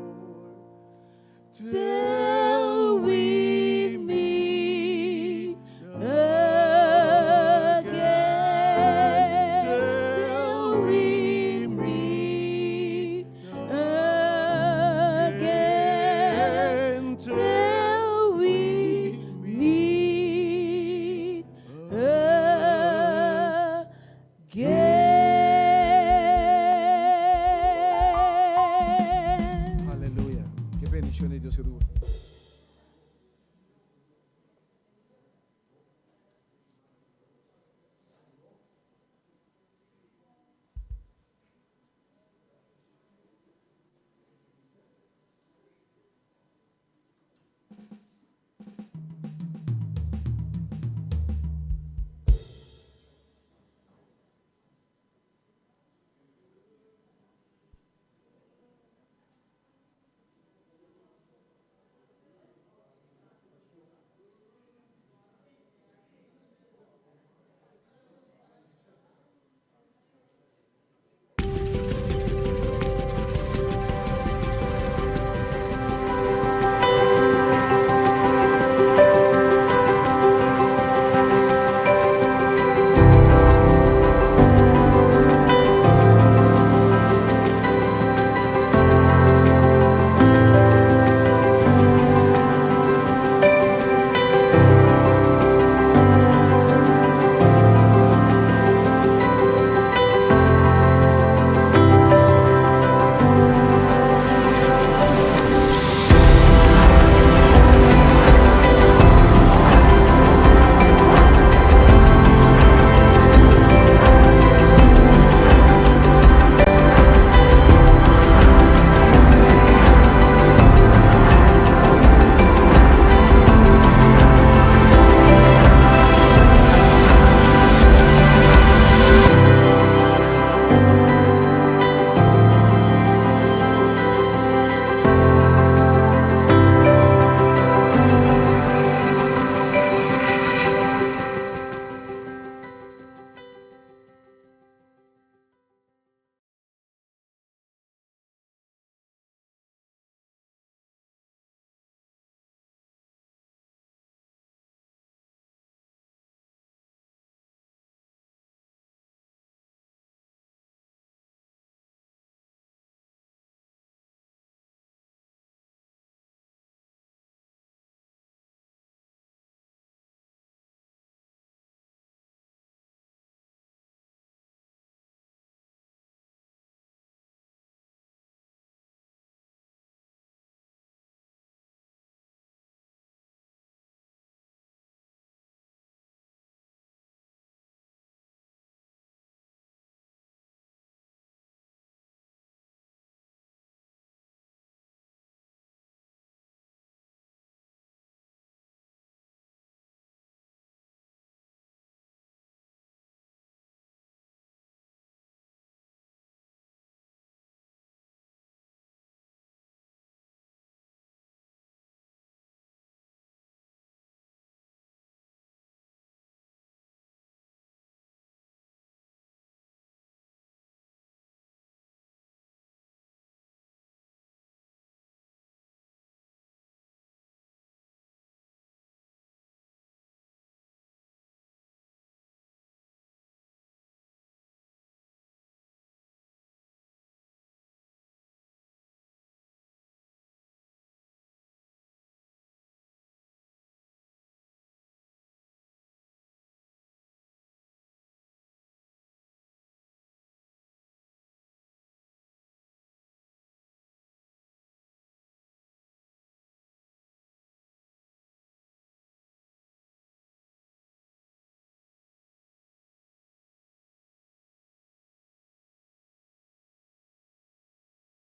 till we meet again. Till we meet again. Till we meet again. Aleluya. Ku bendishon di Dios dura.